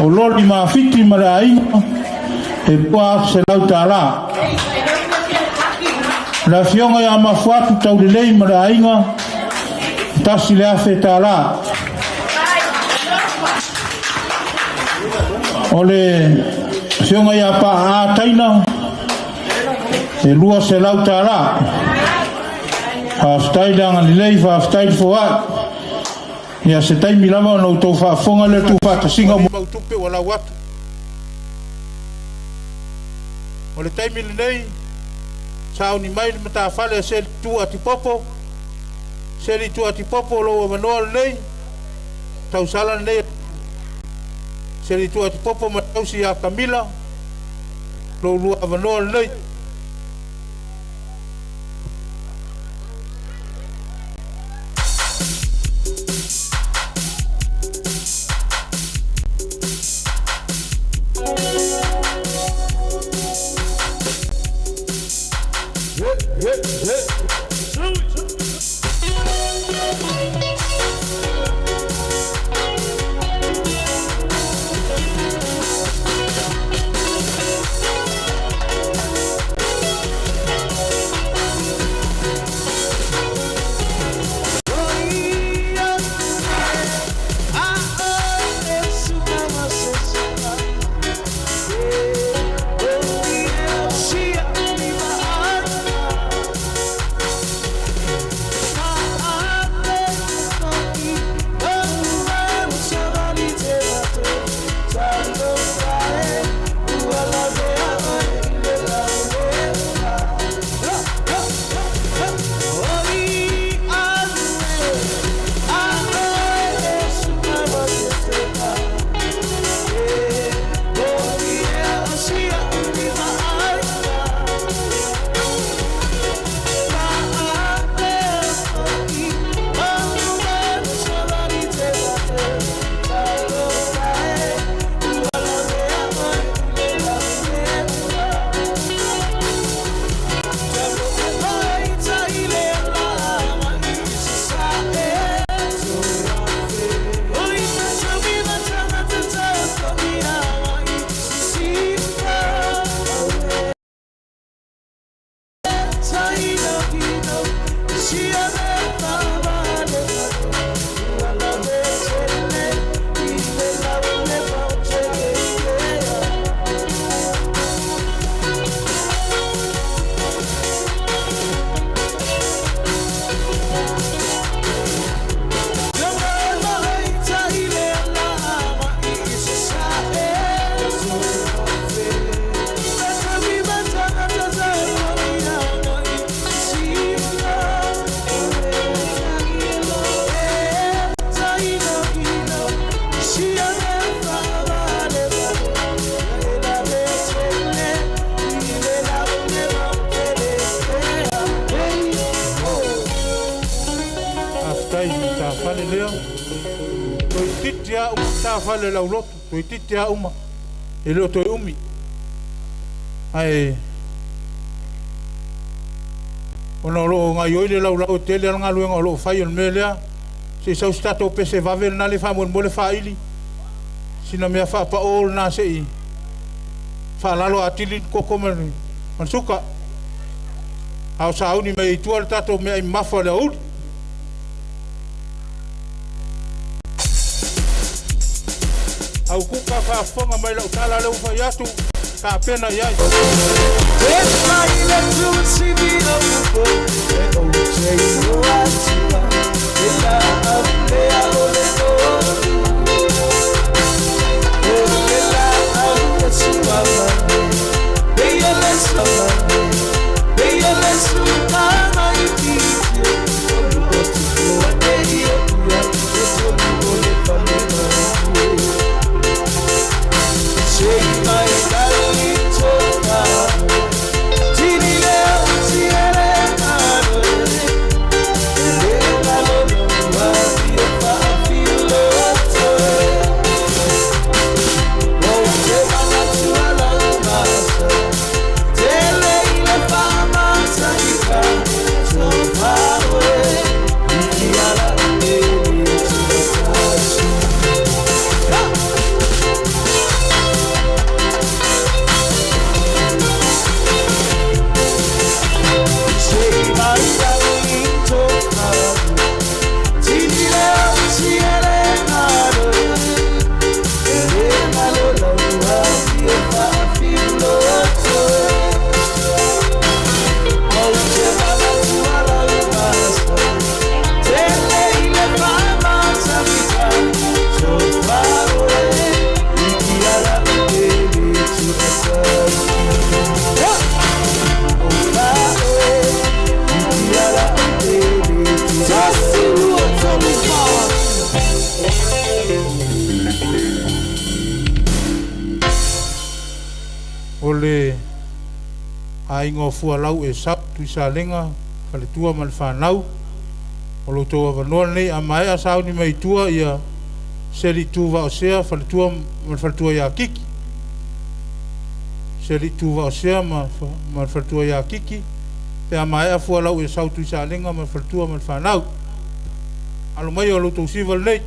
Speaker 16: O Loli Mafiti ma le aiga, e $200. O le afioga ia Mafuatu Taulelei ma le aiga, $1,000. O le afioga ia Paa Taina, e $200. Faafetai le agalelei, faafetai le foai. Ia se taimi lava ona outou faafofoga lea tuufaatasiga o mau tupe ua lau atu. O le taimi lenei, sauni mai le matafale a Seli Tuu Atipopo. Seli Tuu Atipopo, lou avanoa lenei, tausala lenei Seli Tuu Atipopo ma tausi ia Kamila, lou lua avanoa lenei. Faafetai i le matafale lea. Toeitiiti lava uma matafale o le aulotu, toeitiiti lava uma, e le o toe umi. Ae ona o lo o gaoioi le laulau e tele lava le galuega o lo o fai o le mea lea, se i sau se tatou pese vave lena le faamolemole faaili sina mea faapao lena se i faalalo atili le koko ma le suka. A o sauni mai ai i tua le tatou meaai mamafa o le aoauli. Au kuka faafofoga mai lau tala lea ua fai atu, tapena i ai. Aiga o Fualau Esau, Tuisalega, Faletua ma le fanau. O lo outou avanoa lenei, a maea sauni mai i tua ia Seli Tu Vaosea, Faletua ma le faletua ia Kiki. Seli Tu Vaosea ma le faletua ia Kiki, pe a maea Fualau Esau Tuisalega ma le faletua ma le fanau. Alo mai o lo outou siva lenei.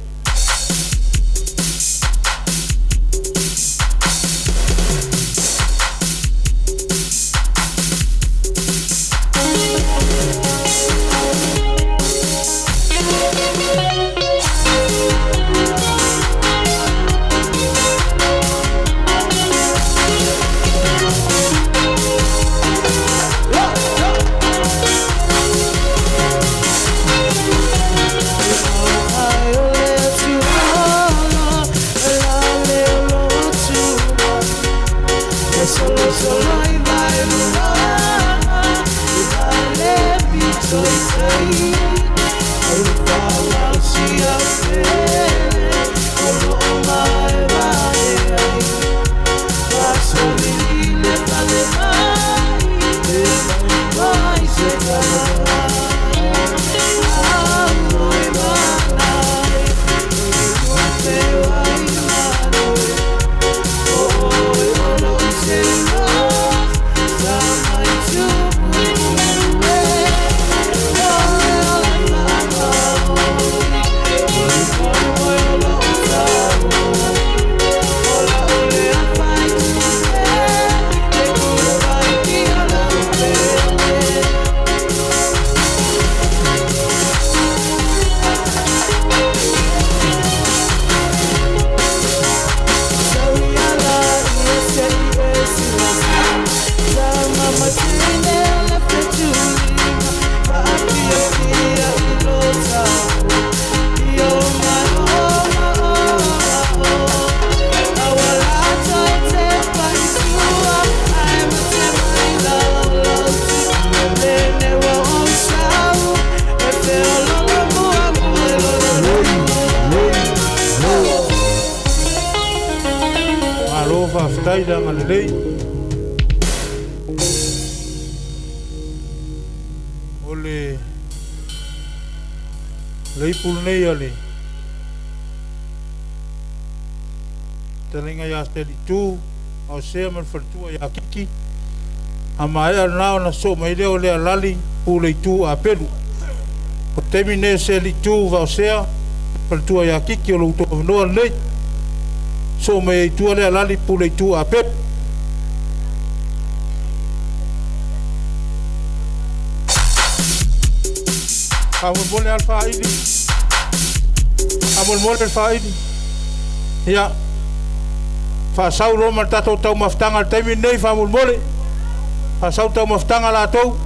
Speaker 16: Malo faafetai le agalelei o le ipu lenei a le fetalaiga ia Selitu Aosea ma le faletua ia Kiki. A maea lena ona sosoo mai lea o le alali Puleitu Apelu. O le taimi lenei o Selitu Vaosea, faletua ia Kiki, o lo outou avanoa lenei. Sosoo mai ai i tua le alali Puleitu Apelu. Faamolemole lava le faaili. Faamolemole le faaili. Ia, faasau loa ma le tatou taumafataga i le taimi lenei, faamolemole. Faasau le taumafataga latou.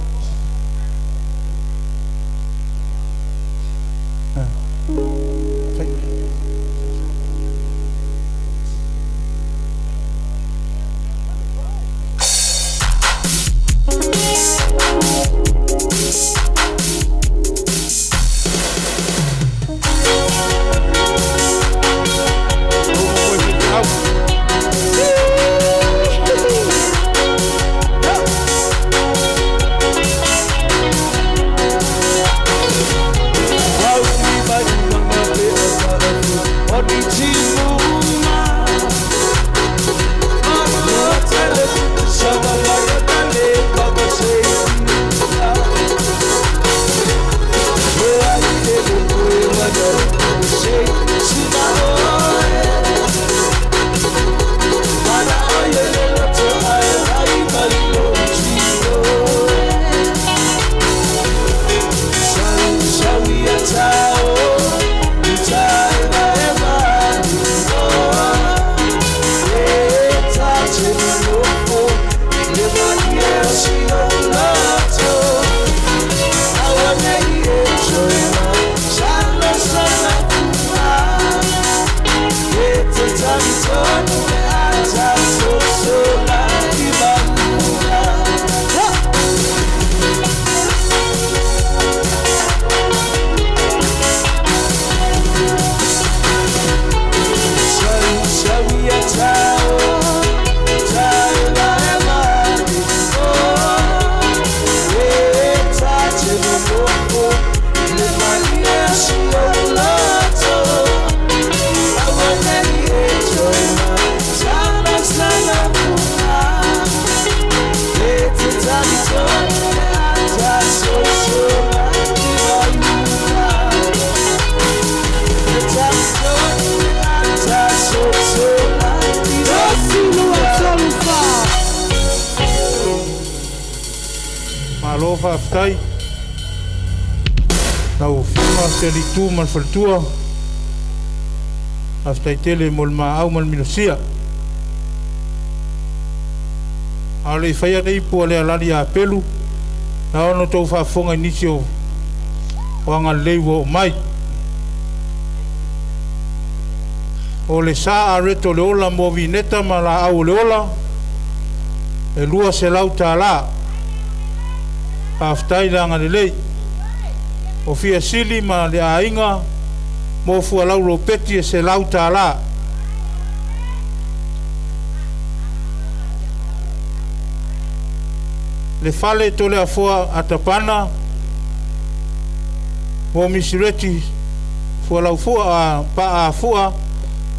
Speaker 16: Malo faafetai lau Afioga Sialitu ma le faletua. Faafetai tele mo le maau ma le minosia. A o le i faia le ipu a le alali ia Pelu, na ona outou faafofoga i nisi o agalelei ua oo mai. O le sa areto o le ola mo Vineta ma laau o le ola, e $200. Faafetai le agalelei. O Fiasili ma le aiga mo fualau lopeti e $100. Le fale Toleafoa Atapana mo Misireti fualau fua paafua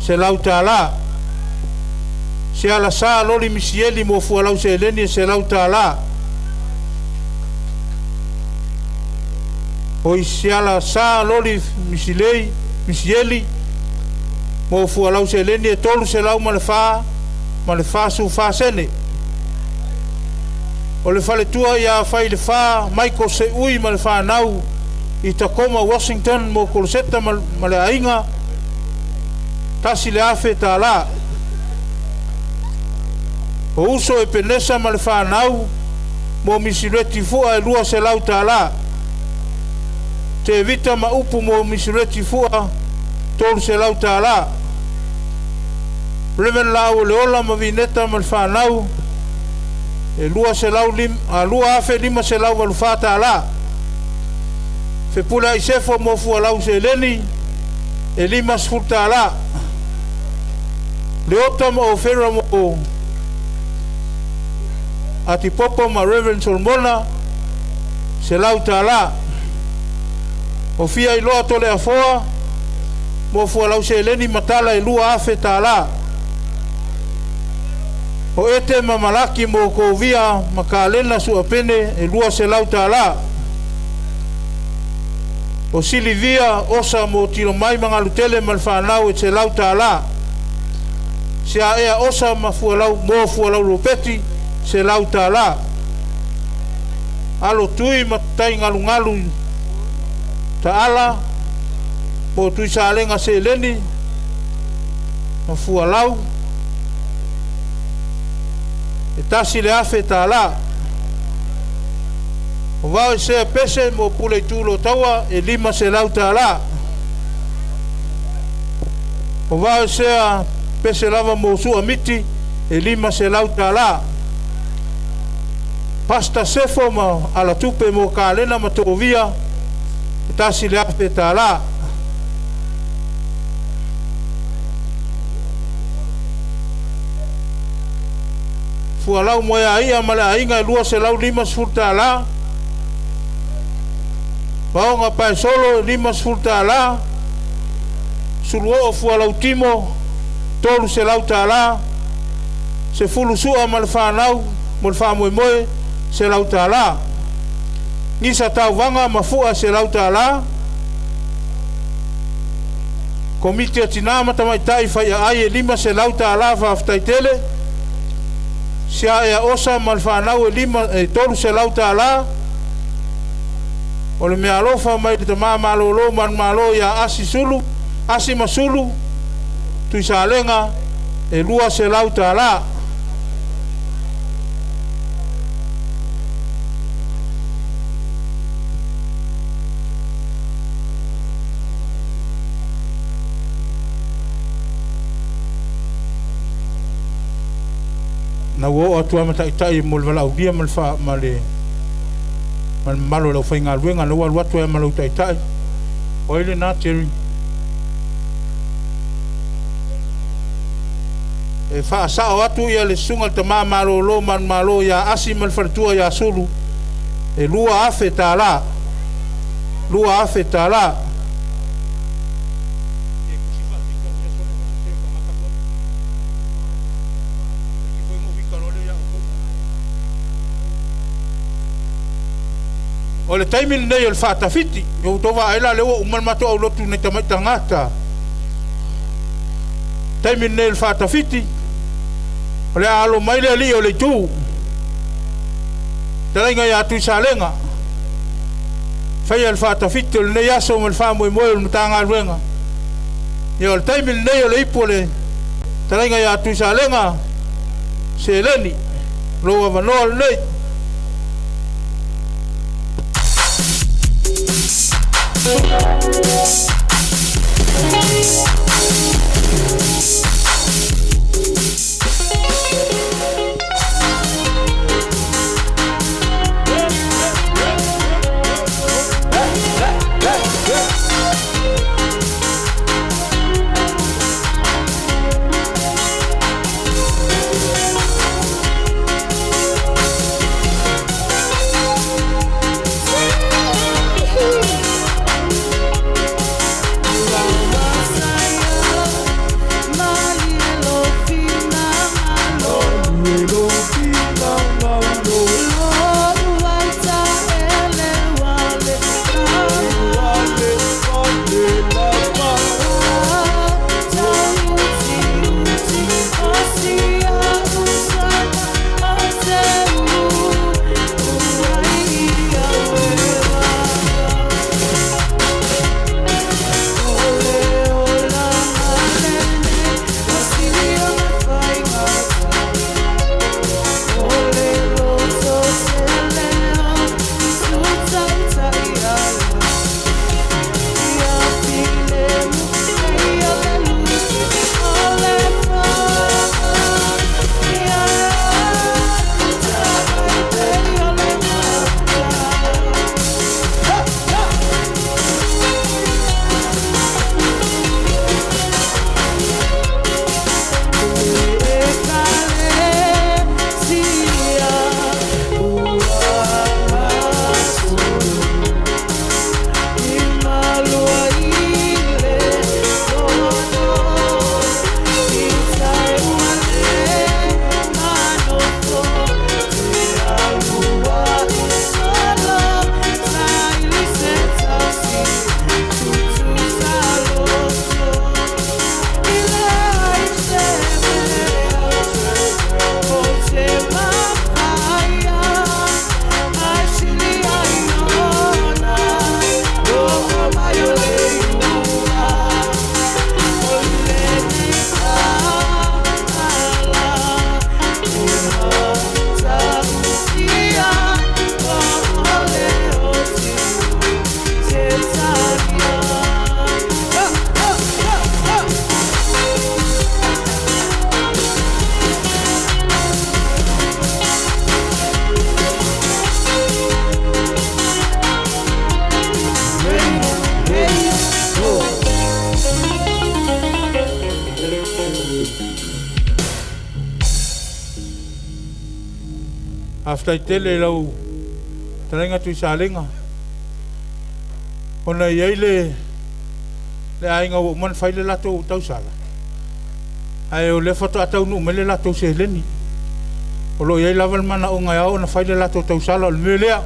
Speaker 16: $100. Se alasa loli misieli mo fualau seleni e $100. O isiala sa loli misilei misieli mo fualau seleni e 304 ma le 44 sene. O le faletua ia fai le fa Michael Seui ma le whanau i Tacoma, Washington mo Koloseta ma le aiga $1,000. O uso e penesa ma le whanau mo Misireti fua e $200. Te vita ma upu mo Misireti fua $300. Reverend Lau le ola ma Vineta ma le whanau e $2,584. Fepule ai sefo mo fualau seleni e $50. Le ota ma ofera mo Atipopo ma Reverend Solomona $100. O fia iloa tole afoa mo fualau seleni matala e $2,000. O ete ma malaki mo kovia ma kalena suapene e $200. O Silivia osa mo tilo mai mangalutele ma le whanau e $100. Se a ea osa ma fualau, mo fualau lopeti $100. Alo tui ma tai ngalu ngalu taala mo tui salenga seleni ma fualau e $1,000. O vao i sea pese mo pule i tūlo taua e $500. O vao i sea pese lava mo sua miti e $500. Pasta sefo ma alatupe mo kalena ma toovia e $1,000. Fualau mo ea ia ma le aiga e $250. Vaoga paesolo e $50. Suluoo fualau timo $300. Se fulu sua ma le whanau mo le whaamoemoe $100. Gisa tauvaga ma fua $100. Komiti a tinā ma tamaitai fai ai e $500 faafetai tele. Sia ea osa ma le whanau e lima e $300. O le mea alofa mai le tamā malōlō manumalo ia Asi Sulu, Asi Masulu, Tuisalega e $200. Na ua oo atu ai ma taʻitaʻi mo le valaaulia ma le fa ma le ma le mamalu o le aufaigaluega na ua alu atu ai ma lou taʻitaʻi o ai lenā Terry e faasao atu ia le susuga le tamā malōlō manumalo iā Asi ma le faletua iā Sulu e $2,000 $2,000. O le taimi lenei o le faatafiti, o outou vaai la lea ua uma le matou aulotu nei tamaiti tagata. Taimi lenei o le faatafiti, o le a alo mai le alii o le itu.
Speaker 2: Talaiga ia Tuisalega, faia le faatafiti o lenei aso ma le faamoemoe o le Matagaluega. Ia o le taimi lenei o le ipu o le talaiga ia Tuisalega, seleni, lou avanoa lenei. Faafetai tele i lau talaiga Tuisalega ona e i ai le aiga ua uma ona fai le latou tausala, ae o lea faatoa taunuu mai le latou seleni. O lo o i ai lava le manaoga e ao ona fai le latou tausala. O le mea lea, ou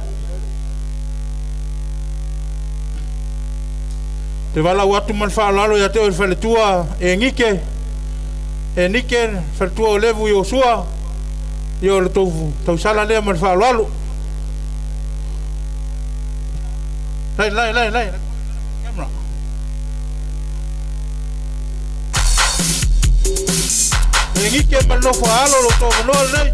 Speaker 2: te valaau atu ma le faaaloalo ia te oe le faletua Enike, Enike, le faletua o Levu Iosua, ia o le tou tausala lea ma le faaaloalo. Lai, lai, lai, lai. Camera. Enike ma le nofo a alo lo tou avanoa lenei.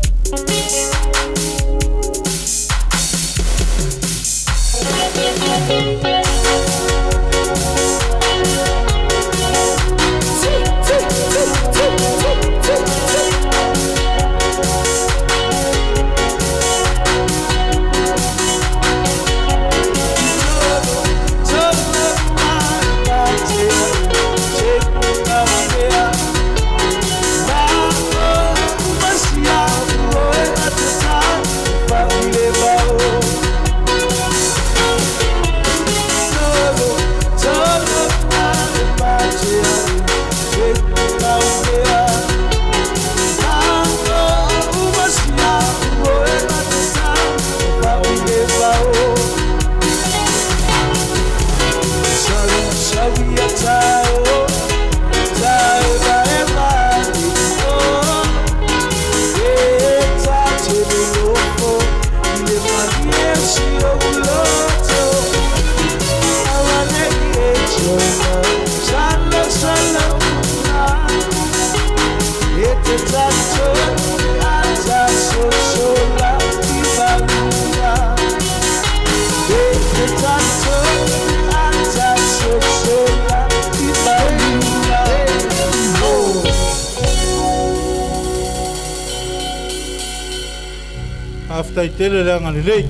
Speaker 16: Faafetai tele le agalelei.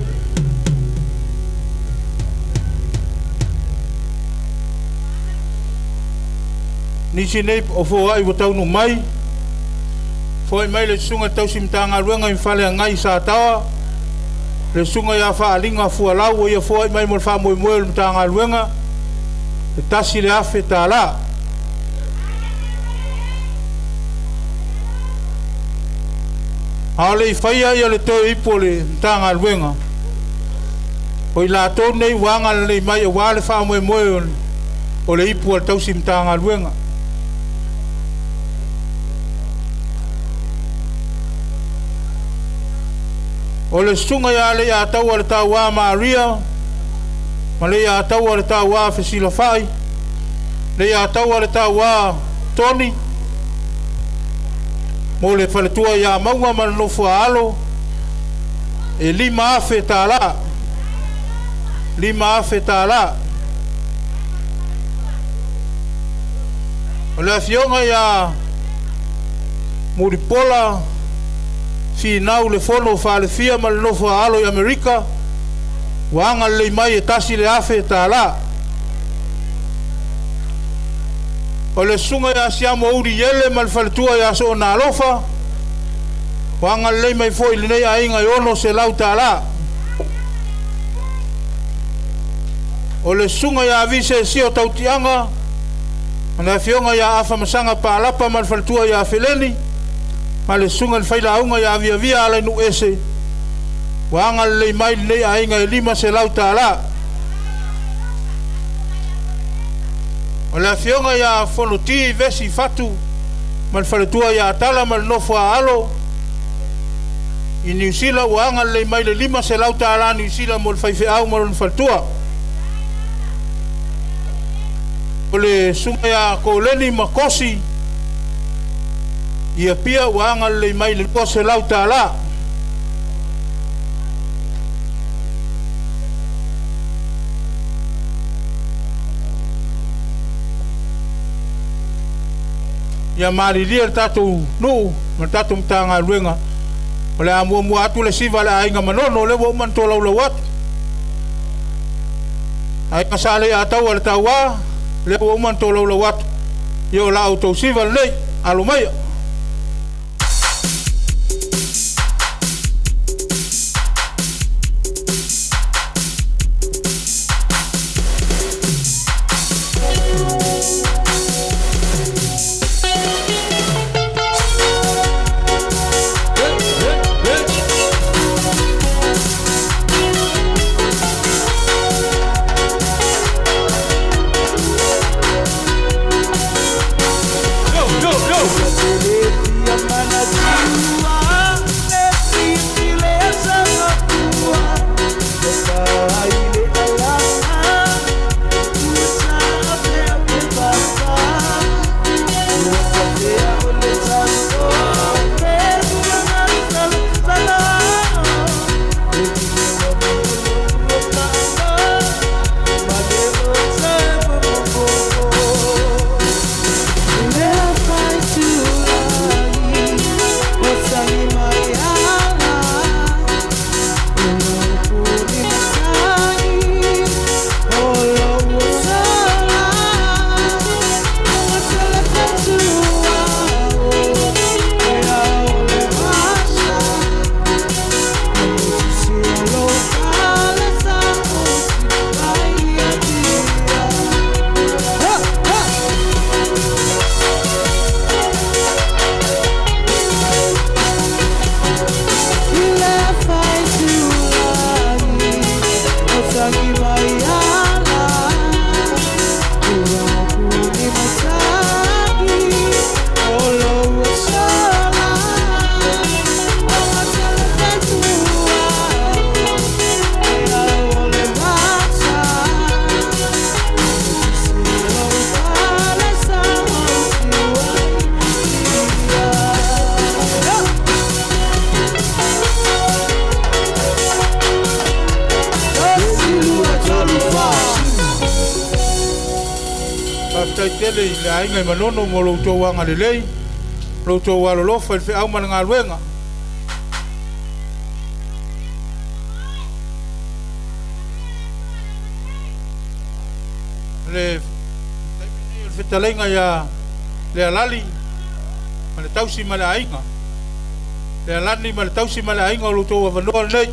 Speaker 16: Nisi nei o foai ua taunuu mai, foai mai le Susuga i le Tausi Matagaluega i Faleagai i Sataoa, le Susuga ia Faaliga Fualau ua ia foai mai mo le faamoemoe o le Matagaluega, e $1,000. A o le i faia ia le toe ipu o le Matagaluega, o i latou nei ua agalelei mai aua le faamoemoe o le ipu a le tausi Matagaluega. O le susuga ia Leiataua le Tauā Maria ma Leiataua le Tauā Fesilafai, Leiataua le Tauā Toni, mo le faletua ia Mauga ma le nofo a alo, e $5,000. $5,000. O le afioga ia Mulipola Finau le Fono Falefia ma le nofo a alo i Amerika, ua agalelei mai e $1,000. O le susuga ia Siamo Uli Iele ma le faletua ia Soona Alofa, ua agalelei mai foi i lenei aiga e $600. O le susuga ia Avise Sio Tautiaga ma le afioga ia Afamasaga Palapa ma le faletua ia Feleni ma le susuga i le failauga ia Viavia Alainuuese, ua agalelei mai i lenei aiga e $500. O le afioga ia Fonoti Vesi Fatu ma le faletua ia Tala ma le nofo a alo i Niu Sila, ua agalelei mai le $500 Niu Sila mo le faifeau ma lona faletua. O le susuga ia Koleni Makosi i Apia ua agalelei mai le $200. Ia malilie le tatou nuu ma le tatou Matagaluega, o le a muamua atu le siva a le aiga Manono, o lea ua uma ona tolaulau atu. Aiga Sa Leiataua le Tauā, lea ua uma ona tolaulau atu. Ia o la outou siva lenei, alo maia. Faafetai tele i le aiga i Manono mo lo outou agalelei, lo outou alolofa i le feau ma le galuega. O le taimi lenei o le fetalaiga ia Lealali ma le tausi ma le aiga. Lealani ma le tausi ma le aiga o lo outou avanoa lenei.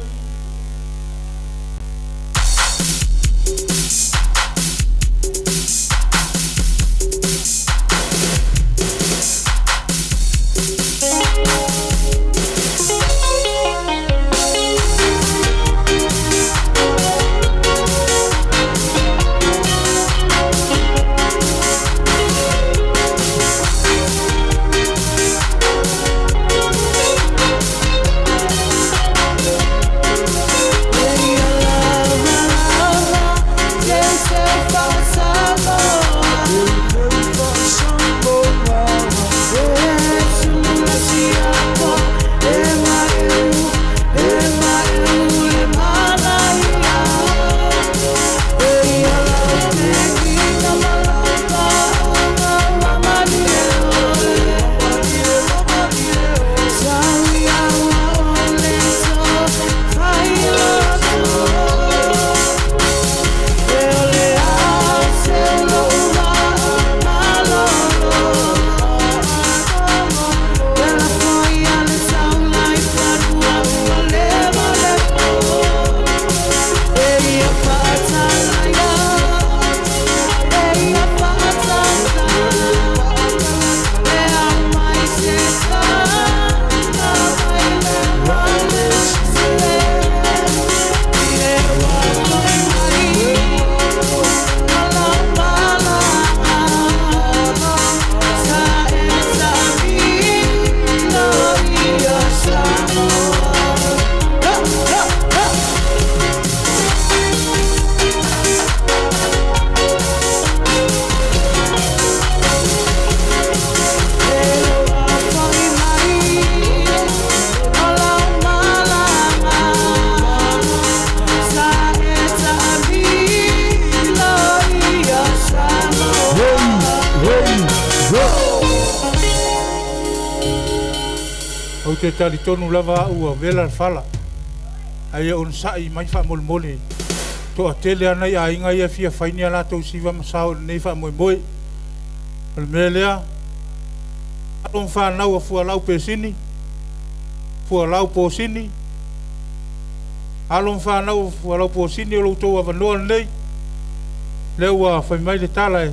Speaker 16: Ou te talitonu lava au ua vela le fala, ae ia onosai mai faamolemole. Toatele lava nai aiga ia e fia fai ni a latou siva ma sao i lenei faamoemoe. O le mea lea, alo ma fanau a Fualau Pesini, Fualau Posini, alo ma fanau a Fualau Posini, o lo outou avanoa lenei, lea ua fai mai le tala e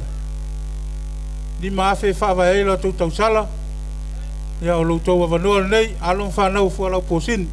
Speaker 16: 5,000 e faavae ai la outou tausala. Ia, o lo outou avanoa lenei, alo ma fanau a Fualau Posini.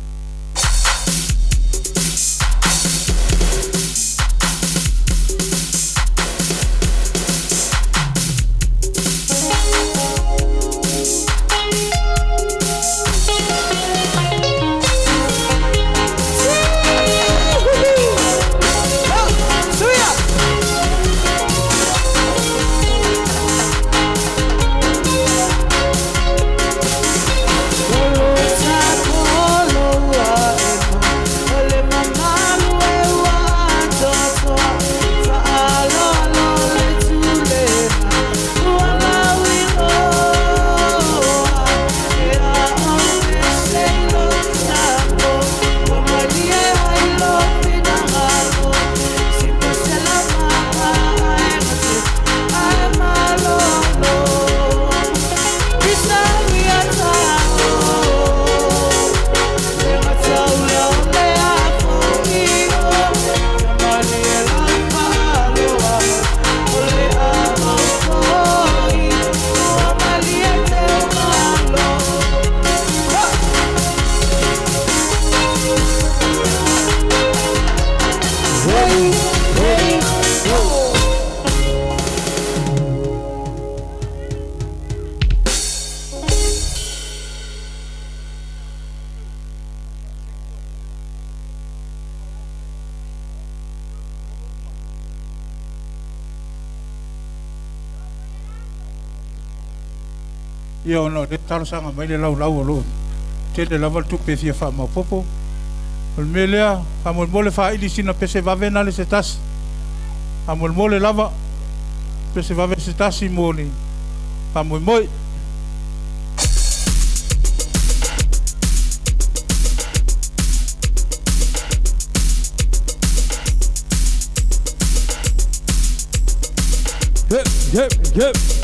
Speaker 16: Ia ona o lea e talosaga mai le laulau o lo o tele lava le tupe e fia faamaopoopo. O le mea lea, faamolemole faaili sina pese vave na le se tasi. Faamolemole lava pese vave se tasi mo le faamoemoe.
Speaker 1: Yep, yep, yep.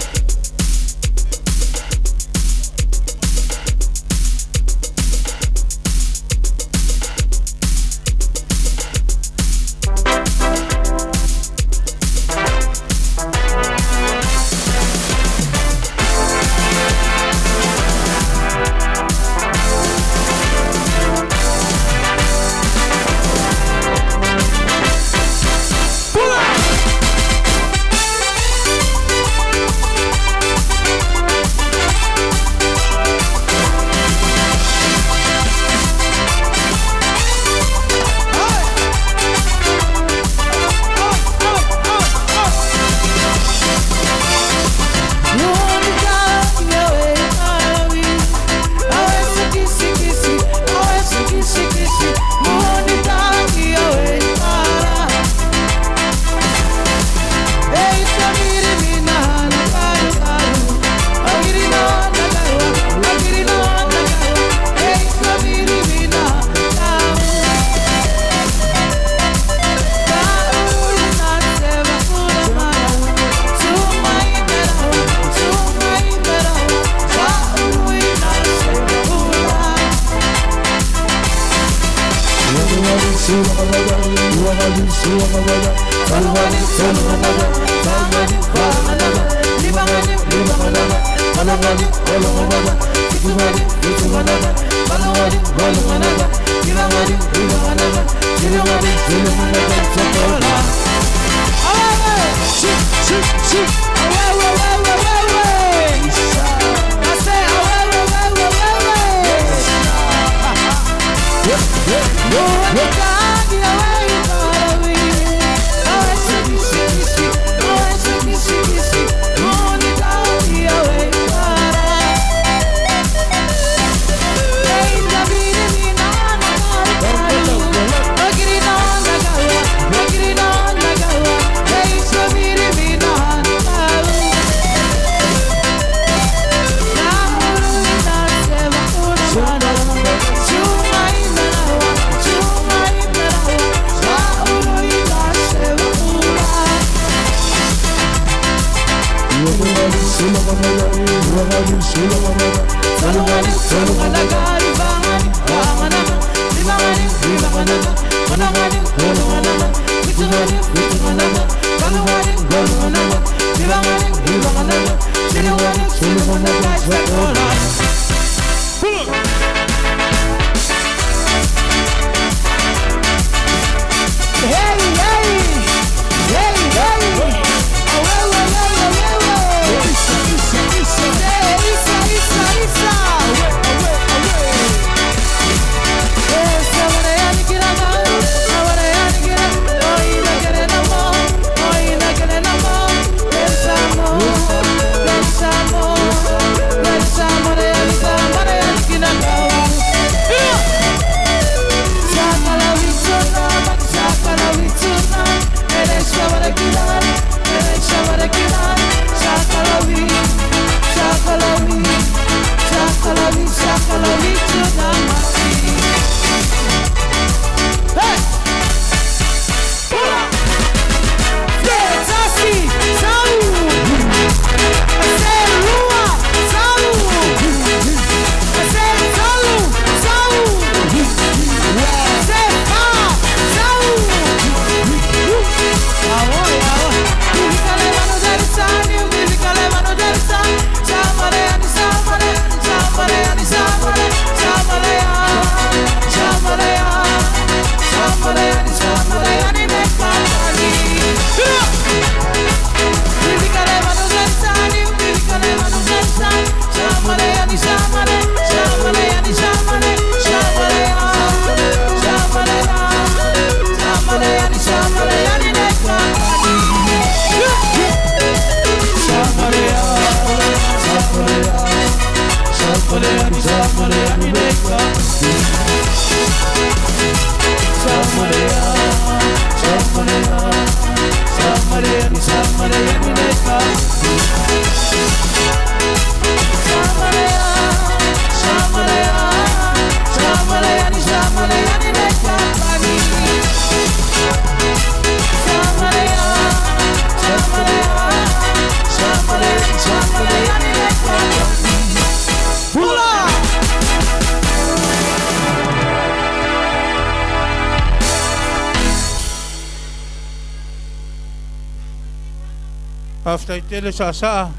Speaker 16: Faafetai tele saasaa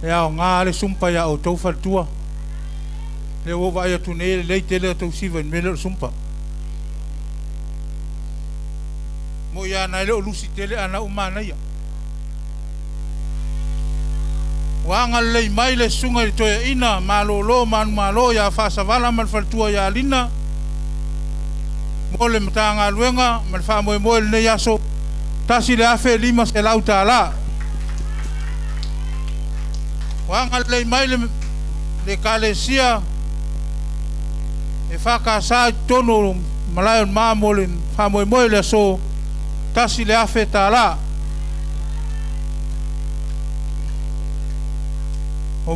Speaker 16: e aoga le sumpa iā outou faletua. Lea ua ou vaai atu nei e lelei tele a outou siva i le mea lea o le sumpa. Mo'i a na e le o lusi tele a na ua manaia. Ua agalelei mai le Susuga i le Toeaina malolo manumalo ia Faasavala ma le faletua ia Lina mo le Matagaluega ma le faamoemoe i lenei aso, $1,500. Ua agalelei mai le Ekalesia EFKS i totonu o Malae o le Ma mo le faamoemoe i le aso, $1,000. O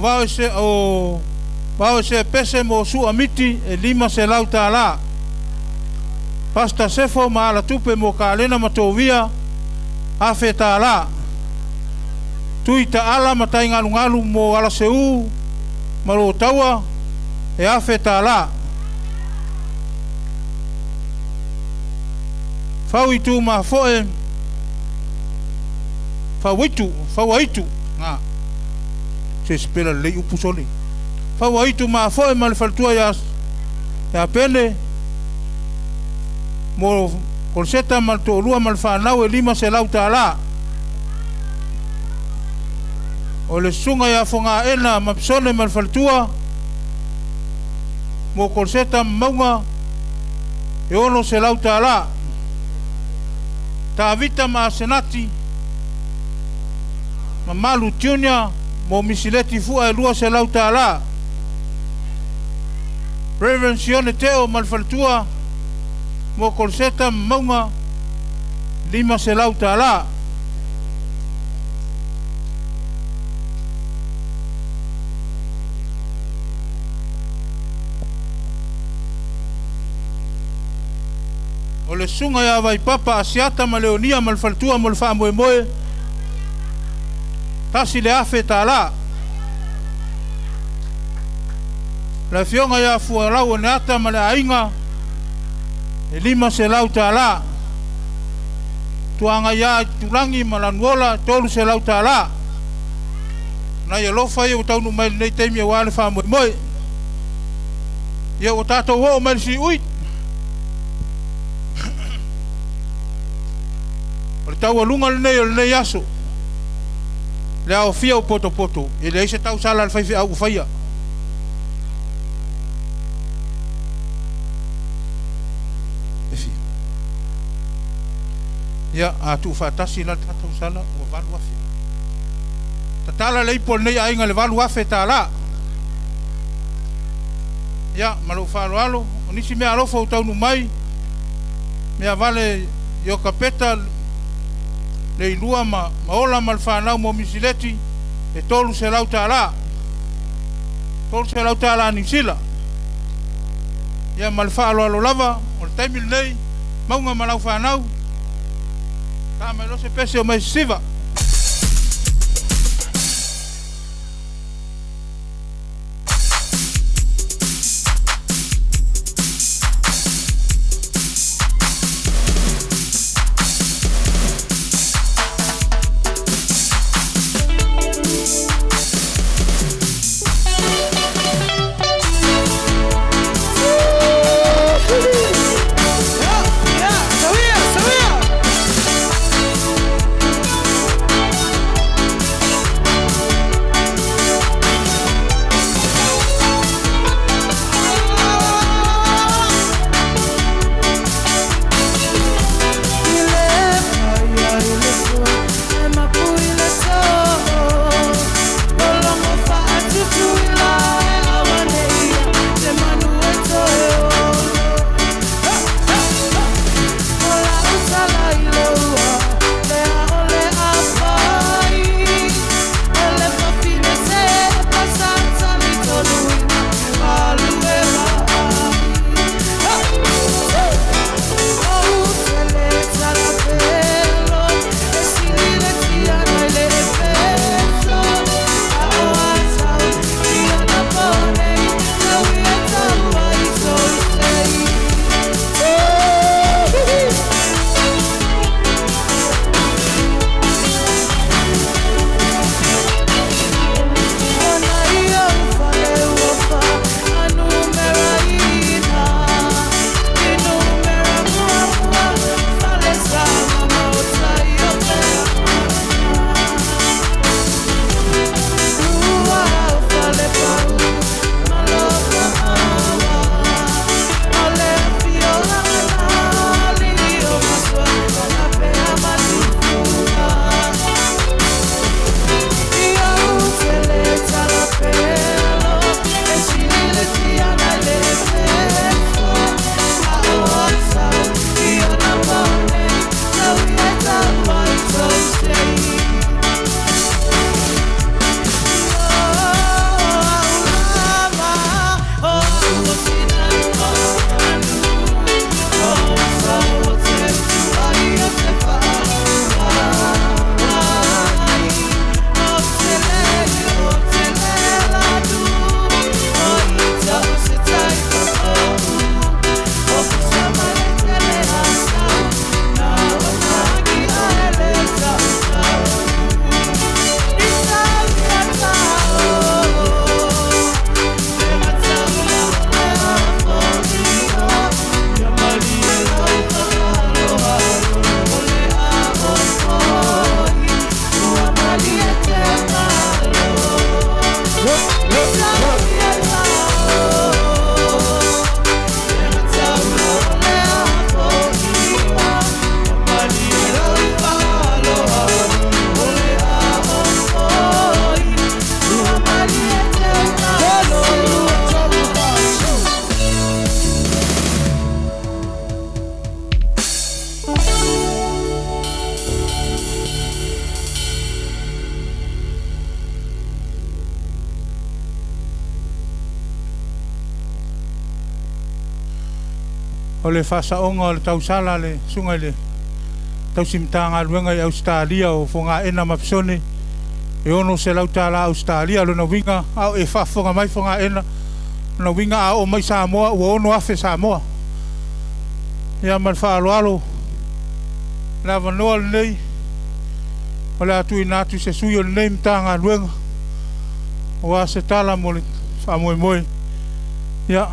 Speaker 16: Vaoesea Pese mo Suamiti e $500. Pastor Sefo ma Alatupe mo Kalena ma Tovia, $1,000. Tui Taala ma Taigalugalu mo Alaseu ma Lo Taua, e $1,000. Fau i Mafoe, Fauaitu, Fauaitu, ga, se sipela lelei upu sole. Fauaitu Mafoe ma le faletua ia Pene, mo Koloseta ma le toalua ma le fanau e $500. O le susuga ia Fogaena ma Pisone ma le faletua, mo Koloseta ma Mauga e $600. Tavita ma Asenati ma Malu Junior mo Misileti Fua e $200. Reverend Sione Teo ma le faletua mo Koloseta ma Mauga $500. O le susuga ia Vaipapa Asiata ma Leonia ma le faletua mo le faamoemoe $1,000. Le afioga ia Fualau o Neata ma le aiga e $500. Tuaga ia Itulagi ma Lanuola $300. Nai alofa ia ua taunuu mai lenei taimi aua le faamoemoe. Ia ua tatou oo mai le siui. O le taualuga lenei o lenei aso. Le aofia o potopoto, e leai se tausala a le faifeau ua faia. Ia, a tuufaatasi la le tatou sala ua 8,000. Tatala le ipu o lenei aiga i le $8,000. Ia, ma lou faaaloalo, o nisi mea alofa ua taunuu mai, mea vale Iokapeta le ilua ma Ola ma le fanau mo Misileti e $300. $300 Niu Sila. Ia ma le faaaloalo lava, o le taimi lenei, Mauga ma lau fanau, ta mai loa se pese o mai sisiva. O le faasaoga o le tausala a le Susuga i le Tausi Matagaluega i Ausetalia o Fogaena ma Pisone, e $600 Ausetalia. O lona uiga, a o e faafofoga mai Fogaena, o lona uiga a oo mai i Samoa ua $6,000 Samoa. Ia ma le faaaloalo, o le avanoa lenei o le a tuuina atu i se sui o lenei Matagaluega aua se tala mo le faamoemoe. Ia.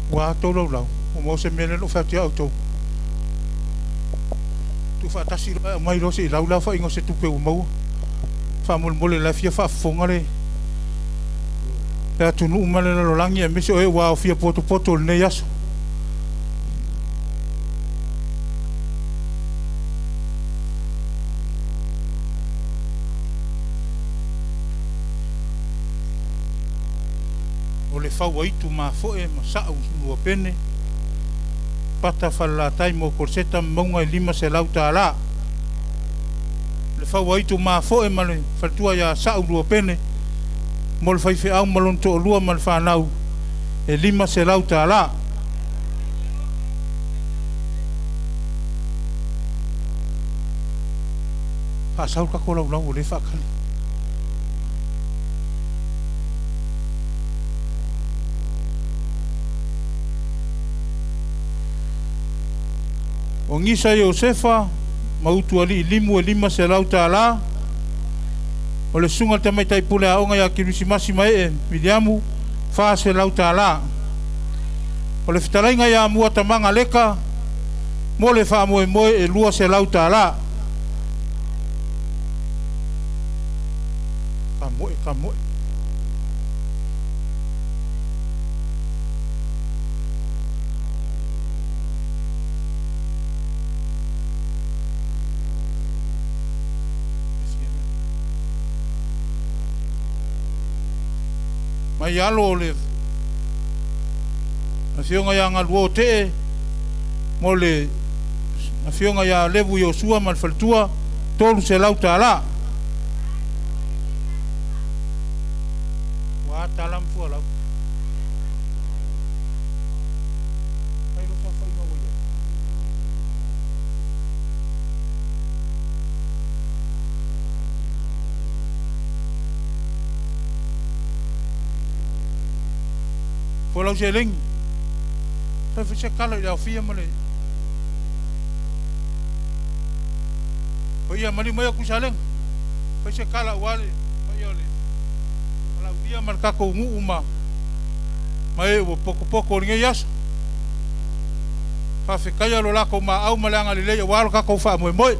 Speaker 16: Ua a tou laulau, ua maua se mea lea na ou fai atu ia outou. Tuufaatasi loa ae aumai loa se i lau le aofaiga o se tupe ua maua. Faamolemole o la e fia faafofoga le atunuu ma le lalolagi aemaise o e ua aofia potopoto i lenei aso. O le Fauaitu Mafoe ma Sa'u Luapene, Pata Falelatai mo Koleseta ma Mauga e $500. Le Fauaitu Mafoe ma le faletua ia Sa'u Luapene mo le faifeau ma lona toalua ma le fanau e $500. Faasau le tatou laulau o lea e faatali. O Gisa Iosefa ma Utualii Limu e $500. O le susuga i le tamaitai pule aoga ia Kerisimasi Maee Miliamu, $400. O le fetalaiga ia Mua Tamaga Leka mo le faamoemoe e $200. Tamoe, tamoe. Mai alo o le Afioga ia Galuo Tee mo le Afioga ia Levu Iosua ma le faletua, $300. Ua a tala ma fualau. Fai lou saofaiga ua i ai. Folau seleni. Fai foi se tala i le aofia ma le paia maliu mai o Tuisalega. Fai se tala aua le paia o le Malaulia ma le tatou nuu ma ma e ua potopoto o lenei aso. Faafetaia lo latou maau ma le agalelei aua lo tatou faamoemoe.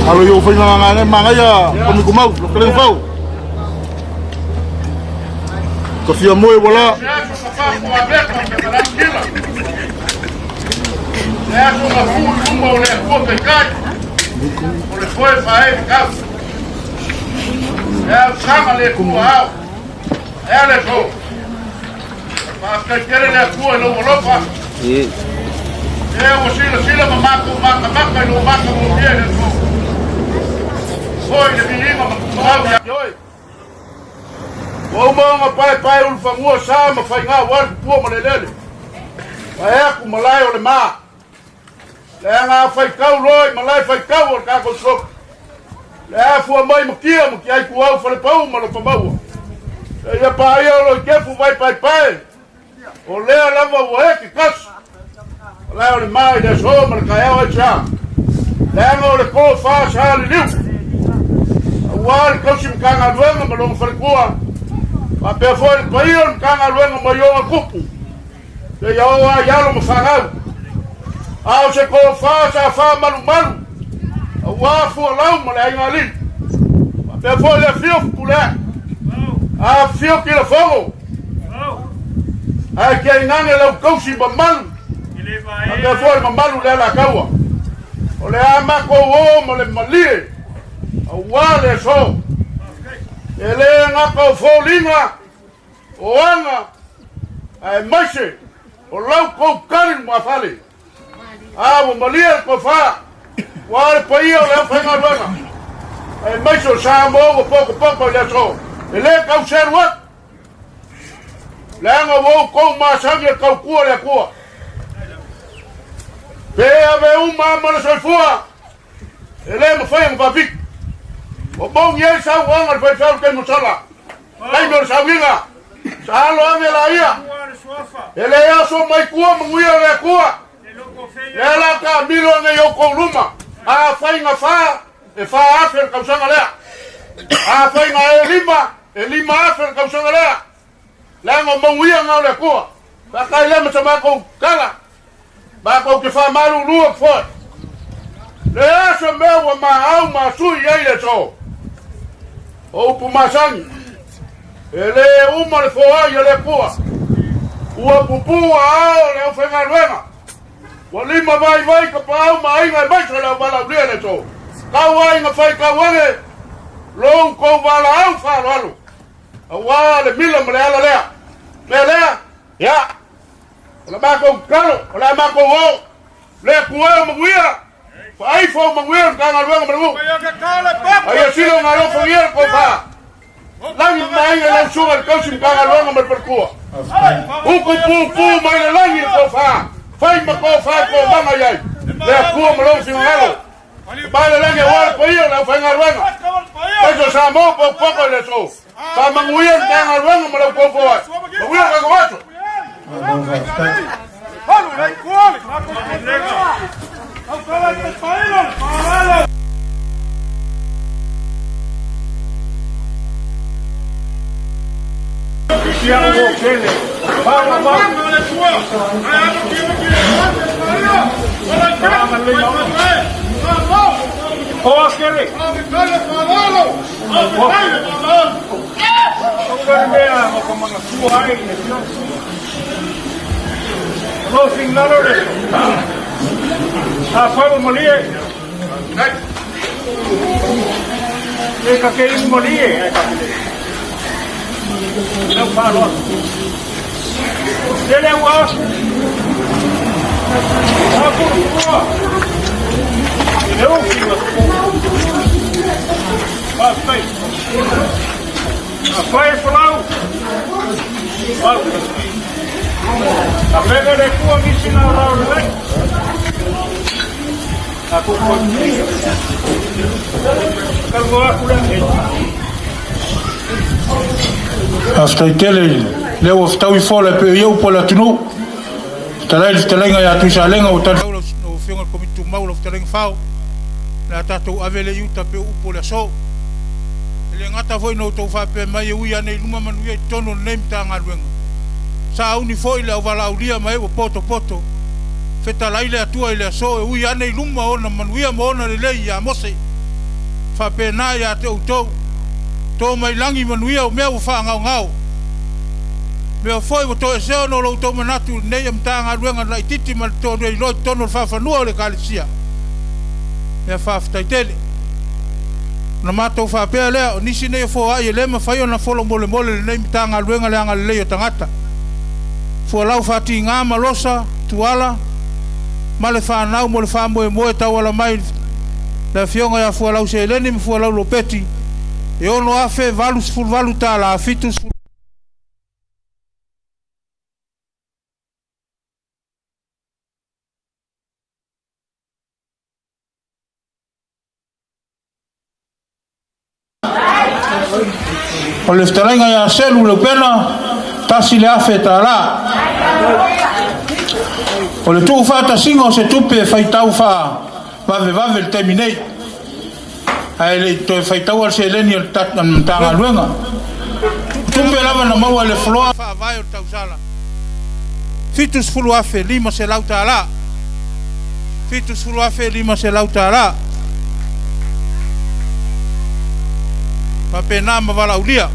Speaker 16: Alo yo fai nga nga nga ya komi kumau lo keleng fau. Ka fia moe wala. Ua uma ona paepae ulufanua sa ma faiga aua le tupua ma le eleele. Vae atu malae o le ma. Leaga a faitau loa i malae faitau o le tatou soki. Le afua mai matia ma tiai tuau falepau ma lopamaua. Seia paia o Loikefu vai paepae. O lea lava ua e ke kasi. Malae o le ma i le aso ma le taeao ai sa. Leaga o le tofa sa liliu. Aua le tausi Matagaluega ma lona faletua. Faapea foi le paia o le Matagaluega mai ona tupu. Seia oo lava i alo ma fanau. A o se tofa sa faamalumalu. Aua Fualau ma le aiga alii. Faapea foi le afio o Fepuleai. Afifio Tilafono. Ae tainane lau tausi mamalu. Faapea foi le mamalu le Alataua. O le a matou o ma le malie aua le aso. E le gata o foliga, o aga, aemaise o lau tou tali lumafale. A ua malie le tofa, ua le paia o le aufaigaluega, aemaise o Samoa ua potopoto i le aso. E le tau selu atu. Leaga ua outou masani e tautua le Atua. Pe ave uma ma le soifua, e le mafai ona faapito. Ua moni ai saunoaga a le faifeau i le taimi ua sola, taimi o le sauniga, sa alo ane laia, e le aso mai tua manuia o le Atua. Lea la taamilo ane i outou luma, afai na fa, e 4,000 le tausaga lea. Afai na e lima, e 5,000 le tausaga lea. Leaga o manuia na o le Atua. Faafetai lea ma sa matou tala. Matou te faamalulu atu foi. Le aso mea ua maau ma sui ai le aso. O upu masani. E le uma le foai a le Atua. Ua pupū aao le aufaigaluega. Ua lima vaivai ka paau ma aiga aemaise o le auvalaaulia le aso. Tau ai na fai tau ane lou tou valaau faaaloalo. Aua le mila ma le ala lea. Mea lea, ia, o le matou tatalo, o le a matou o, le Atua e o manuia, faaifo o manuia le Matagaluega ma le nuu. A ia sili ona alofagia le tofa, lagi ma aiga i lau susuga i le tausi Matagaluega ma le faletua. Upu pupu mai le lagi le tofa, fai ma tofa toomaga i ai, le Atua ma lona finagalo. Mai le lagi aua le paia o le aufaigaluega. Aemaise o Samoa potopoto i le aso. Faamanuia le Matagaluega ma lau tou foai. Manuia le tatou aso.
Speaker 4: E ka ke imu malie, e ka ke Lau whaaloa. Lele ua afu. Afu kua. Le ufi ma ku. Faafetai. Afai e folau. Faafetai. A le kua misi na rau le. A ku ko. Kalgo aku le.
Speaker 16: Faafetai tele. Lea ua fetaui fola e pei o ia upu a le atunuu. Fetalai le fetalaiga ia Tuisalega ua tali.
Speaker 2: Lau Afioga i le Komiti Tumau, lau Fetalaiga Fao, o le a tatou ave lea i uta pei o upu o le aso. E le gata foi ina outou faapea mai e ui ane i luma manuia i totonu o lenei Matagaluega, sauni foi le auvalaaulia ma e ua potopoto, fetalai le Atua i le aso e ui ane i luma ona manuia ma ona lelei ia Mose. Faapena ia te outou, to mai lagi manuia o mea ua faagaogao. Mea foi ua toesea ona o lo outou manatu i lenei Matagaluega laitiiti ma le toleiloa i totonu o le faafanua o le Ekalesia. Ia faafetai tele. Ona matou faapea lea, o nisi nei o foai e le mafai ona folomolemole i lenei Matagaluega le agalelei o tagata. Fualau faatiga ma losa, tuala, ma le fanau mo le faamoemoe tauala mai le Afioga ia Fualau Seleni ma Fualau Lopeti e $6,088 70. O le fetalaiga ia Selu Leupena, $1,000. O le tuufaatasiga o se tupe e faitau faavavevave i le taimi nei, ae le i toe faitaua le seleni a le Matagaluega. O tupe lava na maua i le floa. Faavae o le tausala, $70,500. $70,500. Faapena ma valaaulia.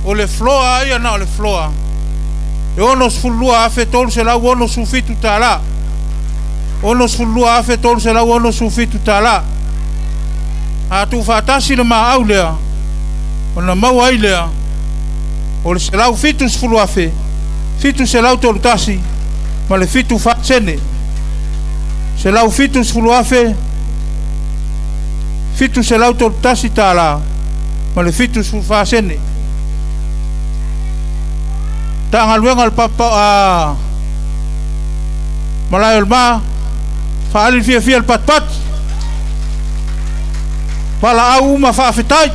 Speaker 2: O le floa ia na o le floa, e $62,367. $62,367. A tuufaatasi le maau lea, ona maua ai lea o le 170,000 731 ma le 74 sene. 170,000 731 tala ma le 74 sene. Matagaluega o le Papa a Malae o le Ma, faaali le fiafia le patipati. Valaau uma faafetai.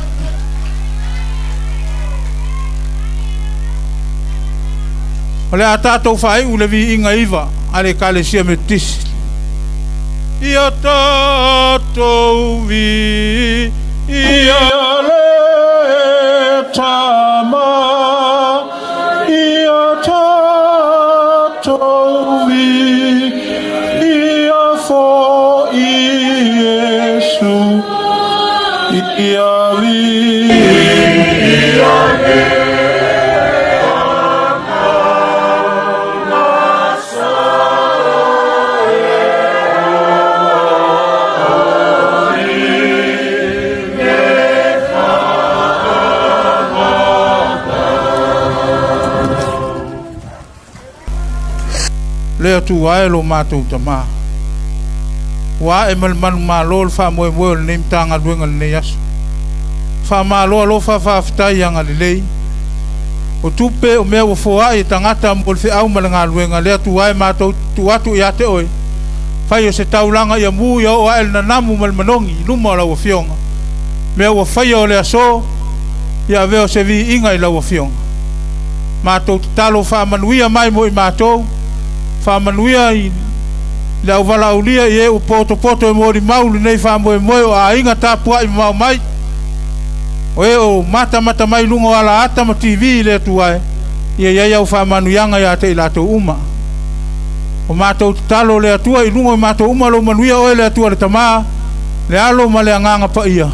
Speaker 2: O le a tatou faaiu le viiga iva a le Ekalesia Metotisi. Ia tatou viia le Tama, ia tatou viia foi Iesu, ia viia le Le Atua e lo matou Tama, ua ae ma le manumalo le faamoemoe o lenei Matagaluega i lenei aso. Faamalo alofa faafetai agalelei. O tupe o mea ua foai e tagata mo le feau ma le galuega, le Atua e matou tuu atu ia te oe, fai o se taulaga ia mu ia oo ae le nanamu ma le manogi i luma o lau Afioga. Mea ua faia o le aso, ia avea o se viiga i lau Afioga. Matou tatalo faamanuia mai mo i matou, faamanuia i le auvalaaulia i e ua potopoto e molimau lenei faamoemoe o aiga tapuai mamao mai, o e o matamata mai i luga o alaata ma TV i le Atua e, ia i ai au faamanuiaga ia te i latou uma. O matou tatalo le Atua i luga o matou uma lou manuia oe le Atua le Tama, le Alo ma le Agaga Paia,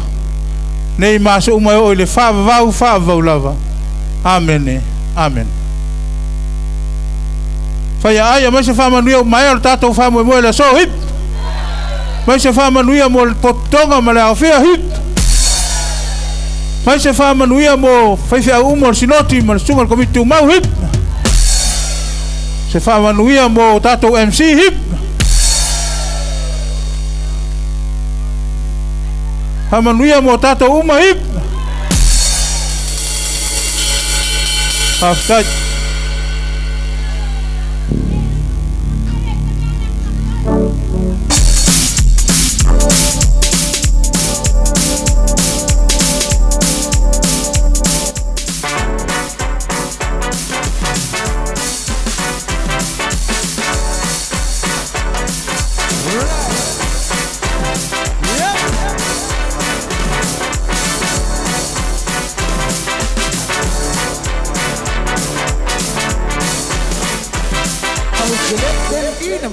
Speaker 2: nei ma aso uma e oo i le faavavau, faavavau lava. Amene. Amene. Faia ai, aumai se faamanuia ua maea o le tatou faamoemoe i le aso. Hip! Mai se faamanuia mo le pototoga ma le aofia. Hip! Mai se faamanuia mo faifeau uma o le Sinoti ma le Susuga i le Komiti Tumau. Hip! Se faamanuia mo tatou MC. Hip! Faamanuia mo tatou uma. Hip! Faafetai.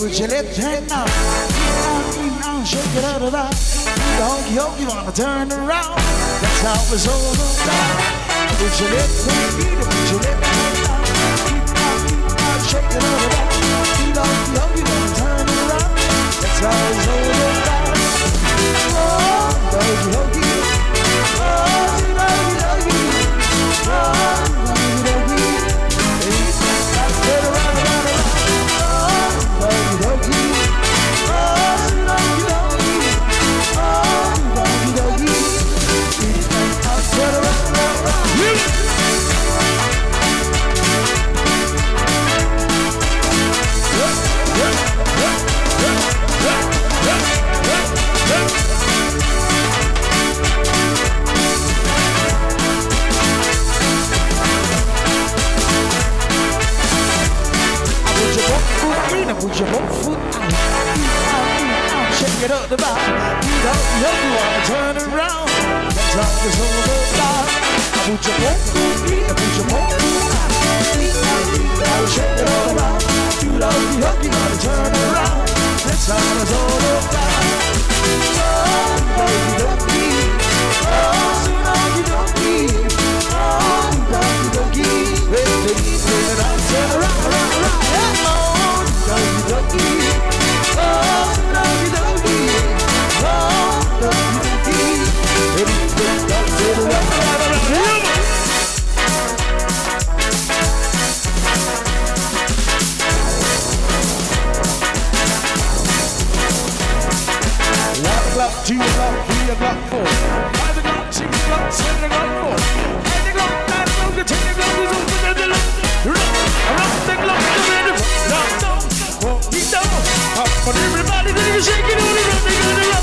Speaker 11: Put your left hand up, in, out, shake it out of that. Do the hokey hokey, wanna turn around. That's how it's all about. Put your left hand in, put your left hand up, in, out, shake it out of that. Do the hokey hokey, wanna turn around. That's how it's all about. Oh, the hokey hokey, oh, the hokey hokey, oh, the hokey hokey. Turn around, around, around. Oh, the hokey hokey, oh, the hokey hokey, oh, the hokey hokey. Turn around, around, around. I put your both foot in, I put your both foot out. In, out, shake it up the back. You don't know you wanna turn around. That's how it's all about. I put your both foot in, I put your both foot out. In, out, shake it all around. You don't know you wanna turn around. That's how it's all about. Oh, okey-dokey. Oh, okey-dokey. Oh, okey-dokey. Wait, wait, wait, round, turn around, round, round. Yeah. Oh, okey-dokey. Oh, okey-dokey. Oh, okey-dokey. Wait, wait, round, turn around, round, round. Yeah. 1 o'clock, 2 o'clock, 3 o'clock, 4, 5 o'clock, 6 o'clock, 7 o'clock, 4, 8 o'clock, 9 o'clock, 10 o'clock, is over the rock, rock the clock, the ready, rock, down, walk me down, up on everybody, then you shake it on the rock, they gonna rock.